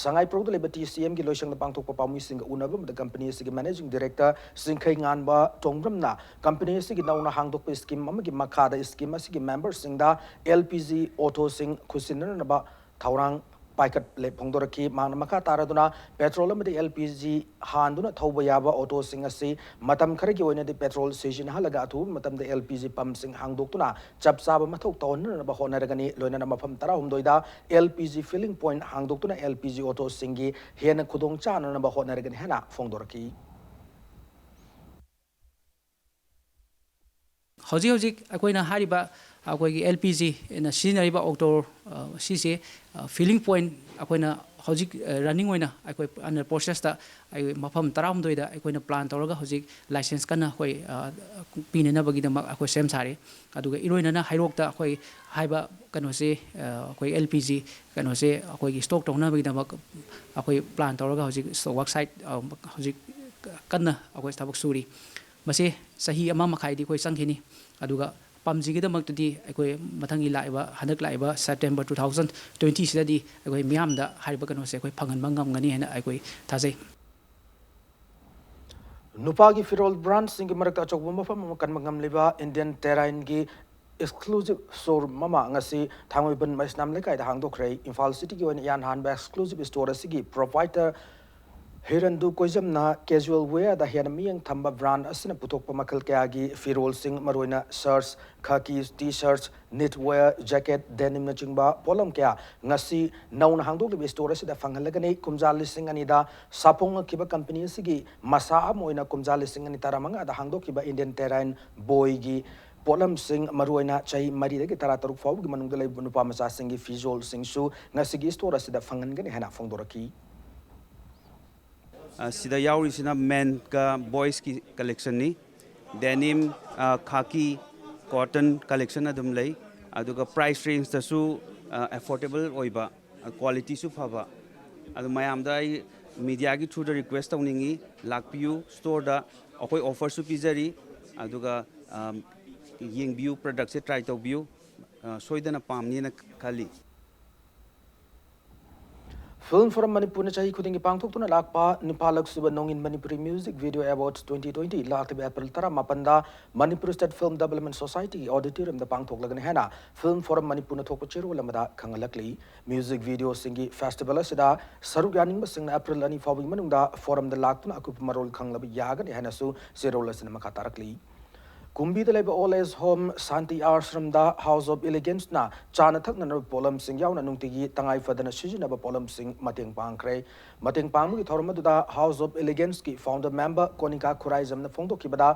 ꯁꯉꯥꯏꯄ꯭ꯔꯧꯗ ꯂꯩꯕ T C M ꯒꯤ ꯂꯣꯏꯁꯪꯗ ꯄꯥꯡꯊꯣꯛꯄ ꯄꯥꯎꯃꯤꯁꯤꯡꯒ ꯎꯅꯕ ꯑꯃꯗ company ꯑꯁꯤꯒꯤ Managing Director ꯆꯤꯡꯈꯩꯉꯥꯟꯕ ꯇꯣꯡꯕ꯭ꯔꯝꯅ company ꯑꯁꯤꯒꯤ ꯅꯧꯅ ꯍꯥꯡꯗꯣꯛꯄ scheme ꯑꯃꯒꯤ ꯃꯈꯥꯗ scheme ꯑꯁꯤꯒꯤ member ꯁꯤꯡꯗ L P G auto ꯁꯤꯡ ꯈꯨꯠꯁꯤꯟꯅꯅꯕ ꯊꯧꯔꯥꯡ ꯄꯥꯏꯈꯠꯂꯦ ꯐꯣꯡꯗꯣꯔꯛꯈꯤ꯫ ꯃꯍꯥꯛꯅ ꯃꯈꯥ ꯇꯥꯔꯗꯨꯅ petrol ꯑꯃꯗꯤ L P G ꯍꯥꯟꯗꯨꯅ ꯊꯧꯕ ꯌꯥꯕ auto ꯁꯤꯡ ꯑꯁꯤ ꯃꯇꯝ ꯈꯔꯒꯤ ꯑꯣꯏꯅꯗꯤ petrol ꯁꯤꯖꯤꯟꯅꯍꯜꯂꯒ ꯑꯊꯨꯕ ꯃꯇꯝꯗ L P G pump ꯁꯤꯡ ꯍꯥꯡꯗꯣꯛꯇꯨꯅ ꯆꯞ ꯆꯥꯕ ꯃꯊꯧ ꯇꯧꯍꯟꯅꯅꯕ ꯍꯣꯠꯅꯔꯒꯅꯤ꯫ ꯂꯣꯏꯅꯅ ꯃꯐꯝ ꯇꯔꯥꯍꯨꯝꯗꯣꯏꯗ L P G filling point ꯍꯥꯡꯗꯣꯛꯇꯨꯅ L P G auto ꯁꯤꯡꯒꯤ ꯍꯦꯟꯅ ꯈꯨꯗꯣꯡ ꯆꯥꯅꯅꯕ ꯍꯣꯠꯅꯔꯒꯅꯤ ꯍꯥꯏꯅ ꯐꯣꯡꯗꯣꯔꯛꯈꯤ꯫ ꯍꯧꯖꯤꯛ ꯍꯧꯖꯤꯛ ꯑꯩꯈꯣꯏꯅ ꯍꯥꯏꯔꯤꯕ ꯑꯩꯈꯣꯏꯒꯤ L P G ꯅ ꯁꯤꯖꯤꯟꯅꯔꯤꯕ auto, ꯑ, ꯁꯤꯁꯦ, ꯑ, filling point ꯑꯩꯈꯣꯏꯅ ꯍꯧꯖꯤꯛ ꯔꯟꯅꯤꯡ ꯑꯣꯏꯅ ꯑꯩꯈꯣꯏ ꯑꯟꯗꯔ ꯄ꯭ꯔꯣꯁꯦꯁꯇ ꯑꯩꯈꯣꯏ ꯃꯐꯝ ꯇꯔꯥꯍꯨꯝꯗꯣꯏꯗ ꯑꯩꯈꯣꯏꯅ ꯄ꯭ꯂꯥꯟ ꯇꯧꯔꯒ ꯍꯧꯖꯤꯛ ꯂꯥꯏꯁꯦꯟꯁ ꯀꯟꯅ ꯑꯩꯈꯣꯏ ꯄꯤꯅꯅꯕꯒꯤꯗꯃꯛ ꯑꯩꯈꯣꯏ ꯁꯦꯝ ꯁꯥꯔꯤ꯫ ꯑꯗꯨꯒ ꯏꯔꯣꯏꯅꯅ ꯍꯩꯔꯣꯛꯇ ꯑꯩꯈꯣꯏ ꯍꯥꯏꯕ ꯀꯩꯅꯣꯁꯦ ꯑꯩꯈꯣꯏ ꯑꯦꯜ ꯄꯤ ꯖꯤ ꯀꯩꯅꯣꯁꯦ ꯑꯩꯈꯣꯏꯒꯤ ꯁ꯭ꯇꯣꯛ ꯇꯧꯅꯕꯒꯤꯗꯃꯛ ꯑꯩꯈꯣꯏ ꯄ꯭ꯂꯥꯟ ꯇꯧꯔꯒ ꯍꯧꯖꯤꯛ ꯋꯥꯔꯛ ꯁꯥꯏꯠ ꯍꯧꯖꯤꯛ ꯀꯟꯅ ꯑꯩꯈꯣꯏ ꯊꯕꯛ ꯁꯨꯔꯤ꯫ ꯃꯁꯤ ꯆꯍꯤ ꯑꯃ ꯃꯈꯥꯏꯗꯤ ꯑꯩꯈꯣꯏ ꯆꯪꯈꯤꯅꯤ꯫ ꯑꯗꯨꯒ ꯄꯝꯁꯤꯒꯤꯗꯃꯛꯇꯗꯤ ꯑꯩꯈꯣꯏ ꯃꯊꯪꯒꯤ ꯂꯥꯛꯏꯕ, ꯍꯟꯗꯛ ꯂꯥꯛꯏꯕ ꯁꯦꯞꯇꯦꯝꯕꯔ ꯇꯨ ꯊꯥꯎꯖꯟ ꯇ꯭ꯋꯦꯟꯇꯤꯁꯤꯗꯗꯤ ꯑꯩꯈꯣꯏ ꯃꯤꯌꯥꯝꯗ ꯍꯥꯏꯔꯤꯕ ꯀꯩꯅꯣꯁꯦ ꯑꯩꯈꯣꯏ ꯐꯪꯍꯟꯕ ꯉꯝꯒꯅꯤ ꯍꯥꯏꯅ ꯑꯩꯈꯣꯏ ꯊꯥꯖꯩ꯫ ꯅꯨꯄꯥꯒꯤ ꯐꯤꯔꯣꯜ ꯕ꯭ꯔꯥꯟꯁꯤꯡꯒꯤ ꯃꯔꯛꯇ ꯑꯆꯧꯕ ꯃꯐꯝ ꯑꯃ ꯀꯟꯕ ꯉꯝꯂꯤꯕ ꯏꯟꯗꯤꯌꯟ ꯇꯦꯔꯥꯏꯟꯒꯤ ꯑꯦꯛꯁꯀ꯭ꯂꯨꯁꯤꯞ ꯁꯣꯔꯨꯝ ꯑꯃ ꯉꯁꯤ ꯊꯥꯡꯃꯩꯕꯟ ꯃꯩꯁꯅꯥꯝ ꯂꯩꯀꯥꯏꯗ ꯍꯥꯡꯗꯣꯛꯈ꯭ꯔꯦ꯫ ꯏꯝꯐꯥꯜ ꯁꯤꯇꯤꯒꯤ ꯑꯣꯏꯅ ꯏꯍꯥꯟ ꯍꯥꯟꯕ ꯑꯦꯛꯁꯀ꯭ꯂꯨꯁꯤꯞ ꯁ꯭ꯇꯣꯔ ꯑꯁꯤꯒꯤ ꯄ꯭ꯔꯣꯄ꯭ꯔꯥꯏꯇꯔ ꯍꯤꯔꯟꯗꯨ ꯀꯣꯏꯖꯝꯅ ꯀꯦꯖꯨꯋꯦꯜ ꯋꯦꯌꯔꯗ ꯍꯦꯟꯅ ꯃꯤꯠꯌꯦꯡ ꯊꯝꯕ ꯕ꯭ꯔꯥꯟ ꯑꯁꯤꯅ ꯄꯨꯊꯣꯛꯄ ꯃꯈꯜ ꯀꯌꯥꯒꯤ ꯐꯤꯔꯣꯜꯁꯤꯡ, ꯃꯔꯨꯑꯣꯏꯅ ꯁꯔꯠꯁ, ꯈꯥꯀꯤꯁ, ꯇꯤ ꯁꯔꯠꯁ, ꯅꯤꯠ ꯋꯦꯌꯔ, ꯖꯦꯀꯦꯠ, ꯗꯦꯅꯤꯝꯅꯆꯤꯡꯕ ꯄꯣꯠꯂꯝ ꯀꯌꯥ ꯉꯁꯤ ꯅꯧꯅ ꯍꯥꯡꯗꯣꯛꯂꯤꯕ ꯁ꯭ꯇꯣꯔ ꯑꯁꯤꯗ ꯐꯪꯍꯜꯂꯒꯅꯤ꯫ ꯀꯨꯝꯖꯥ ꯂꯤꯁꯤꯡ ꯑꯅꯤꯗ ꯁꯥꯐꯣꯡꯉꯛꯈꯤꯕ ꯀꯝꯄꯅꯤ ꯑꯁꯤꯒꯤ ꯃꯁꯥ ꯑꯃ ꯑꯣꯏꯅ ꯀꯨꯝꯖꯥ ꯂꯤꯁꯤꯡ ꯑꯅꯤ ꯇꯔꯥꯃꯉꯥꯗ ꯍꯥꯡꯗꯣꯛꯈꯤꯕ ꯏꯟꯗꯤꯌꯟ ꯇꯦꯔꯥꯏꯟ ꯕꯣꯏꯒꯤ ꯄꯣꯠꯂꯝꯁꯤꯡ, ꯃꯔꯨꯑꯣꯏꯅ ꯆꯍꯤ ꯃꯔꯤꯗꯒꯤ ꯇꯔꯥꯇꯔꯨꯛ ꯐꯥꯎꯕꯒꯤ ꯃꯅꯨꯡꯗ ꯂꯩꯕ ꯅꯨꯄꯥ ꯃꯆꯥꯁꯤꯡꯒꯤ ꯐꯤꯖꯣꯜꯁꯤꯡꯁꯨ ꯉꯁꯤꯒꯤ ꯁ꯭ꯇꯣꯔ ꯑꯁꯤꯗ ꯐꯪꯍꯟꯒꯅꯤ ꯍꯥꯏꯅ ꯐꯣꯡꯗꯣꯔꯛꯈꯤ꯫ ꯑ, ꯁꯤꯗ ꯌꯥꯎꯔꯤꯁꯤꯅ ꯃꯦꯟꯒ ꯕꯣꯏꯁꯀꯤ ꯀꯂꯦꯛꯁꯟꯅꯤ꯫ ꯗꯦꯅꯤꯝ, ꯑ, ꯈꯥꯀꯤ, ꯀꯣꯇꯟ ꯀꯂꯦꯛꯁꯟ ꯑꯗꯨꯝ ꯂꯩ꯫ ꯑꯗꯨꯒ ꯄ꯭ꯔꯥꯏꯁ ꯔꯦꯟꯖꯇꯁꯨ, ꯑ, ꯑꯦꯐꯣꯔꯗꯦꯕꯜ ꯑꯣꯏꯕ, ꯑ, ꯀ꯭ꯋꯥꯂꯤꯇꯤꯁꯨ ꯐꯕ꯫ ꯑꯗꯨ ꯃꯌꯥꯝꯗ ꯑꯩ ꯃꯤꯗꯤꯌꯥꯒꯤ ꯊ꯭ꯔꯨꯗ ꯔꯤꯀ꯭ꯋꯦꯁ ꯇꯧꯅꯤꯡꯉꯤ, ꯂꯥꯛꯄꯤꯌꯨ ꯁ꯭ꯇꯣꯔꯗ, ꯑꯩꯈꯣꯏ ꯑꯣꯐꯔꯁꯨ ꯄꯤꯖꯔꯤ꯫ ꯑꯗꯨꯒ, ꯑꯝ, ꯌꯦꯡꯕꯤꯌꯨ, ꯄ꯭ꯔꯗꯛꯁꯦ ꯇ꯭ꯔꯥꯏ ꯇꯧꯕꯤꯌꯨ꯫ ꯑ, ꯁꯣꯏꯗꯅ ꯄꯥꯝꯅꯤꯅ ꯈꯜꯂꯤ꯫ ꯐꯤꯜꯝ ꯐꯣꯔꯝ ꯃꯅꯤꯄꯨꯔꯅ ꯆꯍꯤ ꯈꯨꯗꯤꯡꯒꯤ ꯄꯥꯡꯊꯣꯛꯇꯨꯅ ꯂꯥꯛꯄ ꯅꯤꯄꯥꯜꯂꯛ ꯁꯨꯕ ꯅꯣꯡꯏꯟ Manipuri music video awards twenty twenty ꯂꯥꯛꯂꯤꯕ ꯑꯦꯄ꯭ꯔꯤꯜ ꯇꯔꯥꯃꯥꯄꯟꯗ ꯃꯅꯤꯄꯨꯔ ꯁ꯭ꯇꯦꯠ ꯐꯤꯜꯝ ꯗꯦꯕꯂꯞꯃꯦꯟ ꯁꯣꯁꯥꯏꯇꯤꯒꯤ ꯑꯣꯗꯤꯇꯣꯔꯤꯌꯝꯗ ꯄꯥꯡꯊꯣꯛꯂꯒꯅꯤ ꯍꯥꯏꯅ ꯐꯤꯜꯝ ꯐꯣꯔꯝ ꯃꯅꯤꯄꯨꯔꯅ ꯊꯣꯛꯄ ꯆꯦꯔꯣꯜ ꯑꯃꯗ ꯈꯪꯍꯜꯂꯛꯂꯤ꯫ ꯃ꯭ꯌꯨꯖꯤꯛ ꯚꯤꯗꯤꯑꯣꯁꯤꯡꯒꯤ ꯐꯦꯁꯇꯤꯚꯦꯜ ꯑꯁꯤꯗ ꯁꯔꯨꯛ ꯌꯥꯅꯤꯡꯕꯁꯤꯡꯅ ꯑꯦꯄ꯭ꯔꯤꯜ ꯑꯅꯤ ꯐꯥꯎꯕꯒꯤ ꯃꯅꯨꯡꯗ ꯐꯣꯔꯝꯗ ꯂꯥꯛꯇꯨꯅ ꯑꯀꯨꯞꯄ ꯃꯔꯣꯜ ꯈꯪꯂꯕ ꯌꯥꯒꯅꯤ ꯍꯥꯏꯅꯁꯨ ꯆꯦꯔꯣꯜ ꯑꯁꯤꯅ ꯃꯈꯥ ꯇꯥꯔꯛꯂꯤ꯫ ꯀꯨꯝꯕꯤꯗ ꯂꯩꯕ ꯑꯣꯜ ꯑꯦꯖ ꯍꯣꯝ ꯁꯥꯟꯇꯤ ꯑꯥꯁ꯭ꯔꯝꯗ ꯍꯥꯎꯁ ꯑꯣꯐ ꯏꯂꯤꯒꯦꯟꯁꯅ ꯆꯥꯅ ꯊꯛꯅꯅꯕ ꯄꯣꯠꯂꯝꯁꯤꯡ ꯌꯥꯎꯅ ꯅꯨꯡꯇꯤꯒꯤ ꯇꯉꯥꯏ ꯐꯗꯅ ꯁꯤꯖꯤꯟꯅꯕ ꯄꯣꯠꯂꯝꯁꯤꯡ ꯃꯇꯦꯡ ꯄꯥꯡꯈ꯭ꯔꯦ꯫ ꯃꯇꯦꯡ ꯄꯥꯡꯕꯒꯤ ꯊꯧꯔꯝ ꯑꯗꯨꯗ ꯍꯥꯎꯁ ꯑꯣꯐ ꯏꯂꯤꯒꯦꯟꯁꯀꯤ ꯐꯥꯎꯟꯗꯔ ꯃꯦꯝꯕꯔ ꯀꯣꯅꯤꯀꯥ ꯈꯨꯔꯥꯏꯖꯝꯅ ꯐꯣꯡꯗꯣꯛꯈꯤꯕꯗ,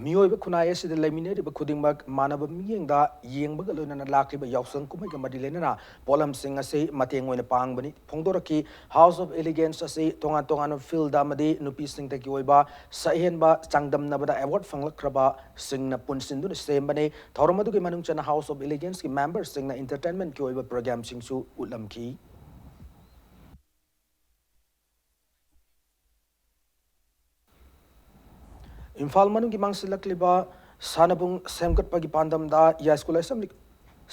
ꯃꯤꯑꯣꯏꯕ ꯈꯨꯟꯅꯥꯏ ꯑꯁꯤꯗ ꯂꯩꯃꯤꯟꯅꯔꯤꯕ ꯈꯨꯗꯤꯡꯃꯛ ꯃꯥꯟꯅꯕ ꯃꯤꯠꯌꯦꯡꯗ ꯌꯦꯡꯕꯒ ꯂꯣꯏꯅꯅ ꯂꯥꯛꯂꯤꯕ ꯌꯥꯎꯁꯪ ꯀꯨꯝꯍꯩꯒ ꯃꯔꯤ ꯂꯩꯅꯅ ꯄꯣꯠꯂꯝꯁꯤꯡ ꯑꯁꯤ ꯃꯇꯦꯡ ꯑꯣꯏꯅ ꯄꯥꯡꯕꯅꯤ ꯐꯣꯡꯗꯣꯔꯛꯈꯤ꯫ House of Elegance ꯑꯁꯤ ꯇꯣꯉꯥꯟ ꯇꯣꯉꯥꯟꯕ field ꯑꯃꯗꯤ ꯅꯨꯄꯤꯁꯤꯡꯗꯒꯤ ꯑꯣꯏꯕ ꯁꯛꯍꯦꯟꯕ ꯆꯥꯡꯗꯝꯅꯕꯗ award ꯐꯪꯂꯛꯈ꯭ꯔꯕꯁꯤꯡꯅ ꯄꯨꯟꯁꯤꯟꯗꯨꯅ ꯁꯦꯝꯕꯅꯤ꯫ ꯊꯧꯔꯝ ꯑꯗꯨꯒꯤ ꯃꯅꯨꯡ ꯆꯟꯅ House of Elegance ꯀꯤ member ꯁꯤꯡꯅ entertainment ꯀꯤ ꯑꯣꯏꯕ program ꯁꯤꯡꯁꯨ ꯎꯠꯂꯝꯈꯤ꯫ ꯏꯝꯐꯥꯜ ꯃꯅꯨꯡꯒꯤ ꯃꯥꯡꯁꯤꯜꯂꯛꯂꯤꯕ ꯁꯥꯟꯅꯕꯨꯡ ꯁꯦꯝꯒꯠꯄꯒꯤ ꯄꯥꯟꯗꯝꯗ ꯌꯥꯏꯁ꯭ꯀꯨꯜ ꯑꯦꯁꯦꯝꯕ꯭ꯂꯤ,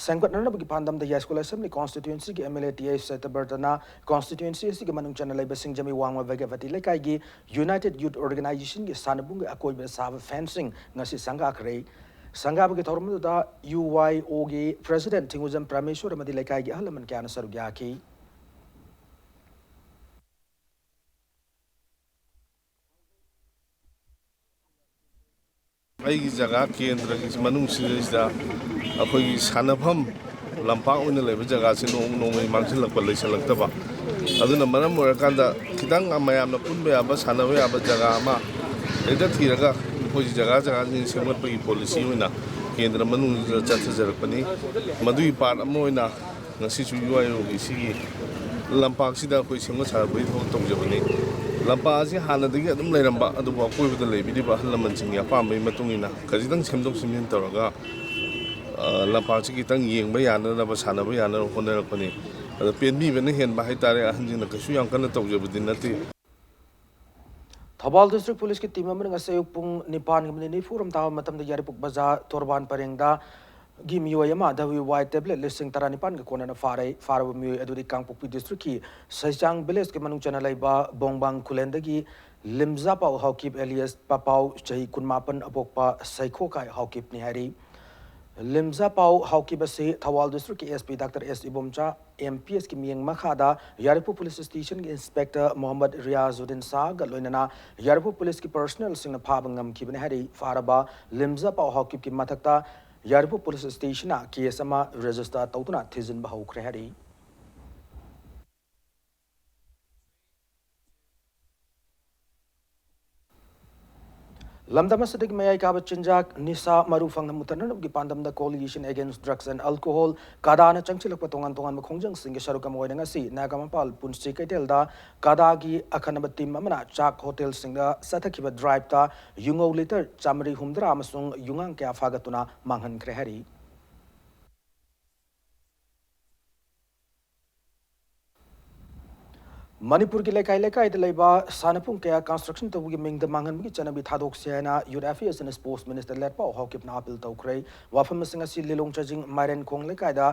ꯁꯦꯝꯒꯠꯅꯅꯕꯒꯤ ꯄꯥꯟꯗꯝꯗ ꯌꯥꯏꯁ꯭ꯀꯨꯜ ꯑꯦꯁꯦꯝꯕ꯭ꯂꯤ constituency ꯒꯤ M L A T I ꯁꯇ꯭ꯌꯕ꯭ꯔꯇꯅ constituency ꯑꯁꯤꯒꯤ ꯃꯅꯨꯡ ꯆꯟꯅ ꯂꯩꯕ ꯁꯤꯡꯖꯃꯩ ꯋꯥꯡꯃ ꯚꯒꯕꯇꯤ ꯂꯩꯀꯥꯏꯒꯤ United Youth Organization ꯒꯤ ꯁꯥꯟꯅꯕꯨꯡꯒꯤ ꯑꯀꯣꯏꯕꯗ ꯁꯥꯕ fencing ꯉꯁꯤ ꯁꯪꯒꯥꯈ꯭ꯔꯦ꯫ ꯁꯪꯒꯥꯕꯒꯤ ꯊꯧꯔꯝ ꯑꯗꯨꯗ U Y O ꯒꯤ president ꯊꯤꯡꯒꯨꯖꯝ ꯄ꯭ꯔꯃꯦꯁꯣꯔ ꯑꯃꯗꯤ ꯂꯩꯀꯥꯏꯒꯤ ꯑꯍꯜ ꯂꯃꯟ ꯀꯌꯥꯅ ꯁꯔꯨꯛ ꯌꯥꯈꯤ꯫ ꯑꯩꯒꯤ ꯖꯒꯥ ꯀꯦꯟꯗ꯭ꯔꯒꯤ ꯃꯅꯨꯡꯁꯤꯗꯩꯁꯤꯗ ꯑꯩꯈꯣꯏꯒꯤ ꯁꯥꯟꯅꯐꯝ ꯂꯝꯄꯥꯛ ꯑꯣꯏꯅ ꯂꯩꯕ ꯖꯒꯥꯁꯤ ꯅꯣꯡꯃ ꯅꯣꯡꯃꯒꯤ ꯃꯥꯡꯁꯤꯜꯂꯛꯄ, ꯂꯩꯁꯤꯜꯂꯛꯇꯕ, ꯑꯗꯨꯅ ꯃꯔꯝ ꯑꯣꯏꯔꯀꯥꯟꯗ ꯈꯤꯇꯪ ꯃꯌꯥꯝꯅ ꯄꯨꯟꯕ ꯌꯥꯕ, ꯁꯥꯟꯅꯕ ꯌꯥꯕ ꯖꯒꯥ ꯑꯃ ꯍꯦꯛꯇ ꯊꯤꯔꯒ ꯑꯩꯈꯣꯏꯒꯤ ꯖꯒꯥ ꯖꯒꯥꯁꯤꯡ ꯁꯦꯝꯒꯠꯄꯒꯤ policy ꯑꯣꯏꯅ ꯀꯦꯟꯗ꯭ꯔ ꯃꯅꯨꯡꯁꯤꯗ ꯆꯠꯊꯖꯔꯛꯄꯅꯤ꯫ ꯃꯗꯨꯒꯤ part ꯑꯃ ꯑꯣꯏꯅ ꯉꯁꯤꯁꯨ U Y O ꯒꯤ ꯁꯤꯒꯤ ꯂꯝꯄꯥꯛꯁꯤꯗ ꯑꯩꯈꯣꯏ ꯁꯦꯝꯒꯠ ꯁꯥꯒꯠꯄꯒꯤ ꯊꯕꯛ ꯇꯧꯖꯕꯅꯤ꯫ ꯂꯝꯄꯥꯛ ꯑꯁꯤ ꯍꯥꯟꯅꯗꯒꯤ ꯑꯗꯨꯝ ꯂꯩꯔꯝꯕ, ꯑꯗꯨꯕꯨ ꯑꯀꯣꯏꯕꯗ ꯂꯩꯕꯤꯔꯤꯕ ꯑꯍꯜ ꯂꯃꯟꯁꯤꯡꯒꯤ ꯑꯄꯥꯝꯕꯒꯤ ꯃꯇꯨꯡ ꯏꯟꯅ ꯈꯖꯤꯛꯇꯪ ꯁꯦꯝꯗꯣꯛ ꯁꯦꯝꯖꯤꯟ ꯇꯧꯔꯒ, ꯑ, ꯂꯝꯄꯥꯛꯁꯤ ꯈꯤꯇꯪ ꯌꯦꯡꯕ ꯌꯥꯅꯅꯕ, ꯁꯥꯟꯅꯕ ꯌꯥꯅꯅꯕ ꯍꯣꯠꯅꯔꯛꯄꯅꯤ꯫ ꯑꯗꯣ ꯄꯦꯟꯕꯤꯕꯅ ꯍꯦꯟꯕ ꯍꯥꯏꯇꯥꯔꯦ, ꯑꯍꯟꯁꯤꯡꯅ ꯀꯩꯁꯨ ꯌꯥꯝ ꯀꯟꯅ ꯇꯧꯖꯕꯗꯤ ꯅꯠꯇꯦ꯫ ꯊꯧꯕꯥꯜ district police ꯀꯤ team ꯑꯃꯅ ꯉꯁꯤ ꯑꯌꯨꯛ ꯄꯨꯡ ꯅꯤꯄꯥꯟꯒꯤ ꯃꯤꯅꯤꯠ ꯅꯤꯐꯨ ꯔꯣꯝ ꯇꯥꯕ ꯃꯇꯝꯗ ꯌꯥꯏꯔꯤꯄꯣꯛ ꯕꯖꯥꯔ ꯇꯣꯔꯕꯥꯟ ꯄꯔꯦꯡꯗ ꯒꯤ ꯃꯤꯑꯣꯏ ꯑꯃ W Y tablet ꯂꯤꯁꯤꯡ ꯇꯔꯥꯅꯤꯄꯥꯟꯒ ꯀꯣꯟꯅꯅ ꯐꯥꯔꯦ꯫ ꯐꯥꯔꯕ ꯃꯤꯑꯣꯏ ꯑꯗꯨꯗꯤ ꯀꯥꯡꯄꯣꯛꯄꯤ district ꯀꯤ ꯁꯩꯆꯥꯡ village ꯀꯤ ꯃꯅꯨꯡ ꯆꯟꯅ ꯂꯩꯕ ꯕꯣꯡꯕꯥꯡ ꯈꯨꯂꯦꯟꯗꯒꯤ ꯂꯤꯝꯖꯥꯄꯥꯎ ꯍꯥꯎꯀꯤꯞ alias ꯄꯄꯥꯎ, ꯆꯍꯤ ꯀꯨꯟꯃꯥꯄꯟ ꯑꯄꯣꯛꯄ ꯁꯩꯈꯣꯀꯥꯏ ꯍꯥꯎꯀꯤꯞꯅꯤ ꯍꯥꯏꯔꯤ꯫ ꯂꯤꯝꯖꯥꯄꯥꯎ ꯍꯥꯎꯀꯤꯞ ꯑꯁꯤ ꯊꯧꯕꯥꯜ district ꯀꯤ S P Doctor S Ibomcha, M P S ꯀꯤ ꯃꯤꯠꯌꯦꯡ ꯃꯈꯥꯗ ꯌꯥꯏꯔꯤꯄꯣꯛ police station ꯒꯤ inspector ꯃꯣꯍꯝꯃꯗ ꯔꯤꯌꯥꯖꯨꯗꯤꯟ ꯁꯥꯍꯒ ꯂꯣꯏꯅꯅ ꯌꯥꯏꯔꯤꯄꯣꯛ police ꯀꯤ personnel ꯁꯤꯡꯅ ꯐꯥꯕ ꯉꯝꯈꯤꯕꯅꯤ ꯍꯥꯏꯔꯤ꯫ ꯐꯥꯔꯕ ꯂꯤꯝꯖꯥꯄꯥꯎ ꯍꯥꯎꯀꯤꯞꯀꯤ ꯃꯊꯛꯇ ꯌꯥꯏꯔꯤꯄꯣꯛ police station ꯅ case ꯑꯃ register ꯇꯧꯗꯨꯅ ꯊꯤꯖꯤꯟꯕ ꯍꯧꯈ꯭ꯔꯦ ꯍꯥꯏꯔꯤ꯫ ꯂꯝꯗꯝ ꯑꯁꯤꯗꯒꯤ ꯃꯌꯥꯏ ꯀꯥꯕ ꯆꯤꯟꯖꯥꯛ, ꯅꯤꯁꯥ ꯃꯔꯨ ꯐꯪꯅ ꯃꯨꯊꯠꯅꯅꯕꯒꯤ ꯄꯥꯟꯗꯝꯗ Coalition Against Drugs and Alcohol, ꯀꯥꯗꯥꯅ ꯆꯪꯁꯤꯜꯂꯛꯄ ꯇꯣꯉꯥꯟ ꯇꯣꯉꯥꯟꯕ ꯈꯣꯡꯖꯪꯁꯤꯡꯒꯤ ꯁꯔꯨꯛ ꯑꯃ ꯑꯣꯏꯅ ꯉꯁꯤ ꯅꯥꯒꯥꯃꯄꯥꯜ ꯄꯨꯟꯁꯤ ꯀꯩꯊꯦꯜꯗ ꯀꯥꯗꯥꯒꯤ ꯑꯈꯟꯅꯕ ꯇꯤꯝ ꯑꯃꯅ ꯆꯥꯛ ꯍꯣꯇꯦꯜꯁꯤꯡꯗ ꯆꯠꯊꯈꯤꯕ ꯗ꯭ꯔꯥꯏꯚꯇ ꯌꯨꯉꯧ ꯂꯤꯇꯔ ꯆꯥꯃꯔꯤ ꯍꯨꯝꯗ꯭ꯔꯥ ꯑꯃꯁꯨꯡ ꯌꯨꯉꯥꯡ ꯀꯌꯥ ꯐꯥꯒꯠꯇꯨꯅ ꯃꯥꯡꯍꯟꯈ꯭ꯔꯦ ꯍꯥꯏꯔꯤ꯫ ꯃꯅꯤꯄꯨꯔꯒꯤ ꯂꯩꯀꯥꯏ ꯂꯩꯀꯥꯏꯗ ꯂꯩꯕ ꯁꯥꯟꯅꯄꯨꯡ ꯀꯌꯥ construction ꯇꯧꯕꯒꯤ ꯃꯤꯡꯗ ꯃꯥꯡꯍꯟꯕꯒꯤ ꯆꯠꯅꯕꯤ ꯊꯥꯗꯣꯛꯁꯤ ꯍꯥꯏꯅ Youth Affairs and Sports Minister ꯂꯦꯠꯄꯥꯎ ꯍꯥꯎꯀꯤꯞꯅ ꯑꯥꯄꯤꯜ ꯇꯧꯈ꯭ꯔꯦ꯫ ꯋꯥꯐꯝ ꯑꯁꯤꯡ ꯑꯁꯤ ꯂꯤꯂꯣꯡ ꯆꯥꯖꯤꯡ ꯃꯥꯏꯔꯦꯟꯈꯣꯡ ꯂꯩꯀꯥꯏꯗ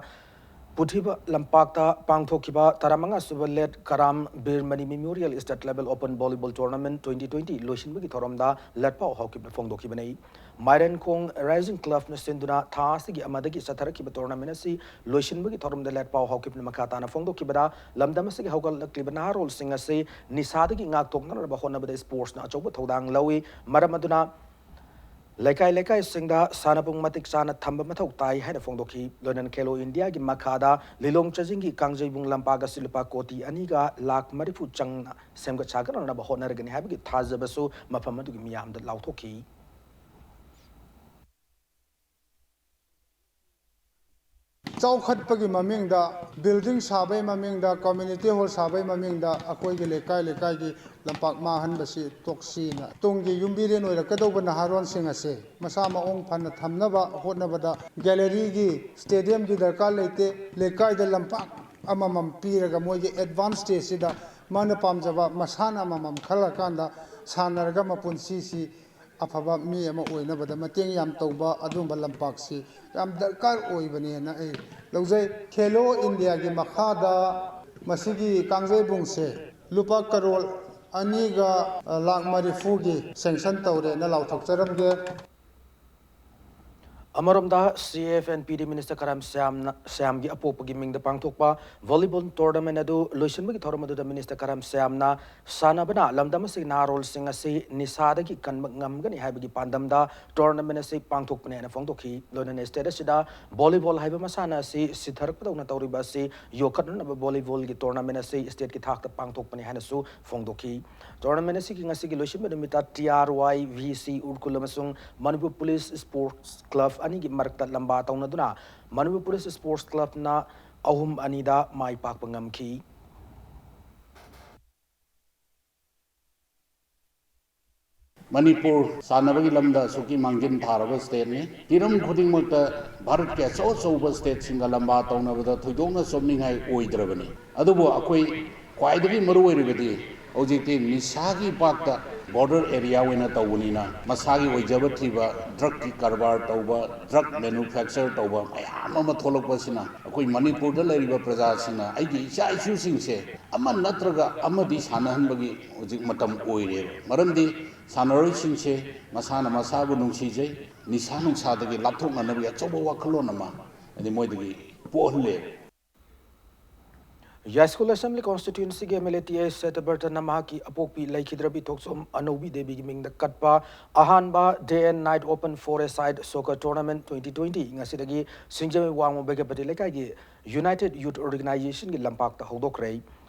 ꯄꯨꯊꯤꯕ ꯂꯝꯄꯥꯛꯇ ꯄꯥꯡꯊꯣꯛꯈꯤꯕ ꯇꯔꯥꯃꯉꯥ ꯁꯨꯕ late Karam Bir Mani Memorial State Level Open Volleyball Tournament twenty twenty ꯂꯣꯏꯁꯤꯟꯕꯒꯤ ꯊꯧꯔꯝꯗ ꯂꯦꯠꯄꯥꯎ ꯍꯥꯎꯀꯤꯞꯅ ꯐꯣꯡꯗꯣꯛꯈꯤꯕꯅꯤ꯫ ꯃꯥꯏꯔꯦꯟꯈꯣꯡ Rising Clubꯅ ꯁꯤꯟꯗꯨꯅ ꯊꯥ ꯑꯁꯤꯒꯤ ꯑꯃꯗꯒꯤ ꯆꯠꯊꯔꯛꯈꯤꯕ tournament ꯑꯁꯤ ꯂꯣꯏꯁꯤꯟꯕꯒꯤ ꯊꯧꯔꯝꯗ ꯂꯦꯠꯄꯥꯎ ꯍꯥꯎꯀꯤꯞꯅ ꯃꯈꯥ ꯇꯥꯅ ꯐꯣꯡꯗꯣꯛꯈꯤꯕꯗ, ꯂꯝꯗꯝ ꯑꯁꯤꯒꯤ ꯍꯧꯒꯠꯂꯛꯂꯤꯕ ꯅꯍꯥꯔꯣꯜꯁꯤꯡ ꯑꯁꯤ ꯅꯤꯁꯥꯗꯒꯤ ꯉꯥꯛꯊꯣꯛꯅꯅꯕ ꯍꯣꯠꯅꯕꯗ sportsꯅ ꯑꯆꯧꯕ ꯊꯧꯗꯥꯡ ꯂꯧꯏ꯫ ꯃꯔꯝ ꯑꯗꯨꯅ ꯂꯩꯀꯥꯏ ꯂꯩꯀꯥꯏꯁꯤꯡꯗ ꯁꯥꯟꯅꯄꯨꯡ ꯃꯇꯤꯛ ꯆꯥꯅ ꯊꯝꯕ ꯃꯊꯧ ꯇꯥꯏ ꯍꯥꯏꯅ ꯐꯣꯡꯗꯣꯛꯈꯤ꯫ ꯂꯣꯏꯅꯅ ꯈꯦꯂꯣ ꯏꯟꯗꯤꯌꯥꯒꯤ ꯃꯈꯥꯗ ꯂꯤꯂꯣꯡ ꯆꯥꯖꯤꯡꯒꯤ ꯀꯥꯡꯖꯩꯕꯨꯡ ꯂꯝꯄꯥꯛ ꯑꯁꯤ ꯂꯨꯄꯥ ꯀꯣꯇꯤ ꯑꯅꯤꯒ ꯂꯥꯈ ꯃꯔꯤꯐꯨ ꯆꯪꯅ ꯁꯦꯝꯒꯠ ꯁꯥꯒꯠꯅꯅꯕ ꯍꯣꯠꯅꯔꯒꯅꯤ ꯍꯥꯏꯕꯒꯤ ꯊꯥꯖꯕꯁꯨ ꯃꯐꯝ ꯑꯗꯨꯒꯤ ꯃꯤꯌꯥꯝꯗ ꯂꯥꯎꯊꯣꯛꯈꯤ꯫ ꯆꯥꯎꯈꯠꯄꯒꯤ ꯃꯃꯤꯡꯗ, building ꯁꯥꯕꯒꯤ ꯃꯃꯤꯡꯗ, community hall ꯁꯥꯕꯒꯤ ꯃꯃꯤꯡꯗ ꯑꯩꯈꯣꯏꯒꯤ ꯂꯩꯀꯥꯏ ꯂꯩꯀꯥꯏꯒꯤ ꯂꯝꯄꯥꯛ ꯃꯥꯡꯍꯟꯕꯁꯤ ꯇꯣꯛꯁꯤꯅ, ꯇꯨꯡꯒꯤ ꯌꯨꯝꯕꯤꯔꯦꯟ ꯑꯣꯏꯔꯛꯀꯗꯧꯕ ꯅꯍꯥꯔꯣꯟꯁꯤꯡ ꯑꯁꯦ ꯃꯁꯥ ꯃꯑꯣꯡ ꯐꯅ ꯊꯝꯅꯕ ꯍꯣꯠꯅꯕꯗ galleryꯒꯤ, stadiumꯒꯤ ꯗꯔꯀꯥꯔ ꯂꯩꯇꯦ꯫ ꯂꯩꯀꯥꯏꯗ ꯂꯝꯄꯥꯛ ꯑꯃꯃꯝ ꯄꯤꯔꯒ ꯃꯣꯏꯒꯤ advance stageꯁꯤꯗ ꯃꯥꯅ ꯄꯥꯝꯖꯕ ꯃꯁꯥꯟꯅ ꯑꯃꯃꯝ ꯈꯜꯂꯀꯥꯟꯗ ꯁꯥꯟꯅꯔꯒ ꯃꯄꯨꯟꯁꯤꯁꯤ ꯑꯐꯕ ꯃꯤ ꯑꯃ ꯑꯣꯏꯅꯕꯗ ꯃꯇꯦꯡ ꯌꯥꯝ ꯇꯧꯕ ꯑꯗꯨꯒꯨꯝꯕ ꯂꯝꯄꯥꯛꯁꯤ ꯌꯥꯝ ꯗꯔꯀꯥꯔ ꯑꯣꯏꯕꯅꯦꯅ ꯑꯩ ꯂꯧꯖꯩ꯫ ꯈꯦꯂꯣ ꯏꯟꯗꯤꯌꯥꯒꯤ ꯃꯈꯥꯗ ꯃꯁꯤꯒꯤ ꯀꯥꯡꯖꯩꯕꯨꯡꯁꯦ ꯂꯨꯄꯥ ꯀꯔꯣꯔ ꯑꯅꯤꯒ ꯂꯥꯈ ꯃꯔꯤꯐꯨꯒꯤ sanction ꯇꯧꯔꯦꯅ ꯂꯥꯎꯊꯣꯛꯆꯔꯝꯒꯦ꯫ ꯑꯃꯔꯣꯝꯗ, ꯁꯤ ꯑꯦꯐ ꯑꯦꯟ ꯄꯤ ꯗꯤ ꯃꯤꯅꯤꯁꯇꯔ ꯀꯔꯝ ꯁ꯭ꯌꯥꯝꯅ, ꯁ꯭ꯌꯥꯝꯒꯤ ꯑꯄꯣꯛꯄꯒꯤ ꯃꯤꯡꯗ ꯄꯥꯡꯊꯣꯛꯄ ꯚꯣꯂꯤꯕꯣꯜ ꯇꯣꯔꯅꯥꯃꯦꯟ ꯑꯗꯨ ꯂꯣꯏꯁꯤꯟꯕꯒꯤ ꯊꯧꯔꯝ ꯑꯗꯨꯗ ꯃꯤꯅꯤꯁꯇꯔ ꯀꯔꯝ ꯁ꯭ꯌꯥꯝꯅ ꯁꯥꯟꯅꯕꯅ ꯂꯝꯗꯝ ꯑꯁꯤꯒꯤ ꯅꯍꯥꯔꯣꯜꯁꯤꯡ ꯑꯁꯤ ꯅꯤꯁꯥꯗꯒꯤ ꯀꯟꯕ ꯉꯝꯒꯅꯤ ꯍꯥꯏꯕꯒꯤ ꯄꯥꯟꯗꯝꯗ ꯇꯣꯔꯅꯥꯃꯦꯟ ꯑꯁꯤ ꯄꯥꯡꯊꯣꯛꯄꯅꯤ ꯍꯥꯏꯅ ꯐꯣꯡꯗꯣꯛꯈꯤ꯫ ꯂꯣꯏꯅꯅ ꯁ꯭ꯇꯦꯠ ꯑꯁꯤꯗ ꯚꯣꯂꯤꯕꯣꯜ ꯍꯥꯏꯕ ꯃꯁꯥꯟꯅ ꯑꯁꯤ ꯁꯤꯊꯔꯛꯄꯗꯧꯅ ꯇꯧꯔꯤꯕ ꯑꯁꯤ ꯌꯣꯛꯈꯠꯅꯅꯕ ꯚꯣꯂꯤꯕꯣꯜꯒꯤ ꯇꯣꯔꯅꯥꯃꯦꯟ ꯑꯁꯤ ꯁ꯭ꯇꯦꯠꯀꯤ ꯊꯥꯛꯇ ꯄꯥꯡꯊꯣꯛꯄꯅꯤ ꯍꯥꯏꯅꯁꯨ ꯐꯣꯡꯗꯣꯛꯈꯤ꯫ ꯇꯣꯔꯅꯥꯃꯦꯟ ꯑꯁꯤꯒꯤ ꯉꯁꯤꯒꯤ ꯂꯣꯏꯁꯤꯟꯕ ꯅꯨꯃꯤꯠꯇ ꯇꯤ ꯑꯥꯔ ꯋꯥꯏ ꯚꯤ ꯁꯤ ꯎꯔꯈꯨꯜ ꯑꯃꯁꯨꯡ ꯃꯅꯤꯄꯨꯔ ꯄꯨꯂꯤꯁ ꯁ꯭ꯄꯣꯔꯠꯁ ꯀ꯭ꯂꯕ ꯑꯅꯤꯒꯤ ꯃꯔꯛꯇ ꯂꯝꯕꯥ ꯇꯧꯅꯗꯨꯅ ꯃꯅꯤꯄꯨꯔ ꯄꯨꯂꯤꯁ ꯁ꯭ꯄꯣꯔꯠꯁ ꯀ꯭ꯂꯕꯅ ꯑꯍꯨꯝ ꯑꯅꯤꯗ ꯃꯥꯏ ꯄꯥꯛꯄ ꯉꯝꯈꯤ꯫ ꯃꯅꯤꯄꯨꯔ ꯁꯥꯟꯅꯕꯒꯤ ꯂꯝꯗ ꯑꯁꯨꯛꯀꯤ ꯃꯥꯡꯖꯤꯟ ꯊꯥꯔꯕ ꯁ꯭ꯇꯦꯠꯅꯤ꯫ ꯍꯤꯔꯝ ꯈꯨꯗꯤꯡꯃꯛꯇ ꯚꯥꯔꯠꯀꯤ ꯑꯆꯧ ꯑꯆꯧꯕ ꯁ꯭ꯇꯦꯠꯁꯤꯡꯒ ꯂꯝꯕꯥ ꯇꯧꯅꯕꯗ ꯊꯣꯏꯗꯣꯛꯅ ꯆꯣꯞꯅꯤꯡꯉꯥꯏ ꯑꯣꯏꯗ꯭ꯔꯕꯅꯤ꯫ ꯑꯗꯨꯕꯨ ꯑꯩꯈꯣꯏ ꯈ꯭ꯋꯥꯏꯗꯒꯤ ꯃꯔꯨ ꯑꯣꯏꯔꯤꯕꯗꯤ ꯍꯧꯖꯤꯛꯇꯤ ꯅꯤꯁꯥꯒꯤ ꯄꯥꯛꯇ ꯕꯣꯔꯗꯔ ꯑꯦꯔꯤꯌꯥ ꯑꯣꯏꯅ ꯇꯧꯕꯅꯤꯅ ꯃꯁꯥꯒꯤ ꯑꯣꯏꯖꯕ ꯊꯤꯕ, ꯗ꯭ꯔꯒꯀꯤ ꯀꯔꯕꯥꯔ ꯇꯧꯕ, ꯗ꯭ꯔꯒ ꯃꯦꯅꯨꯐꯦꯛꯆꯔ ꯇꯧꯕ ꯃꯌꯥꯝ ꯑꯃ ꯊꯣꯛꯂꯛꯄꯁꯤꯅ ꯑꯩꯈꯣꯏ ꯃꯅꯤꯄꯨꯔꯗ ꯂꯩꯔꯤꯕ ꯄ꯭ꯔꯖꯥꯁꯤꯡꯅ ꯑꯩꯒꯤ ꯏꯆꯥ ꯏꯁꯨꯁꯤꯡꯁꯦ ꯑꯃ ꯅꯠꯇ꯭ꯔꯒ ꯑꯃꯗꯤ ꯁꯥꯟꯅꯍꯟꯕꯒꯤ ꯍꯧꯖꯤꯛ ꯃꯇꯝ ꯑꯣꯏꯔꯦꯕ꯫ ꯃꯔꯝꯗꯤ ꯁꯥꯟꯅꯔꯣꯏꯁꯤꯡꯁꯦ ꯃꯁꯥꯅ ꯃꯁꯥꯕꯨ ꯅꯨꯡꯁꯤꯖꯩ, ꯅꯤꯁꯥ ꯅꯨꯡꯁꯥꯗꯒꯤ ꯂꯥꯞꯊꯣꯛꯅꯅꯕꯒꯤ ꯑꯆꯧꯕ ꯋꯥꯈꯜꯂꯣꯟ ꯑꯃ ꯍꯥꯏꯗꯤ ꯃꯣꯏꯗꯒꯤ ꯄꯣꯛꯍꯜꯂꯦꯕ꯫ ꯌꯥꯏꯁ꯭ꯀꯨꯜ ꯑꯦꯁꯦꯝꯕ꯭ꯂꯤ ꯀꯣꯟꯁꯇꯤꯇ꯭ꯋꯦꯟꯁꯤꯒꯤ M L A T S ꯁꯇ꯭ꯌꯕ꯭ꯔꯇꯅ ꯃꯍꯥꯛꯀꯤ ꯑꯄꯣꯛꯄꯤ ꯂꯩꯈꯤꯗ꯭ꯔꯕꯤ ꯊꯣꯛꯆꯣꯝ ꯑꯅꯧꯕꯤ ꯗꯦꯕꯤꯒꯤ ꯃꯤꯡꯗ ꯀꯠꯄ ꯑꯍꯥꯟꯕ day and night open four a side soccer tournament twenty twenty ꯉꯁꯤꯗꯒꯤ ꯁꯤꯡꯖꯃꯩ ꯋꯥꯡꯃ ꯕꯦꯒꯄꯇꯤ ꯂꯩꯀꯥꯏꯒꯤ ꯌꯨꯅꯥꯏꯇꯦꯗ ꯌꯨꯊ ꯑꯣꯔꯒꯅꯥꯏꯖꯦꯁꯟꯒꯤ ꯂꯝꯄꯥꯛꯇ ꯍꯧꯗꯣꯛꯈ꯭ꯔꯦ꯫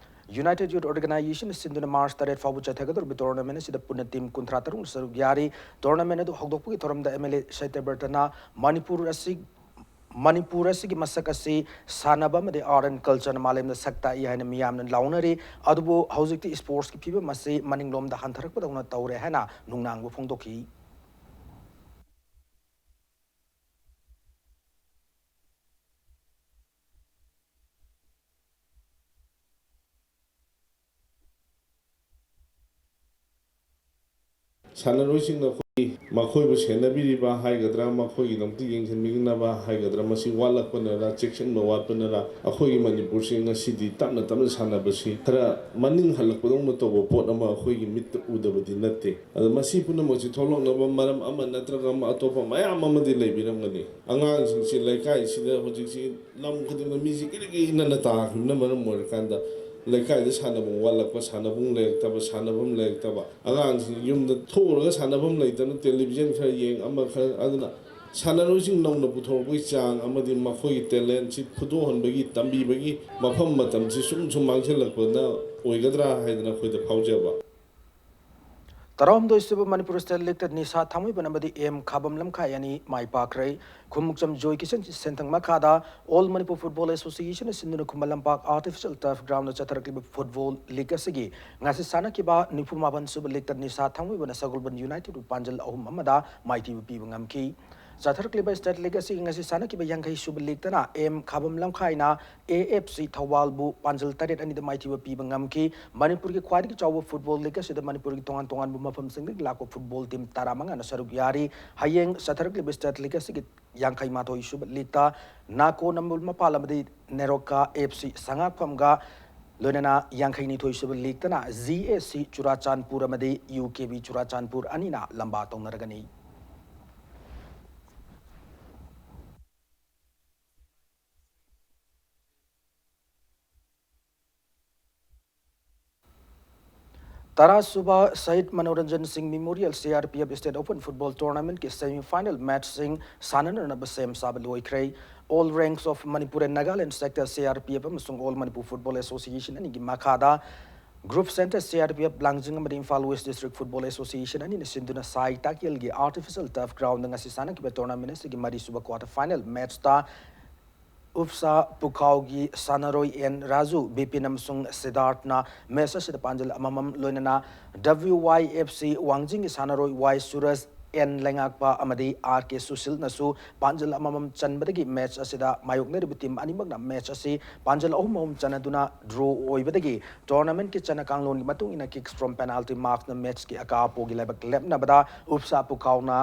ꯌꯨꯅꯥꯏꯇꯦꯗ ꯌꯨꯊ ꯑꯣꯔꯒꯅꯥꯏꯖꯦꯁꯟꯅ ꯁꯤꯟꯗꯨꯅ ꯃꯥꯔꯆ ꯇꯔꯦꯠ ꯐꯥꯎꯕ ꯆꯠꯊꯒꯗꯧꯔꯤꯕ ꯇꯣꯔꯅꯥꯃꯦꯟ ꯑꯁꯤꯗ ꯄꯨꯟꯅ ꯇꯤꯝ ꯀꯨꯟꯊ꯭ꯔꯥ ꯇꯔꯨꯛꯅ ꯁꯔꯨꯛ ꯌꯥꯔꯤ꯫ ꯇꯣꯔꯅꯥꯃꯦꯟ ꯑꯗꯨ ꯍꯧꯗꯣꯛꯄꯒꯤ ꯊꯧꯔꯝꯗ ꯑꯦꯝ ꯑꯦꯜ ꯑꯦ ꯁꯇ꯭ꯌꯕ꯭ꯔꯇꯅ ꯃꯅꯤꯄꯨꯔ ꯑꯁꯤ, ꯃꯅꯤꯄꯨꯔ ꯑꯁꯤꯒꯤ ꯃꯁꯛ ꯑꯁꯤ ꯁꯥꯟꯅꯕ ꯑꯃꯗꯤ ꯑꯥꯔꯠ ꯑꯦꯟ ꯀꯜꯆꯔꯅ ꯃꯥꯂꯦꯝꯗ ꯁꯛ ꯇꯥꯛꯏ ꯍꯥꯏꯅ ꯃꯤꯌꯥꯝꯅ ꯂꯥꯎꯅꯔꯤ꯫ ꯑꯗꯨꯕꯨ ꯍꯧꯖꯤꯛꯇꯤ ꯁ꯭ꯄꯣꯔꯠꯁꯀꯤ ꯐꯤꯕꯝ ꯑꯁꯤ ꯃꯅꯤꯡꯂꯣꯝꯗ ꯍꯟꯊꯔꯛꯄꯗꯧꯅ ꯇꯧꯔꯦ ꯍꯥꯏꯅ ꯅꯨꯡꯅꯥꯡꯕ ꯐꯣꯡꯗꯣꯛꯈꯤ꯫ ꯁꯥꯟꯅꯔꯣꯏꯁꯤꯡꯅ ꯃꯈꯣꯏꯕꯨ ꯁꯦꯟꯅꯕꯤꯔꯤꯕ ꯍꯥꯏꯒꯗ꯭ꯔꯥ, ꯃꯈꯣꯏꯒꯤꯗꯃꯛꯇ ꯌꯦꯡꯁꯤꯟꯕꯤꯅꯕ ꯍꯥꯏꯒꯗ꯭ꯔꯥ, ꯃꯁꯤ ꯋꯥꯠꯂꯛꯄꯅꯔ, ꯆꯦꯛꯁꯤꯟꯕ ꯋꯥꯠꯄꯅꯔ, ꯑꯩꯈꯣꯏꯒꯤ ꯃꯅꯤꯄꯨꯔꯁꯤ ꯉꯁꯤꯗꯤ ꯇꯞꯅ ꯇꯞꯅ ꯁꯥꯟꯅꯕꯁꯤ ꯈꯔ ꯃꯅꯤꯡ ꯍꯜꯂꯛꯄꯗꯧꯅ ꯇꯧꯕ ꯄꯣꯠ ꯑꯃ ꯑꯩꯈꯣꯏꯒꯤ ꯃꯤꯠꯇ ꯎꯗꯕꯗꯤ ꯅꯠꯇꯦ꯫ ꯑꯗꯣ ꯃꯁꯤ ꯄꯨꯝꯅꯃꯛꯁꯤ ꯊꯣꯛꯂꯛꯅꯕ ꯃꯔꯝ ꯑꯃ ꯅꯠꯇ꯭ꯔꯒ ꯑꯃ ꯑꯇꯣꯞꯄ ꯃꯌꯥꯝ ꯑꯃꯗꯤ ꯂꯩꯕꯤꯔꯝꯒꯅꯤ꯫ ꯑꯉꯥꯡꯁꯤꯡꯁꯤ ꯂꯩꯀꯥꯏꯁꯤꯗ ꯍꯧꯖꯤꯛꯁꯤ ꯂꯝ ꯈꯨꯗꯤꯡꯃꯛ ꯃꯤꯁꯤ ꯏꯔꯤꯛ ꯏꯔꯤꯛꯅꯅ ꯇꯥꯈꯤꯕꯅ ꯃꯔꯝ ꯑꯣꯏꯔꯀꯥꯟꯗ, ꯂꯩꯀꯥꯏꯗ ꯁꯥꯟꯅꯐꯝ ꯋꯥꯠꯂꯛꯄ, ꯁꯥꯟꯅꯐꯝ ꯂꯩꯔꯛꯇꯕ, ꯁꯥꯟꯅꯐꯝ ꯂꯩꯔꯛꯇꯕ, ꯑꯉꯥꯡꯁꯤꯡ ꯌꯨꯝꯗ ꯊꯣꯛꯎꯔꯒ ꯁꯥꯟꯅꯐꯝ ꯂꯩꯇꯅ ꯇꯦꯂꯤꯚꯤꯖꯟ ꯈꯔ ꯌꯦꯡ, ꯑꯃ ꯈꯔ, ꯑꯗꯨꯅ ꯁꯥꯟꯅꯔꯣꯏꯁꯤꯡ ꯅꯧꯅ ꯄꯨꯊꯣꯔꯛꯄꯒꯤ ꯆꯥꯡ ꯑꯃꯗꯤ ꯃꯈꯣꯏꯒꯤ ꯇꯦꯂꯦꯟꯁꯤ ꯐꯨꯗꯣꯛꯍꯟꯕꯒꯤ, ꯇꯝꯕꯤꯕꯒꯤ ꯃꯐꯝ ꯃꯇꯝꯁꯤ ꯁꯨꯝ ꯁꯨꯝ ꯃꯥꯡꯁꯤꯜꯂꯛꯄꯅ ꯑꯣꯏꯒꯗ꯭ꯔꯥ ꯍꯥꯏꯗꯅ ꯑꯩꯈꯣꯏꯗ ꯐꯥꯎꯖꯕ꯫ ꯇꯔꯥꯍꯨꯝꯗꯣꯏ ꯁꯨꯕ ꯃꯅꯤꯄꯨꯔ ꯁ꯭ꯇꯦꯠ ꯂꯤꯛꯇ ꯅꯤꯁꯥ ꯊꯥꯡꯃꯩꯕꯟ ꯑꯃꯗꯤ ꯑꯦꯝ ꯈꯥꯕꯝ ꯂꯝꯈꯥꯏ ꯑꯅꯤ ꯃꯥꯏ ꯄꯥꯛꯈ꯭ꯔꯦ꯫ ꯈꯨꯃꯨꯛꯆꯝ ꯖꯣꯏ ꯀꯤꯁꯟ ꯁꯦꯟꯊꯪ ꯃꯈꯥꯗ ꯑꯣꯜ ꯃꯅꯤꯄꯨꯔ ꯐꯨꯠꯕꯣꯜ ꯑꯦꯁꯣꯁꯤꯌꯦꯁꯟꯅ ꯁꯤꯟꯗꯨꯅ ꯈꯨꯃꯟ ꯂꯝꯄꯥꯛ ꯑꯥꯔꯇꯤꯐꯤꯁꯦꯜ ꯇꯔꯐ ꯒ꯭ꯔꯥꯎꯟꯗ ꯆꯠꯊꯔꯛꯂꯤꯕ ꯐꯨꯠꯕꯣꯜ ꯂꯤꯛ ꯑꯁꯤꯒꯤ ꯉꯁꯤ ꯁꯥꯟꯅꯈꯤꯕ ꯅꯤꯐꯨ ꯃꯥꯄꯟ ꯁꯨꯕ ꯂꯤꯛꯇ ꯅꯤꯁꯥ ꯊꯥꯡꯃꯩꯕꯟꯅ ꯁꯒꯣꯜꯕꯟ ꯌꯨꯅꯥꯏꯇꯦꯗꯄꯨ ꯄꯥꯟꯖꯜ ꯑꯍꯨꯝ ꯑꯃꯗ ꯃꯥꯏꯊꯤꯕ ꯄꯤꯕ ꯉꯝꯈꯤ꯫ ꯆꯠꯊꯔꯛꯂꯤꯕ ꯁ꯭ꯇꯦꯠ ꯂꯤꯛ ꯑꯁꯤꯒꯤ ꯉꯁꯤ ꯁꯥꯟꯅꯈꯤꯕ ꯌꯥꯡꯈꯩ ꯁꯨꯕ ꯂꯤꯛꯇꯅ ꯑꯦꯝ ꯈꯥꯕꯝ ꯂꯝꯈꯥꯏꯅ ꯑꯦ ꯑꯦꯐ ꯁꯤ ꯊꯧꯕꯥꯜꯕꯨ ꯄꯥꯟꯖꯜ ꯇꯔꯦꯠ ꯑꯅꯤꯗ ꯃꯥꯏꯊꯤꯕ ꯄꯤꯕ ꯉꯝꯈꯤ꯫ ꯃꯅꯤꯄꯨꯔꯒꯤ ꯈ꯭ꯋꯥꯏꯗꯒꯤ ꯆꯥꯎꯕ ꯐꯨꯠꯕꯣꯜ ꯂꯤꯛ ꯑꯁꯤꯗ ꯃꯅꯤꯄꯨꯔꯒꯤ ꯇꯣꯉꯥꯟ ꯇꯣꯉꯥꯟꯕ ꯃꯐꯝꯁꯤꯡꯗꯒꯤ ꯂꯥꯛꯄ ꯐꯨꯠꯕꯣꯜ ꯇꯤꯝ ꯇꯔꯥꯃꯉꯥꯅ ꯁꯔꯨꯛ ꯌꯥꯔꯤ꯫ ꯍꯌꯦꯡ ꯆꯠꯊꯔꯛꯂꯤꯕ ꯁ꯭ꯇꯦꯠ ꯂꯤꯛ ꯑꯁꯤꯒꯤ ꯌꯥꯡꯈꯩ ꯃꯥꯊꯣꯏ ꯁꯨꯕ ꯂꯤꯛꯇ ꯅꯥꯀꯣ ꯅꯝꯕꯨꯜ ꯃꯄꯥꯜ ꯑꯃꯗꯤ ꯅꯦꯔꯣꯀꯥ ꯑꯦꯐ ꯁꯤ ꯁꯉꯥꯛꯐꯝꯒ ꯂꯣꯏꯅꯅ ꯌꯥꯡꯈꯩ ꯅꯤꯊꯣꯏ ꯁꯨꯕ ꯂꯤꯛꯇꯅ ꯖꯤ ꯑꯦ ꯁꯤ ꯆꯨꯔꯥꯆꯥꯟꯄꯨꯔ ꯑꯃꯗꯤ ꯌꯨ ꯀꯦ ꯕꯤ ꯆꯨꯔꯥꯆꯥꯟꯄꯨꯔ ꯑꯅꯤꯅ ꯂꯝꯕꯥ ꯇꯧꯅꯔꯒꯅꯤ꯫ ꯇꯔꯥ ꯁꯨꯕ ꯁꯍꯤꯗ Manoranjan Singh memorial C R P F state open football ꯇꯣꯔꯅꯥꯃꯦꯟꯠꯀꯤ ꯁꯦꯃꯤ ꯐꯥꯏꯅꯦꯜ ꯃꯦꯠꯆꯁꯤꯡ ꯁꯥꯟꯅꯅꯅꯕ ꯁꯦꯝ ꯁꯥꯕ ꯂꯣꯏꯈ꯭ꯔꯦ꯫ All Ranks of Manipur and Nagaland Sector, C R P F ꯑꯃꯁꯨꯡ ꯑꯣꯜ ꯃꯅꯤꯄꯨꯔ ꯐꯨꯠꯕꯣꯜ ꯑꯦꯁꯣꯁꯤꯌꯦꯁꯟ ꯑꯅꯤꯒꯤ ꯃꯈꯥꯗ group centre C R P F Langjing ꯑꯃꯗꯤ Imphal west district football association ꯑꯅꯤꯅ ꯁꯤꯟꯗꯨꯅ ꯁꯥꯏ ꯇꯥꯛꯌꯦꯜꯒꯤ ꯑꯥꯔꯇꯤꯐꯤꯁꯦꯜ ꯇꯔꯐ ꯒ꯭ꯔꯥꯎꯟꯗ ꯉꯁꯤ ꯁꯥꯟꯅꯈꯤꯕ ꯇꯣꯔꯅꯥꯃꯦꯟꯠ ꯑꯁꯤꯒꯤ ꯃꯔꯤꯁꯨꯕ ꯀ꯭ꯋꯥꯇꯔ ꯐꯥꯏꯅꯦꯜ ꯃꯦꯠꯆꯇ ꯎꯞꯁꯥ ꯄꯨꯈꯥꯎꯒꯤ ꯁꯥꯟꯅꯔꯣꯏ ꯑꯦꯟ ꯔꯥꯖꯨ, ꯕꯤꯄꯤꯟ ꯑꯃꯁꯨꯡ ꯁꯤꯗꯥꯔꯊꯅ ꯃꯦꯆ ꯑꯁꯤꯗ ꯄꯥꯟꯖꯜ ꯑꯃꯃꯝ, ꯂꯣꯏꯅꯅ ꯗꯕ꯭ꯂꯤꯌꯨ ꯋꯥꯏ ꯑꯦꯐ ꯁꯤ ꯋꯥꯡꯖꯤꯡꯒꯤ ꯁꯥꯟꯅꯔꯣꯏ ꯋꯥꯏ ꯁꯨꯔꯖ ꯑꯦꯟ ꯂꯩꯉꯥꯛꯄ ꯑꯃꯗꯤ ꯑꯥꯔ ꯀꯦ ꯁꯨꯁꯤꯜꯅꯁꯨ ꯄꯥꯟꯖꯜ ꯑꯃꯃꯝ ꯆꯟꯕꯗꯒꯤ ꯃꯦꯆ ꯑꯁꯤꯗ ꯃꯥꯌꯣꯛꯅꯔꯤꯕ ꯇꯤꯝ ꯑꯅꯤꯃꯛꯅ ꯃꯦꯆ ꯑꯁꯤ ꯄꯥꯟꯖꯜ ꯑꯍꯨꯝ ꯑꯍꯨꯝ ꯆꯟꯅꯗꯨꯅ ꯗ꯭ꯔꯣ ꯑꯣꯏꯕꯗꯒꯤ ꯇꯣꯔꯅꯥꯃꯦꯟꯠꯀꯤ ꯆꯠꯅ ꯀꯥꯡꯂꯣꯟꯒꯤ ꯃꯇꯨꯡ ꯏꯟꯅ kicks from penalty marksꯅ ꯃꯦꯆꯀꯤ ꯑꯀꯥ ꯑꯄꯣꯒꯤ ꯂꯥꯏꯕꯛ ꯂꯦꯞꯅꯕꯗ ꯎꯞꯁꯥ ꯄꯨꯈꯥꯎꯅ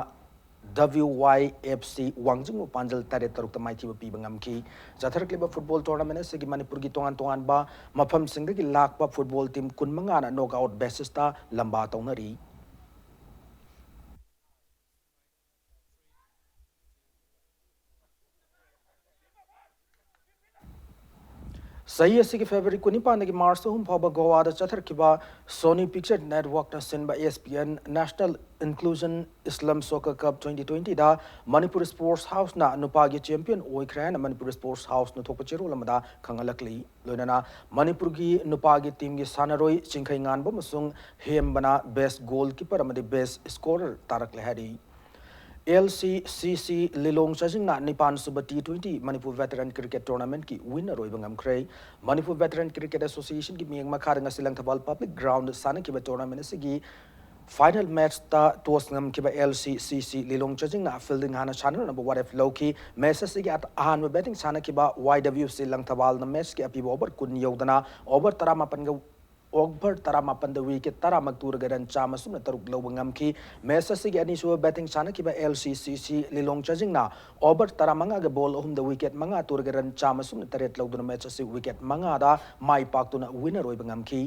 ꯗꯕ꯭ꯂꯤꯌꯨ ꯋꯥꯏ ꯑꯦꯐ ꯁꯤ ꯋꯥꯡꯖꯤꯡꯕꯨ ꯄꯥꯟꯖꯜ ꯇꯔꯦꯠ ꯇꯔꯨꯛꯇ ꯃꯥꯏꯊꯤꯕ ꯄꯤꯕ ꯉꯝꯈꯤ꯫ ꯆꯠꯊꯔꯛꯂꯤꯕ ꯐꯨꯠꯕꯣꯜ ꯇꯣꯔꯅꯥꯃꯦꯟ ꯑꯁꯤꯒꯤ ꯃꯅꯤꯄꯨꯔꯒꯤ ꯇꯣꯉꯥꯟ ꯇꯣꯉꯥꯟꯕ ꯃꯐꯝꯁꯤꯡꯗꯒꯤ ꯂꯥꯛꯄ ꯐꯨꯠꯕꯣꯜ ꯇꯤꯝ ꯀꯨꯟꯃꯉꯥꯅ ꯅꯣꯛꯑꯥꯎꯠ ꯕꯦꯁꯤꯁꯇ ꯂꯝꯕꯥ ꯇꯧꯅꯔꯤ꯫ ꯆꯍꯤ ꯑꯁꯤꯒꯤ ꯐꯦꯕ꯭ꯔꯨꯋꯥꯔꯤ ꯀꯨꯟꯅꯤꯄꯥꯟꯗꯒꯤ ꯃꯥꯔꯆ ꯑꯍꯨꯝ ꯐꯥꯎꯕ ꯒꯣꯋꯥꯗ ꯆꯠꯊꯔꯛꯈꯤꯕ Sony Picture Networkꯅ ꯁꯤꯟꯕ S P N National Inclusion Slam Soccer Cup twenty twentyꯗ ꯃꯅꯤꯄꯨꯔ ꯁ꯭ꯄꯣꯔꯠꯁ ꯍꯥꯎꯁꯅ ꯅꯨꯄꯥꯒꯤ ꯆꯦꯝꯄꯤꯌꯟ ꯑꯣꯏꯈ꯭ꯔꯦ ꯍꯥꯏꯅ ꯃꯅꯤꯄꯨꯔ ꯁ꯭ꯄꯣꯔꯠꯁ ꯍꯥꯎꯁꯅ ꯊꯣꯛꯄ ꯆꯦꯔꯣꯜ ꯑꯃꯗ ꯈꯪꯍꯜꯂꯛꯂꯤ꯫ ꯂꯣꯏꯅꯅ ꯃꯅꯤꯄꯨꯔꯒꯤ ꯅꯨꯄꯥꯒꯤ ꯇꯤꯝꯒꯤ ꯁꯥꯟꯅꯔꯣꯏ ꯆꯤꯡꯈꯩꯉꯥꯟꯕ ꯑꯃꯁꯨꯡ ꯍꯦꯝꯕꯅ best goalkeeper ꯑꯃꯗꯤ best scorer ꯇꯥꯔꯛꯂꯦ ꯍꯥꯏꯔꯤ꯫ L C C C Lilong ꯆꯥꯖꯤꯡꯅ ꯅꯤꯄꯥꯟ ꯁꯨꯕ T twenty Manipur veteran cricket ꯇꯣꯔꯅꯥꯃꯦꯟꯠꯀꯤ ꯋꯤꯟꯅꯔ ꯑꯣꯏꯕ ꯉꯝꯈ꯭ꯔꯦ꯫ ꯃꯅꯤꯄꯨꯔ ꯚꯦꯇꯔꯟ ꯀ꯭ꯔꯤꯀꯦꯠ ꯑꯦꯁꯣꯁꯤꯌꯦꯁꯟꯒꯤ ꯃꯤꯠꯌꯦꯡ ꯃꯈꯥꯗ ꯉꯁꯤ ꯂꯪꯊꯕꯥꯜ ꯄꯕ꯭ꯂꯤꯛ ꯒ꯭ꯔꯥꯎꯟꯗ ꯁꯥꯟꯅꯈꯤꯕ ꯇꯣꯔꯅꯥꯃꯦꯟꯠ ꯑꯁꯤꯒꯤ ꯐꯥꯏꯅꯦꯜ ꯃꯦꯆꯇ ꯇꯣꯁ ꯉꯝꯈꯤꯕ L C C C Lilong ꯆꯥꯖꯤꯡꯅ ꯐꯤꯜꯗꯤꯡ ꯍꯥꯟꯅ ꯁꯥꯟꯅꯅꯕ ꯋꯥꯔꯦꯞ ꯂꯧꯈꯤ꯫ ꯃꯦꯆ ꯑꯁꯤꯒꯤ ꯑꯍꯥꯟꯕ ꯕꯦꯇꯤꯡ ꯁꯥꯟꯅꯈꯤꯕ Y W C ꯂꯪꯊꯕꯥꯜꯅ ꯃꯦꯆꯀꯤ ꯑꯄꯤꯕ ꯑꯣꯚꯔ ꯀꯨꯟ ꯌꯧꯗꯅ ꯑꯣꯚꯔ ꯇꯔꯥꯃꯥꯄꯟꯒ ꯑꯣꯚꯔ ꯇꯔꯥꯃꯥꯄꯟꯗ ꯋꯤꯀꯦꯠ ꯇꯔꯥꯃꯛ ꯇꯨꯔꯒ ꯔꯟ ꯆꯥꯝꯃ ꯁꯨꯞꯅ ꯇꯔꯨꯛ ꯂꯧꯕ ꯉꯝꯈꯤ꯫ ꯃꯦꯆ ꯑꯁꯤꯒꯤ ꯑꯅꯤꯁꯨꯕ ꯕꯦꯇꯤꯡ ꯁꯥꯟꯅꯈꯤꯕ L C C C Lilong ꯆꯥꯖꯤꯡꯅ over ꯇꯔꯥꯃꯉꯥꯒ ꯕꯣꯜ ꯑꯍꯨꯝꯗ ꯋꯤꯀꯦꯠ ꯃꯉꯥ ꯇꯨꯔꯒ ꯔꯟ ꯆꯥꯝꯃ ꯁꯨꯞꯅ ꯇꯔꯦꯠ ꯂꯧꯗꯨꯅ ꯃꯦꯆ ꯑꯁꯤ ꯋꯤꯀꯦꯠ ꯃꯉꯥꯗ ꯃꯥꯏ ꯄꯥꯛꯇꯨꯅ ꯋꯤꯟꯅꯔ ꯑꯣꯏꯕ ꯉꯝꯈꯤ꯫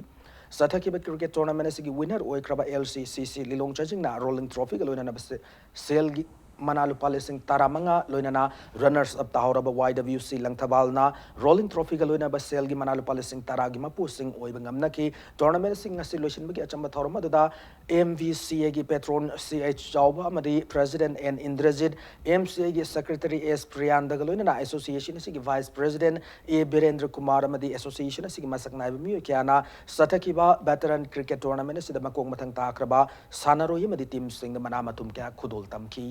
ꯆꯠꯊꯈꯤꯕ ꯀ꯭ꯔꯤꯀꯦꯠ ꯇꯣꯔꯅꯥꯃꯦꯟ ꯑꯁꯤꯒꯤ ꯋꯤꯟꯅꯔ ꯑꯣꯏꯈ꯭ꯔꯕ L C C C Lilong ꯆꯥꯖꯤꯡꯅ ꯔꯣꯂꯤꯡ ꯇ꯭ꯔꯣꯐꯤꯒ ꯂꯣꯏꯅꯅ ꯁꯦ-, ꯁꯦꯜꯒꯤ ꯃꯅꯥ ꯂꯨꯄꯥ ꯂꯤꯁꯤꯡ ꯇꯔꯥꯃꯉꯥ, ꯂꯣꯏꯅꯅ ꯔꯟꯅꯔꯁ ꯑꯞ ꯇꯥꯍꯧꯔꯕ Y W C ꯂꯪꯊꯕꯥꯜꯅ ꯔꯣꯂꯤꯡ ꯇ꯭ꯔꯣꯐꯤꯒ ꯂꯣꯏꯅꯕ ꯁꯦꯜꯒꯤ ꯃꯅꯥ ꯂꯨꯄꯥ ꯂꯤꯁꯤꯡ ꯇꯔꯥꯒꯤ ꯃꯄꯨꯁꯤꯡ ꯑꯣꯏꯕ ꯉꯝꯅꯈꯤ꯫ ꯇꯣꯔꯅꯥꯃꯦꯟ ꯑꯁꯤ ꯉꯁꯤ ꯂꯣꯏꯁꯤꯟꯕꯒꯤ ꯑꯆꯝꯕ ꯊꯧꯔꯝ ꯑꯗꯨꯗ M V C Aꯒꯤ ꯄꯦꯇ꯭ꯔꯣꯟ C H ꯆꯥꯎꯕ ꯑꯃꯗꯤ President N Indrajit, M C Aꯒꯤ Secretary S Priyandꯒ ꯂꯣꯏꯅꯅ ꯑꯦꯁꯣꯁꯤꯌꯦꯁꯟ ꯑꯁꯤꯒꯤ Vice President A Birendra Kumar ꯑꯃꯗꯤ ꯑꯦꯁꯣꯁꯤꯌꯦꯁꯟ ꯑꯁꯤꯒꯤ ꯃꯁꯛ ꯅꯥꯏꯕ ꯃꯤꯑꯣꯏ ꯀꯌꯥꯅ ꯆꯠꯊꯈꯤꯕ ꯚꯦꯇꯔꯟ ꯀ꯭ꯔꯤꯀꯦꯠ ꯇꯣꯔꯅꯥꯃꯦꯟ ꯑꯁꯤꯗ ꯃꯀꯣꯛ ꯃꯊꯪ ꯇꯥꯈ꯭ꯔꯕ ꯁꯥꯟꯅꯔꯣꯏ ꯑꯃꯗꯤ ꯇꯤꯝꯁꯤꯡꯗ ꯃꯅꯥ ꯃꯊꯨꯝ ꯀꯌꯥ ꯈꯨꯗꯣꯜ ꯇꯝꯈꯤ꯫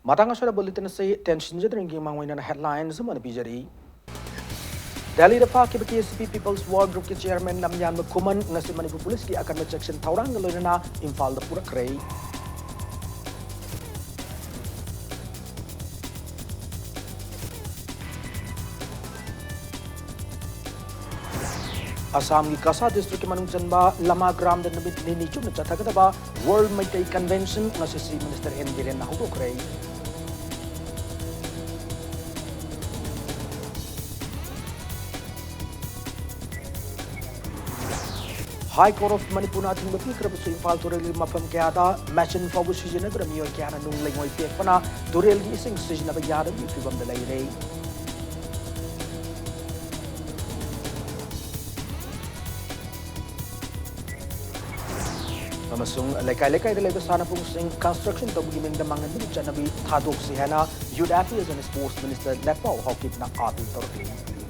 ꯃꯇꯥꯡ ꯑꯁꯤꯗ ꯕꯨꯂꯦꯇꯤꯟ ꯑꯁꯤ ꯇꯦꯟꯁꯤꯟꯖꯗ꯭ꯔꯤꯉꯩꯒꯤ ꯃꯥꯡꯑꯣꯏꯅꯅ ꯍꯦꯗꯂꯥꯏꯟꯁ ꯑꯃ ꯄꯤꯖꯔꯤ꯫ ꯗꯦꯜꯂꯤꯗ ꯐꯥꯈꯤꯕ KCP People's War Groupꯀꯤ chairman ꯂꯝꯌꯥꯟꯕ ꯈꯨꯃꯟ ꯉꯁꯤ ꯃꯅꯤꯄꯨꯔ ꯄꯨꯂꯤꯁꯀꯤ ꯑꯀꯟꯕ ꯆꯦꯛꯁꯤꯟ ꯊꯧꯔꯥꯡꯒ ꯂꯣꯏꯅꯅ ꯏꯝꯐꯥꯜꯗ ꯄꯨꯔꯛꯈ꯭ꯔꯦ꯫ ꯑꯁꯥꯝꯒꯤ ꯀꯁꯥ districtꯀꯤ ꯃꯅꯨꯡ ꯆꯟꯕ ꯂꯃꯥ ꯒ꯭ꯔꯥꯝꯗ ꯅꯨꯃꯤꯠ ꯅꯤꯅꯤ ꯆꯨꯞꯅ ꯆꯠꯊꯒꯗꯕ World Meitei Convention ꯉꯁꯤ Chief Minister N Birenꯅ ꯍꯧꯗꯣꯛꯈ꯭ꯔꯦ꯫ High Court of Manipurꯅ ꯑꯊꯤꯡꯕ ꯄꯤꯈ꯭ꯔꯕꯁꯨ ꯏꯝꯐꯥꯜ ꯇꯨꯔꯦꯜꯒꯤ ꯃꯐꯝ ꯀꯌꯥꯗ machine ꯐꯥꯎꯕ ꯁꯤꯖꯤꯟꯅꯗꯨꯅ ꯃꯤꯑꯣꯏ ꯀꯌꯥꯅ ꯅꯨꯡ ꯂꯩꯉꯣꯏ ꯄꯦꯛꯄꯅ ꯇꯨꯔꯦꯜꯒꯤ ꯏꯁꯤꯡ ꯁꯤꯖꯤꯟꯅꯕ ꯌꯥꯗꯕꯒꯤ ꯐꯤꯕꯝꯗ ꯂꯩꯔꯦ꯫ ꯑꯃꯁꯨꯡ ꯂꯩꯀꯥꯏ ꯂꯩꯀꯥꯏꯗ ꯂꯩꯕ ꯁꯥꯟꯅꯄꯨꯡꯁꯤꯡ construction ꯇꯧꯕꯒꯤ ꯃꯤꯡꯗ ꯃꯥꯡꯍꯟꯕꯒꯤ ꯆꯠꯅꯕꯤ ꯊꯥꯗꯣꯛꯁꯤ ꯍꯥꯏꯅ Youth Affairs and Sports Minister ꯂꯦꯛꯄꯥꯎ ꯍꯥꯎꯀꯤꯞꯅ appeal ꯇꯧꯔꯛꯂꯤ꯫